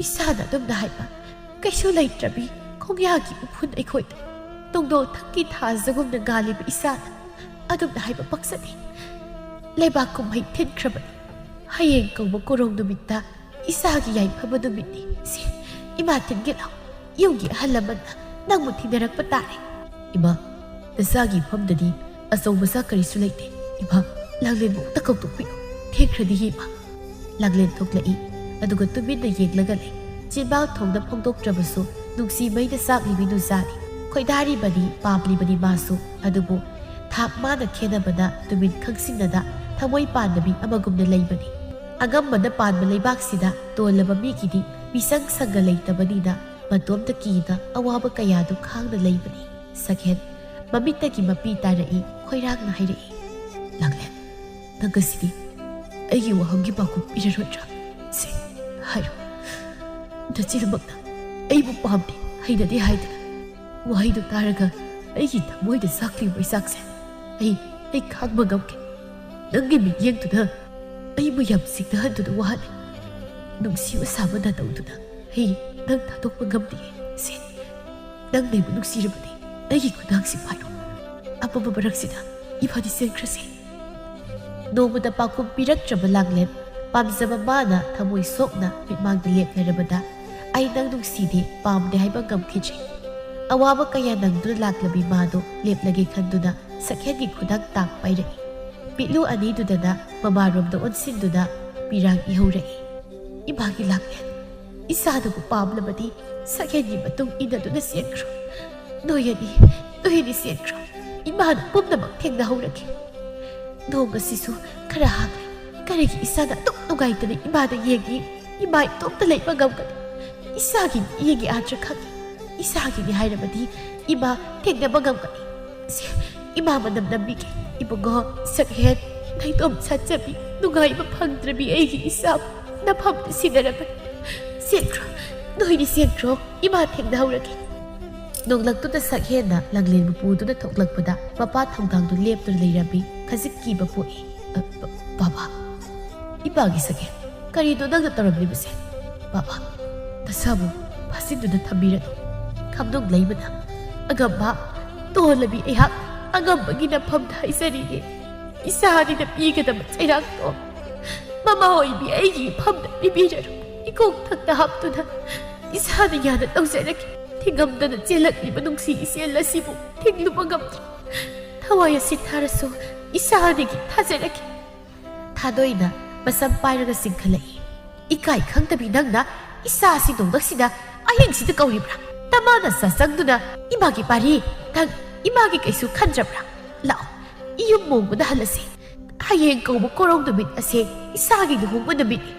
ꯏꯁꯥꯅ ꯑꯗꯨꯝꯅ ꯍꯥꯏꯕ ꯀꯩꯁꯨ ꯂꯩꯇ꯭ꯔꯕꯤ ꯈꯣꯡꯌꯥꯒꯤ ꯎꯐꯨꯟ ꯑꯩꯈꯣꯏꯗ ꯇꯣꯡꯗꯣꯜ ꯊꯛꯀꯤ ꯊꯥꯖꯒꯨꯝꯅ ꯉꯥꯜꯂꯤꯕ ꯏꯁꯥꯅ ꯑꯗꯨꯝꯅ ꯍꯥꯏꯕ ꯄꯛꯆꯗꯦ꯫ ꯂꯩꯕꯥꯛ ꯀꯨꯝꯍꯩ ꯊꯤꯟꯈ꯭ꯔꯕꯅꯤ꯫ ꯍꯌꯦꯡ ꯀꯧꯕ ꯀꯣꯔꯣꯡ ꯅꯨꯃꯤꯠꯇ ꯏꯆꯥꯒꯤ ꯌꯥꯏꯐꯕ ꯅꯨꯃꯤꯠꯅꯤ꯫ ꯁꯤ, ꯏꯃꯥ ꯊꯤꯟꯒꯦ ꯂꯥꯎ꯫ ꯌꯨꯝꯒꯤ ꯑꯍꯜ ꯂꯃꯟꯅ ꯅꯪꯕꯨ ꯊꯤꯟꯅꯔꯛꯄ ꯇꯥꯔꯦ꯫ "ꯏꯃꯥ, ꯅꯆꯥꯒꯤ ꯏꯐꯝꯗꯗꯤ ꯑꯆꯧ ꯃꯆꯥ ꯀꯔꯤꯁꯨ ꯂꯩꯇꯦ꯫ ꯏꯃꯥ, ꯂꯥꯡꯂꯦꯟꯕꯨ ꯑꯝꯇ ꯀꯧꯊꯣꯛꯄꯤꯌꯨ꯫ ꯊꯦꯡꯈ꯭ꯔꯗꯤ ꯏꯃꯥ꯫" ꯂꯥꯡꯂꯦꯟ ꯊꯣꯛꯂꯛꯏ꯫ ꯑꯗꯨꯒ ꯇꯨꯃꯤꯟꯅ ꯌꯦꯡꯂꯒ ꯂꯩ꯫ ꯆꯤꯟꯕꯥꯜ ꯊꯣꯡꯗ ꯐꯣꯡꯗꯣꯛꯇ꯭ꯔꯕꯁꯨ ꯅꯨꯡꯁꯤ ꯃꯩꯅ ꯆꯥꯛꯂꯤꯕꯤ ꯅꯨꯖꯥꯅꯤ꯫ ꯈꯣꯏꯗꯥꯔꯤꯕꯅꯤ, ꯄꯥꯝꯂꯤꯕꯅꯤ ꯃꯥꯁꯨ꯫ ꯑꯗꯨꯕꯨ ꯊꯥꯛ ꯃꯥꯅ ꯈꯦꯟꯅꯕꯅ ꯇꯨꯃꯤꯟ ꯈꯪꯁꯤꯟꯅꯗ ꯊꯃꯣꯏ ꯄꯥꯟꯗꯕꯤ ꯑꯃꯒꯨꯝꯅ ꯂꯩꯕꯅꯤ꯫ ꯑꯉꯝꯕꯅ ꯄꯥꯟꯕ ꯂꯩꯕꯥꯛꯁꯤꯗ ꯇꯣꯜꯂꯕ ꯃꯤꯒꯤꯗꯤ ꯃꯤꯆꯪ ꯁꯪꯒ ꯂꯩꯇꯕꯅꯤꯅ ꯃꯇꯣꯝꯇ ꯀꯤꯅ ꯑꯋꯥꯕ ꯀꯌꯥꯗꯨ ꯈꯥꯡꯅ ꯂꯩꯕꯅꯤ꯫ ꯁꯛꯍꯦꯟ ꯃꯃꯤꯠꯇꯒꯤ ꯃꯄꯤ ꯇꯥꯔꯛꯏ, ꯈꯣꯏꯔꯥꯡꯅ ꯍꯥꯏꯔꯛꯏ, "ꯂꯥꯡꯂꯦꯟ, ꯅꯪ ꯉꯁꯤꯗꯤ ꯑꯩꯒꯤ ꯋꯥꯍꯪꯒꯤ ꯄꯥꯎꯈꯨꯝ ꯄꯤꯔꯔꯣꯏꯗ꯭ꯔꯥ? ꯁꯦ, ꯍꯥꯏꯔꯣ꯫ ꯅꯆꯤꯟꯃꯛꯅ ꯑꯩꯕꯨ ꯄꯥꯝꯗꯦ, ꯍꯩꯅꯗꯦ ꯍꯥꯏꯗꯅ ꯋꯥꯍꯩꯗꯨ ꯇꯥꯔꯒ ꯑꯩꯒꯤ ꯊꯃꯣꯏꯗ ꯆꯥꯛꯂꯤꯕ ꯃꯩꯆꯥꯛꯁꯦ ꯑꯩ, ꯑꯩ ꯈꯥꯡꯕ ꯉꯝꯗꯦ꯫ ꯅꯪꯒꯤ ꯃꯤꯠꯌꯦꯡꯗꯨꯅ ꯑꯩꯕꯨ ꯌꯥꯝ ꯆꯤꯡꯅꯍꯟꯗꯨꯅ ꯋꯥꯍꯜꯂꯦ꯫ ꯅꯨꯡꯁꯤꯕ ꯁꯥꯕ ꯅꯥꯇꯧꯗꯨꯅ ꯑꯩ ꯅꯪ ꯊꯥꯗꯣꯛꯄ ꯉꯝꯗꯦ꯫ ꯁꯦ, ꯅꯪ ꯑꯩꯕꯨ ꯅꯨꯡꯁꯤꯔꯕꯗꯤ ꯑꯩꯒꯤ ꯈꯨꯗꯥꯡꯁꯤ ꯄꯥꯏꯔꯣ꯫ ꯑꯄꯨꯝꯕ ꯃꯔꯛꯁꯤꯗ ꯏꯕꯥꯅꯤ ꯆꯦꯟꯈ꯭ꯔꯁꯤ꯫" ꯅꯣꯡꯃꯇ ꯄꯥꯎꯈꯨꯝ ꯄꯤꯔꯛꯇ꯭ꯔꯕ ꯂꯥꯡꯂꯦꯟ ꯄꯥꯝꯖꯕ ꯃꯥꯅ ꯊꯃꯣꯏ ꯁꯣꯛꯅ ꯃꯤꯠꯃꯥꯡꯗ ꯂꯦꯞꯂꯔꯕꯗ ꯑꯩ ꯅꯪ ꯅꯨꯡꯁꯤꯗꯦ, ꯄꯥꯝꯗꯦ ꯍꯥꯏꯕ ꯉꯝꯈꯤꯗ꯭ꯔꯦ꯫ ꯑꯋꯥꯕ ꯀꯌꯥ ꯅꯪꯗꯨꯅ ꯂꯥꯛꯂꯕꯤ ꯃꯥꯗꯣ ꯂꯦꯞꯂꯒꯦ ꯈꯟꯗꯨꯅ ꯁꯛꯍꯦꯟꯒꯤ ꯈꯨꯗꯥꯡ ꯇꯥꯡ ꯄꯥꯏꯔꯛꯏ꯫ ꯄꯤꯠꯂꯨ ꯑꯅꯤꯗꯨꯗꯅ ꯃꯃꯥꯔꯣꯝꯗ ꯑꯣꯟꯁꯤꯟꯗꯨꯅ ꯄꯤꯔꯥꯡ ꯏꯍꯧꯔꯛꯏ꯫ ꯏꯃꯥꯒꯤ ꯂꯥꯡꯂꯦꯟ꯫ ꯏꯆꯥꯗꯨꯕꯨ ꯄꯥꯝꯂꯕꯗꯤ ꯁꯛꯍꯦꯟꯒꯤ ꯃꯇꯨꯡ ꯏꯟꯅꯗꯨꯅ ꯆꯦꯟꯈ꯭ꯔꯣ꯫ ꯅꯣꯏ ꯑꯅꯤ, ꯅꯣꯏ ꯑꯅꯤ ꯆꯦꯟꯈ꯭ꯔꯣ꯫ ꯏꯃꯥꯅ ꯄꯨꯝꯅꯃꯛ ꯊꯦꯡꯅꯍꯧꯔꯒꯦ꯫ ꯅꯣꯡ ꯑꯁꯤꯁꯨ ꯈꯔ ꯍꯥꯡꯂꯦ꯫ ꯀꯔꯤꯒꯤ ꯏꯆꯥꯅ ꯑꯗꯨꯛ ꯅꯨꯡꯉꯥꯏꯇꯅ ꯏꯃꯥꯗ ꯌꯦꯡꯉꯤ? ꯏꯃꯥ ꯏꯇꯣꯝꯇ ꯂꯩꯕ ꯉꯝꯒꯅꯤ? ꯏꯆꯥꯒꯤ ꯃꯤꯠꯌꯦꯡꯒꯤ ꯑꯥꯔꯊ ꯈꯪꯉꯤ꯫ ꯏꯆꯥꯒꯤꯅꯤ ꯍꯥꯏꯔꯕꯗꯤ ꯏꯃꯥ ꯊꯦꯡꯅꯕ ꯉꯝꯒꯅꯤ꯫ ꯁꯦ, ꯏꯃꯥ ꯃꯅꯝ ꯅꯝꯕꯤꯒꯦ꯫ ꯏꯕꯨꯡꯉꯣ, ꯁꯛꯍꯦꯟ, ꯅꯥꯏꯇꯣꯝ ꯁꯥꯠꯆꯕꯤ, ꯅꯨꯡꯉꯥꯏꯕ ꯐꯪꯗ꯭ꯔꯕꯤ ꯑꯩꯒꯤ ꯏꯆꯥꯕꯨ ꯅꯐꯝꯗ ꯁꯤꯟꯅꯔꯕꯅꯤ꯫ ꯆꯦꯟꯈ꯭ꯔꯣ, ꯅꯣꯏꯅꯤ ꯆꯦꯟꯈ꯭ꯔꯣ, ꯏꯃꯥ ꯊꯦꯡꯅꯍꯧꯔꯒꯦ꯫ ꯅꯣꯡꯂꯛꯇꯨꯗ ꯁꯛꯍꯦꯟꯅ ꯂꯥꯡꯂꯦꯟꯕꯨ ꯄꯨꯗꯨꯅ ꯊꯣꯛꯂꯛꯄꯗ ꯃꯄꯥ ꯊꯧꯗꯥꯡꯗꯨ ꯂꯦꯞꯇꯨꯅ ꯂꯩꯔꯝꯃꯤ꯫ ꯈꯖꯤꯛ ꯀꯤꯕ ꯄꯣꯛꯏ꯫ "ꯑ, ꯕ-, ꯕꯥꯕꯥ, ꯏꯃꯥꯒꯤ ꯁꯛꯍꯦꯟ, ꯀꯔꯤꯅꯣ ꯅꯪꯅ ꯇꯧꯔꯝꯂꯤꯕꯁꯦ? ꯕꯥꯕꯥ, ꯅꯁꯥꯕꯨ ꯐꯥꯖꯤꯟꯗꯨꯅ ꯊꯝꯕꯤꯔꯅꯨ꯫ ꯈꯝꯅꯨꯡ ꯂꯩꯃꯅ ꯑꯉꯝꯕ ꯇꯣꯜꯂꯕꯤ ꯑꯩꯍꯥꯛ ꯑꯉꯝꯕꯒꯤ ꯅꯐꯝꯗ ꯍꯥꯏꯖꯔꯤꯅꯦ꯫ ꯏꯆꯥ ꯑꯅꯤꯅ ꯄꯤꯒꯗꯕ ꯆꯩꯔꯥꯛꯇꯣ ꯃꯃꯥ ꯑꯣꯏꯕꯤ ꯑꯩꯒꯤ ꯏꯐꯝꯗ ꯄꯤꯕꯤꯔꯔꯣ꯫ ꯏꯀꯣꯛ ꯊꯛꯇ ꯍꯥꯞꯇꯨꯅ ꯏꯁꯥꯅ ꯌꯥꯅ ꯇꯧꯖꯔꯒꯦ꯫ ꯊꯤꯉꯝꯗꯅ ꯆꯦꯜꯂꯛꯂꯤꯕ ꯅꯨꯡꯁꯤ ꯏꯆꯦꯜ ꯑꯁꯤꯕꯨ ꯊꯤꯡꯂꯨꯕ ꯉꯝꯗ꯭ꯔꯦ꯫ ꯊꯋꯥꯏ ꯑꯁꯤ ꯊꯥꯔꯁꯨ ꯏꯆꯥ ꯑꯅꯤꯒꯤ ꯊꯥꯖꯔꯒꯦ꯫" ꯊꯥꯗꯣꯏꯅ ꯃꯁꯝ ꯄꯥꯏꯔꯒ ꯆꯤꯡꯈꯠꯂꯛꯏ꯫ "ꯏꯀꯥꯏ ꯈꯪꯗꯕꯤ ꯅꯪꯅ ꯏꯆꯥ ꯑꯁꯤ ꯅꯣꯡꯂꯛꯁꯤꯗ ꯑꯍꯤꯡꯁꯤꯗ ꯀꯧꯔꯤꯕ꯭ꯔꯥ? ꯇꯃꯥꯅ ꯆꯥꯁꯪꯗꯨꯅ ꯏꯃꯥꯒꯤ ꯄꯥꯔꯤ, ꯅꯪ ꯏꯃꯥꯒꯤ ꯀꯩꯁꯨ ꯈꯟꯗ꯭ꯔꯕ꯭ꯔꯥ? ꯂꯥꯛꯑꯣ, ꯏꯌꯨꯝ ꯃꯣꯡꯕꯗ ꯍꯜꯂꯁꯤ꯫ ꯍꯌꯦꯡ ꯀꯧꯕ ꯀꯣꯔꯧ ꯅꯨꯃꯤꯠ ꯑꯁꯦ ꯏꯆꯥꯒꯤ ꯂꯨꯍꯣꯡꯕ ꯅꯨꯃꯤꯠꯅꯤ꯫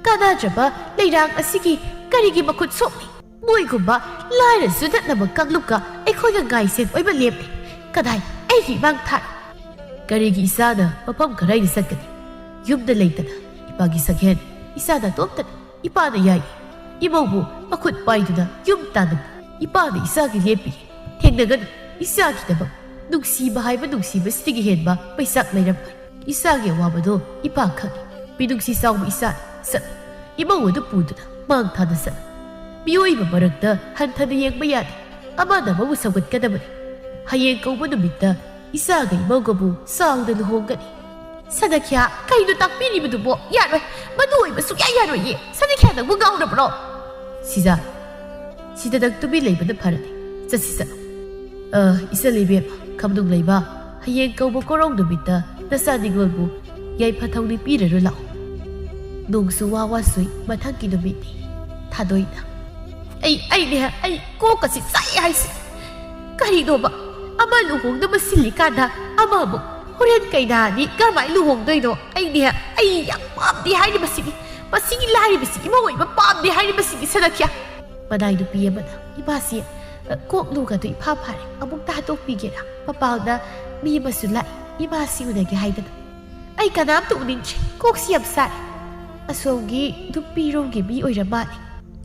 ꯀꯥꯟꯅꯗ꯭ꯔꯕ ꯂꯩꯔꯥꯡ ꯑꯁꯤꯒꯤ ꯀꯔꯤꯒꯤ ꯃꯈꯨꯠ ꯁꯣꯛꯂꯤ? ꯃꯣꯏꯒꯨꯝꯕ ꯂꯥꯏꯔ ꯆꯨꯗꯠꯅꯕ ꯀꯥꯡꯂꯨꯞꯀ ꯑꯩꯈꯣꯏꯒ ꯉꯥꯏꯁꯦꯟ ꯑꯣꯏꯕ ꯂꯦꯞꯂꯦ꯫ ꯀꯗꯥꯏ ꯑꯩꯒꯤ ꯏꯃꯥꯡ ꯊꯥꯏ?" "ꯀꯔꯤꯒꯤ ꯏꯆꯥꯅ ꯃꯐꯝ ꯀꯔꯥꯏꯗ ꯆꯠꯀꯅꯤ? ꯌꯨꯝꯗ ꯂꯩꯇꯅ ꯏꯄꯥꯒꯤ ꯁꯛꯍꯦꯟ, ꯏꯆꯥ ꯅꯥꯇꯣꯝꯇꯅꯤ꯫ ꯏꯄꯥꯅ ꯌꯥꯏ꯫ ꯏꯃꯧꯕꯨ ꯃꯈꯨꯠ ꯄꯥꯏꯗꯨꯅ ꯌꯨꯝ ꯇꯥꯟꯅ ꯏꯄꯥꯅ ꯏꯆꯥꯒꯤ ꯂꯦꯞꯄꯤ꯫ ꯊꯦꯡꯅꯒꯅꯤ꯫ ꯏꯆꯥꯒꯤꯗꯃꯛ ꯅꯨꯡꯁꯤꯕ ꯍꯥꯏꯕ ꯅꯨꯡꯁꯤꯕꯁꯤꯗꯒꯤ ꯍꯦꯟꯕ ꯃꯩꯆꯥꯛ ꯂꯩꯔꯝꯂꯣꯏ꯫ ꯏꯆꯥꯒꯤ ꯑꯋꯥꯕꯗꯣ ꯏꯄꯥ ꯈꯪꯏ꯫ ꯃꯤꯅꯨꯡꯁꯤ ꯆꯥꯎꯕ ꯏꯆꯥ, ꯆꯠꯂꯨ꯫ ꯏꯃꯧ ꯑꯗꯨ ꯄꯨꯗꯨꯅ ꯃꯥꯡ ꯊꯥꯅ ꯆꯠꯂꯨ꯫ ꯃꯤꯑꯣꯏꯕ ꯃꯔꯛꯇ ꯍꯟꯊꯅ ꯌꯦꯡꯕ ꯌꯥꯗꯦ꯫ ꯑꯃꯅ ꯑꯃꯕꯨ ꯁꯧꯒꯠꯀꯗꯕꯅꯤ꯫ ꯍꯌꯦꯡ ꯀꯧꯕ ꯅꯨꯃꯤꯠꯇ ꯏꯆꯥꯒ ꯏꯃꯧꯒꯕꯨ ꯆꯥꯎꯅ ꯂꯨꯍꯣꯡꯒꯅꯤ꯫" ꯁꯅꯈ꯭ꯌꯥ, ꯀꯩꯅꯣ ꯇꯥꯛꯄꯤꯔꯤꯕꯗꯨꯕꯣ? ꯌꯥꯔꯣꯏ, ꯃꯗꯨ ꯑꯣꯏꯕ ꯁꯨꯛꯌꯥ ꯌꯥꯔꯣꯏꯌꯦ꯫ ꯁꯅꯈ꯭ꯌꯥ, ꯅꯪꯕꯨ ꯉꯥꯎꯔꯕ꯭ꯔꯣ? ꯁꯤꯖꯥ, ꯁꯤꯗ ꯅꯪ ꯇꯨꯃꯤꯟ ꯂꯩꯕꯅ ꯐꯔꯅꯤ꯫ ꯆꯠꯁꯤ, ꯆꯠꯂꯣ꯫ ꯑ, ꯏꯆꯜ ꯏꯕꯦꯝꯃ, ꯈꯝꯅꯨꯡ ꯂꯩꯃ, ꯍꯌꯦꯡ ꯀꯧꯕ ꯀꯣꯔꯧ ꯅꯨꯃꯤꯠꯇ ꯅꯆꯥ ꯅꯤꯉꯣꯜꯕꯨ ꯌꯥꯏꯐ ꯊꯧꯅꯤ ꯄꯤꯔꯔꯣ ꯂꯥꯛꯑꯣ꯫ ꯅꯣꯡꯁꯨ ꯋꯥ ꯋꯥ ꯆꯨꯏ, ꯃꯊꯪꯒꯤ ꯅꯨꯃꯤꯠꯅꯤ꯫ ꯊꯥꯗꯣꯏꯅ꯫ ꯑꯩ, ꯑꯩꯅꯦ, ꯑꯩ ꯀꯣꯛꯀꯁꯤ ꯆꯥꯛꯑꯦ ꯍꯥꯏꯁꯤ꯫ ꯀꯔꯤꯅꯣꯕ? ꯑꯃ ꯂꯨꯍꯣꯡꯅꯕ ꯁꯤꯜꯂꯤꯀꯥꯟꯗ ꯑꯃ ꯑꯃꯨꯛ꯫ ꯍꯣꯔꯦꯟ ꯀꯩꯅꯥꯗꯤ ꯀꯔꯝꯍꯥꯏꯅ ꯂꯨꯍꯣꯡꯗꯣꯏꯅꯣ? ꯑꯩꯅꯦ, ꯑꯩ ꯌꯥꯝ ꯄꯥꯝꯗꯦ ꯍꯥꯏꯔꯤꯕꯁꯤꯅꯤ꯫ ꯃꯁꯤꯒꯤ ꯂꯥꯏꯔꯕꯁꯤ ꯏꯃꯧ ꯑꯣꯏꯕ ꯄꯥꯝꯗꯦ ꯍꯥꯏꯔꯤꯕꯁꯤꯅꯤ, ꯁꯅꯈ꯭ꯌꯥ꯫ ꯃꯅꯥꯏ ꯅꯨꯄꯤ ꯑꯃꯅ ꯏꯃꯥꯁꯤ, ꯑ, ꯀꯣꯛ ꯂꯨꯒꯗꯨ ꯏꯐꯥ ꯐꯥꯔꯦ꯫ ꯑꯃꯨꯛꯇ ꯍꯥꯠꯇꯣꯛꯄꯤꯒꯦꯔꯥ? ꯃꯄꯥꯟꯗ ꯃꯤ ꯑꯃꯁꯨ ꯂꯥꯛꯏ꯫ ꯏꯃꯥꯁꯤ ꯎꯅꯒꯦ ꯍꯥꯏꯗꯅ꯫ ꯑꯩ ꯀꯅꯥꯝꯇ ꯎꯅꯤꯡꯗ꯭ꯔꯦ꯫ ꯀꯣꯛꯁꯤ ꯌꯥꯝ ꯁꯥꯏ꯫ ꯑꯁꯣꯝꯒꯤ ꯅꯨꯄꯤꯔꯣꯝꯒꯤ ꯃꯤ ꯑꯣꯏꯔ ꯃꯥꯜꯂꯦ꯫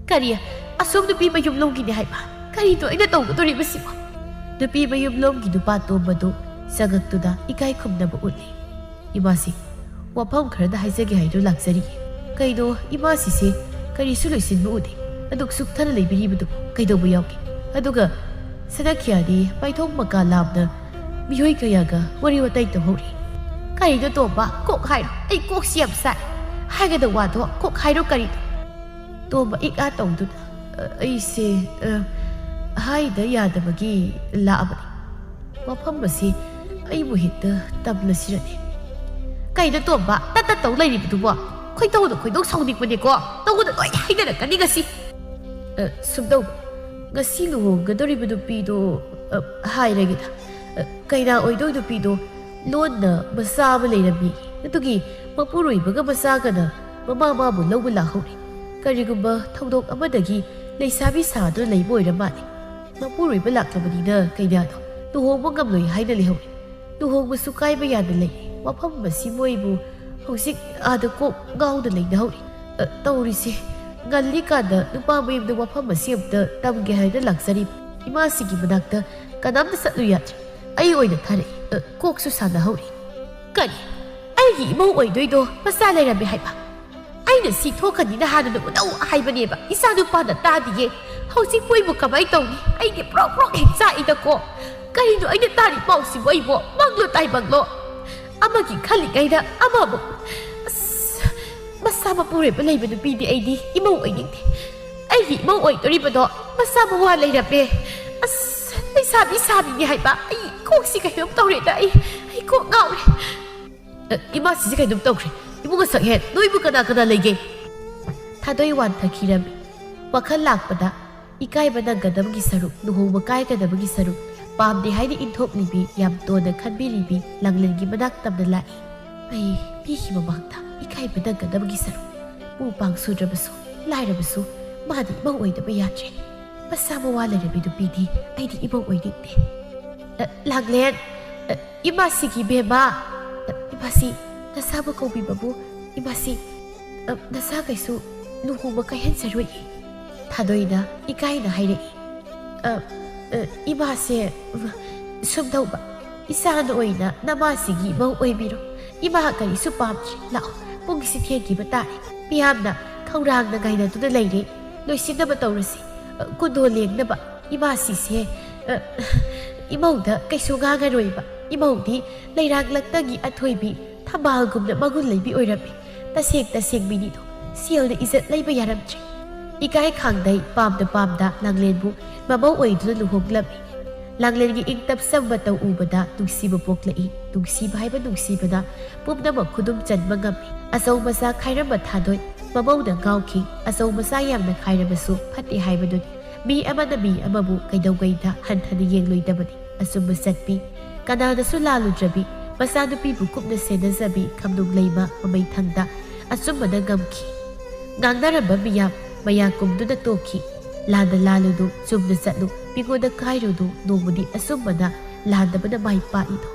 ꯀꯔꯤ? ꯑꯁꯣꯝ ꯅꯨꯄꯤ ꯃꯌꯨꯝꯂꯣꯝꯒꯤꯅꯦ ꯍꯥꯏꯕ? ꯀꯔꯤꯅꯣ ꯑꯩꯅ ꯇꯧꯒꯗꯧꯔꯤꯕꯁꯤꯕꯣ? ꯅꯨꯄꯤ ꯃꯌꯨꯝꯂꯣꯝꯒꯤ ꯅꯨꯄꯥ ꯇꯣꯝꯕꯗꯨ ꯆꯪꯉꯛꯇꯨꯅ ꯏꯀꯥꯏ ꯈꯨꯝꯅꯕ ꯎꯠꯂꯤ꯫ ꯏꯃꯥꯁꯤ, ꯋꯥꯐꯝ ꯈꯔꯗ ꯍꯥꯏꯖꯒꯦ ꯍꯥꯏꯗꯨꯅ ꯂꯥꯛꯆꯔꯤ꯫ ꯀꯩꯅꯣ, ꯏꯃꯥꯁꯤꯁꯦ ꯀꯔꯤꯁꯨ ꯂꯣꯏꯁꯤꯟꯕ ꯎꯗꯦ꯫ ꯑꯗꯨꯛ ꯁꯨꯛꯊꯅ ꯂꯩꯕꯤꯔꯤꯕꯗꯨꯕꯨ ꯀꯩꯗꯧꯕ ꯌꯥꯎꯒꯦ? ꯑꯗꯨꯒ ꯁꯅꯈ꯭ꯌꯥꯗꯤ ꯃꯥꯏꯊꯣꯡ ꯃꯀꯥ ꯂꯥꯝꯅ ꯃꯤꯑꯣꯏ ꯀꯌꯥꯒ ꯋꯥꯔꯤ ꯋꯥꯇꯥꯏ ꯇꯧꯍꯧꯔꯤ꯫ ꯀꯔꯤꯅꯣ ꯇꯣꯝꯕ? ꯀꯣꯛ ꯍꯥꯏꯔꯣ꯫ ꯑꯩ ꯀꯣꯛꯁꯤ ꯌꯥꯝ ꯁꯥꯏ꯫ ꯍꯥꯏꯒꯗꯧꯕ ꯋꯥꯗꯣ ꯀꯣꯛ ꯍꯥꯏꯔꯣ ꯀꯔꯤꯅꯣ? ꯇꯣꯝꯕ ꯏꯛ ꯑꯥ ꯇꯧꯗꯨꯅ, "ꯑ, ꯑꯩꯁꯦ, ꯑ, ꯍꯥꯏꯗ ꯌꯥꯗꯕꯒꯤ ꯂꯥꯛꯑꯕꯅꯤ꯫ ꯋꯥꯐꯝ ꯑꯁꯤ ꯑꯩꯕꯨ ꯍꯦꯛꯇ ꯇꯝꯂꯁꯤꯔꯅꯦ?" ꯀꯩꯅꯣ ꯇꯣꯝꯕ, ꯇꯠ ꯇꯠ ꯇꯧ ꯂꯩꯔꯤꯕꯗꯨꯕꯣ? ꯈꯣꯏꯗꯧꯗꯣ ꯈꯣꯏꯗꯧ ꯁꯥꯎꯅꯤꯡꯕꯅꯦꯀꯣ꯫ ꯅꯉꯣꯟꯗ ꯂꯣꯏ ꯍꯥꯏꯅꯔꯛꯀꯅꯤ ꯉꯁꯤ꯫ "ꯑ, ꯁꯨꯝ ꯇꯧꯕ, ꯉꯁꯤ ꯂꯨꯍꯣꯡꯒꯗꯧꯔꯤꯕ ꯅꯨꯄꯤꯗꯣ, ꯑ, ꯍꯥꯏꯔꯒꯦꯗ꯫ ꯑ, ꯀꯩꯅꯥ ꯑꯣꯏꯗꯧ ꯅꯨꯄꯤꯗꯣ ꯂꯣꯟꯅ ꯃꯆꯥ ꯑꯃ ꯂꯩꯔꯝꯃꯤ꯫ ꯑꯗꯨꯒꯤ ꯃꯄꯨꯔꯣꯏꯕꯒ ꯃꯆꯥꯒꯅ ꯃꯃꯥ ꯃꯥꯕꯨ ꯂꯧꯕ ꯂꯥꯛꯍꯧꯔꯤ꯫ ꯀꯔꯤꯒꯨꯝꯕ ꯊꯧꯗꯣꯛ ꯑꯃꯗꯒꯤ ꯂꯩꯁꯥꯕꯤ ꯁꯥꯗꯨꯅ ꯂꯩꯕ ꯑꯣꯏꯔ ꯃꯥꯜꯂꯦ꯫ ꯃꯄꯨꯔꯣꯏꯕ ꯂꯥꯛꯂꯕꯅꯤꯅ ꯀꯩꯅꯥꯗꯣ ꯂꯨꯍꯣꯡꯕ ꯉꯝꯂꯣꯏ ꯍꯥꯏꯅ ꯂꯩꯍꯧꯔꯦ꯫ ꯂꯨꯍꯣꯡꯕꯁꯨ ꯀꯥꯏꯕ ꯌꯥꯗ ꯂꯩ꯫ ꯋꯥꯐꯝ ꯑꯁꯤ ꯃꯣꯏꯕꯨ ꯍꯧꯖꯤꯛ ꯑꯥꯗ ꯀꯣꯛ ꯉꯥꯎꯅ ꯂꯩꯅꯍꯧꯔꯤ꯫ ꯑ, ꯇꯧꯔꯤꯁꯦ, ꯉꯜꯂꯤꯀꯥꯟꯗ ꯅꯨꯄꯥ ꯃꯌꯨꯝꯗ ꯋꯥꯐꯝ ꯑꯁꯤ ꯑꯝꯇ ꯇꯝꯒꯦ ꯍꯥꯏꯅ ꯂꯥꯛꯆꯔꯤ꯫ ꯏꯃꯥꯁꯤꯒꯤ ꯃꯅꯥꯛꯇ ꯀꯅꯥꯝꯇ ꯆꯠꯂꯨ ꯌꯥꯗ꯭ꯔꯦ꯫ ꯑꯩ ꯑꯣꯏꯅ ꯊꯥꯔꯛꯏ꯫ ꯑ, ꯀꯣꯛꯁꯨ ꯁꯥꯟꯅꯍꯧꯔꯤ꯫ ꯀꯔꯤ? ꯑꯩꯒꯤ ꯏꯃꯧ ꯑꯣꯏꯗꯣꯏꯗꯣ ꯃꯆꯥ ꯂꯩꯔꯝꯃꯦ ꯍꯥꯏꯕ? ꯑꯩꯅ ꯁꯤ ꯊꯣꯛꯀꯅꯤꯅ ꯍꯥꯟꯅ ꯅꯉꯣꯟꯗ ꯍꯥꯏꯕꯅꯦꯕ꯫ ꯏꯆꯥ ꯅꯨꯄꯥꯅ ꯇꯥꯗꯤꯌꯦ꯫ ꯍꯧꯖꯤꯛ ꯃꯣꯏꯕꯨ ꯀꯃꯥꯏ ꯇꯧꯅꯤ? ꯑꯩꯗꯤ ꯄ꯭ꯔꯣꯛ ꯄ꯭ꯔꯣꯛ ꯍꯦꯛ ꯆꯥꯛꯏꯗꯀꯣ꯫ ꯀꯔꯤꯅꯣ ꯑꯩꯅ ꯇꯥꯔꯤ ꯄꯥꯎꯁꯤꯕꯨ? ꯑꯩꯕꯨ ꯃꯪꯂꯣ ꯇꯥꯏꯕꯪꯂꯣ? ꯑꯃꯒꯤ ꯈꯜꯂꯤꯉꯩꯗ ꯑꯃꯃꯨꯛ꯫ ꯑꯁ, ꯃꯆꯥ ꯃꯄꯨꯔꯣꯏꯕ ꯂꯩꯕ ꯅꯨꯄꯤꯗꯤ ꯑꯩꯗꯤ ꯏꯃꯧ ꯑꯣꯏꯅꯤꯡꯗꯦ꯫ ꯑꯩꯒꯤ ꯏꯃꯧ ꯑꯣꯏꯗꯣꯔꯤꯕꯗꯣ ꯃꯆꯥ ꯃꯋꯥ ꯂꯩꯔꯝꯃꯦ꯫ ꯑꯁ, ꯂꯩꯁꯥꯕꯤ ꯁꯥꯕꯤꯅꯤ ꯍꯥꯏꯕ꯫ ꯑꯩ ꯀꯣꯛꯁꯤ ꯀꯩꯅꯣꯝ ꯇꯧꯔꯦꯗ꯫ ꯑꯩ, ꯑꯩ ꯀꯣꯛ ꯉꯥꯎꯔꯦ꯫ ꯑ, ꯏꯃꯥꯁꯤꯁꯦ ꯀꯩꯅꯣꯝ ꯇꯧꯈ꯭ꯔꯦ꯫ ꯏꯕꯨꯡ ꯃꯁꯛꯍꯦꯟ, ꯅꯣꯏꯕꯨ ꯀꯅꯥ ꯀꯅꯥ ꯂꯩꯒꯦ? ꯊꯥꯗꯣꯏ ꯋꯥꯟꯊꯈꯤꯔꯝꯃꯤ꯫ ꯋꯥꯈꯜ ꯂꯥꯛꯄꯗ ꯏꯀꯥꯏꯕ ꯅꯪꯒꯗꯕꯒꯤ ꯁꯔꯨꯛ, ꯂꯨꯍꯣꯡꯕ ꯀꯥꯏꯒꯗꯕꯒꯤ ꯁꯔꯨꯛ, ꯄꯥꯝꯗꯦ ꯍꯥꯏꯅ ꯏꯟꯊꯣꯛꯂꯤꯕꯤ, ꯌꯥꯝ ꯇꯣꯟꯅ ꯈꯟꯕꯤꯔꯤꯕꯤ ꯂꯥꯡꯂꯦꯟꯒꯤ ꯃꯅꯥꯛ ꯇꯝꯅ ꯂꯥꯛꯏ꯫ ꯑꯩ ꯃꯤꯒꯤ ꯃꯃꯥꯡꯗ ꯏꯀꯥꯏꯕ ꯅꯪꯒꯗꯕꯒꯤ ꯁꯔꯨꯛ, ꯃꯨ ꯄꯥꯡ ꯁꯨꯗ꯭ꯔꯕꯁꯨ, ꯂꯥꯏꯔꯕꯁꯨ, ꯃꯥꯗꯤ ꯏꯃꯧ ꯑꯣꯏꯗꯕ ꯌꯥꯗ꯭ꯔꯦ꯫ ꯃꯆꯥ ꯃꯋꯥ ꯂꯩꯔꯕꯤ ꯅꯨꯄꯤꯗꯤ ꯑꯩꯗꯤ ꯏꯃꯧ ꯑꯣꯏꯅꯤꯡꯗꯦ꯫ ꯑ, ꯂꯥꯡꯂꯦꯟ, ꯑ, ꯏꯃꯥꯁꯤꯒꯤ ꯕꯦꯝꯃ, ꯑ, ꯏꯃꯥꯁꯤ ꯅꯁꯥꯕꯨ ꯀꯧꯕꯤꯕꯕꯨ, ꯏꯃꯥꯁꯤ, ꯑ, ꯅꯁꯥ ꯀꯩꯁꯨ ꯂꯨꯍꯣꯡꯕ ꯀꯥꯏꯍꯟꯖꯔꯣꯏ꯫ ꯊꯥꯗꯣꯏꯅ ꯏꯀꯥꯏꯅ ꯍꯥꯏꯔꯛꯏ꯫ "ꯑ, ꯑ, ꯏꯃꯥꯁꯦ, ꯎꯝ, ꯁꯨꯝ ꯇꯧꯕ, ꯏꯆꯥꯅ ꯑꯣꯏꯅ ꯅꯃꯥꯁꯤꯒꯤ ꯃꯧ ꯑꯣꯏꯕꯤꯔꯣ꯫ ꯏꯃꯥ ꯀꯔꯤꯁꯨ ꯄꯥꯝꯗ꯭ꯔꯦ꯫ ꯂꯥꯛꯑꯣ, ꯄꯨꯡꯁꯤ ꯊꯦꯡꯈꯤꯕ ꯇꯥꯔꯦ꯫ ꯃꯤꯌꯥꯝꯅ ꯈꯧꯔꯥꯡꯅ ꯉꯥꯏꯅꯗꯨꯅ ꯂꯩꯔꯦ꯫ ꯂꯣꯏꯁꯤꯟꯅꯕ ꯇꯧꯔꯁꯤ꯫ ꯑ, ꯀꯨꯟꯗꯣ ꯂꯦꯡꯅꯕ ꯏꯃꯥꯁꯤꯁꯦ, ꯑ, ꯏꯃꯧꯗ ꯀꯩꯁꯨ ꯉꯥꯡꯉꯔꯣꯏꯕ꯫ ꯏꯃꯧꯗꯤ ꯂꯩꯔꯥꯛꯂꯛꯇꯒꯤ ꯑꯊꯣꯏꯕꯤ, ꯊꯝꯕꯥꯜꯒꯨꯝꯅ ꯃꯒꯨꯟ ꯂꯩꯕꯤ ꯑꯣꯏꯔꯝꯃꯤ꯫ ꯇꯁꯦꯡ ꯇꯁꯦꯡꯕꯤꯅꯤꯗꯣ, ꯁꯦꯜꯅ ꯏꯖꯠ ꯂꯩꯕ ꯌꯥꯔꯝꯗ꯭ꯔꯦ꯫" ꯏꯀꯥꯏ ꯈꯥꯡꯗꯩ ꯄꯥꯝꯗ ꯄꯥꯝꯗ ꯂꯥꯡꯂꯦꯟꯕꯨ ꯃꯃꯧ ꯑꯣꯏꯗꯨꯅ ꯂꯨꯍꯣꯡꯂꯝꯃꯤ꯫ ꯂꯥꯡꯂꯦꯟꯒꯤ ꯏꯪ ꯇꯞꯆꯕ ꯃꯇꯧ ꯎꯕꯗ ꯅꯨꯡꯁꯤꯕ ꯄꯣꯛꯂꯛꯏ꯫ ꯅꯨꯡꯁꯤꯕ ꯍꯥꯏꯕ ꯅꯨꯡꯁꯤꯕꯅ ꯄꯨꯝꯅꯃꯛ ꯈꯨꯗꯨꯝ ꯆꯟꯕ ꯉꯝꯃꯤ꯫ ꯑꯆꯧ ꯃꯆꯥ ꯈꯥꯏꯔꯝꯕ ꯊꯥꯗꯣꯏ ꯃꯃꯧꯅ ꯉꯥꯎꯈꯤ꯫ ꯑꯆꯧ ꯃꯆꯥ ꯌꯥꯝꯅ ꯈꯥꯏꯔꯕꯁꯨ ꯐꯠꯇꯦ ꯍꯥꯏꯕꯗꯨꯅꯤ꯫ ꯃꯤ ꯑꯃꯅ ꯃꯤ ꯑꯃꯕꯨ ꯀꯩꯗꯧꯉꯩꯗ ꯍꯟꯊꯅ ꯌꯦꯡꯂꯣꯏꯗꯕꯅꯤ꯫ ꯑꯆꯨꯝꯕ ꯆꯠꯄꯤ꯫ ꯀꯅꯥꯅꯁꯨ ꯂꯥꯜꯂꯨꯗ꯭ꯔꯕꯤ, ꯃꯆꯥꯅꯨꯄꯤꯕꯨ ꯀꯨꯞꯅ ꯁꯦꯟꯅꯖꯕꯤ ꯈꯝꯅꯨꯡ ꯂꯩꯃ ꯃꯃꯩꯊꯪꯗ ꯑꯆꯨꯝꯕꯅ ꯉꯝꯈꯤ꯫ ꯉꯥꯡꯅꯔꯝꯕ ꯃꯤꯌꯥꯝ ꯃꯌꯥ ꯀꯨꯝꯗꯨꯅ ꯇꯣꯛꯈꯤ꯫ ꯂꯥꯟꯗ ꯂꯥꯜꯂꯨꯅꯨ, ꯆꯨꯝꯅ ꯆꯠꯂꯨ, ꯃꯤꯉꯣꯟꯗ ꯀꯥꯏꯔꯨꯅꯨ, ꯅꯣꯡꯃꯗꯤ ꯑꯆꯨꯝꯕꯅ ꯂꯥꯟꯗꯕꯅ ꯃꯥꯏ ꯄꯥꯛꯏꯗꯣ꯫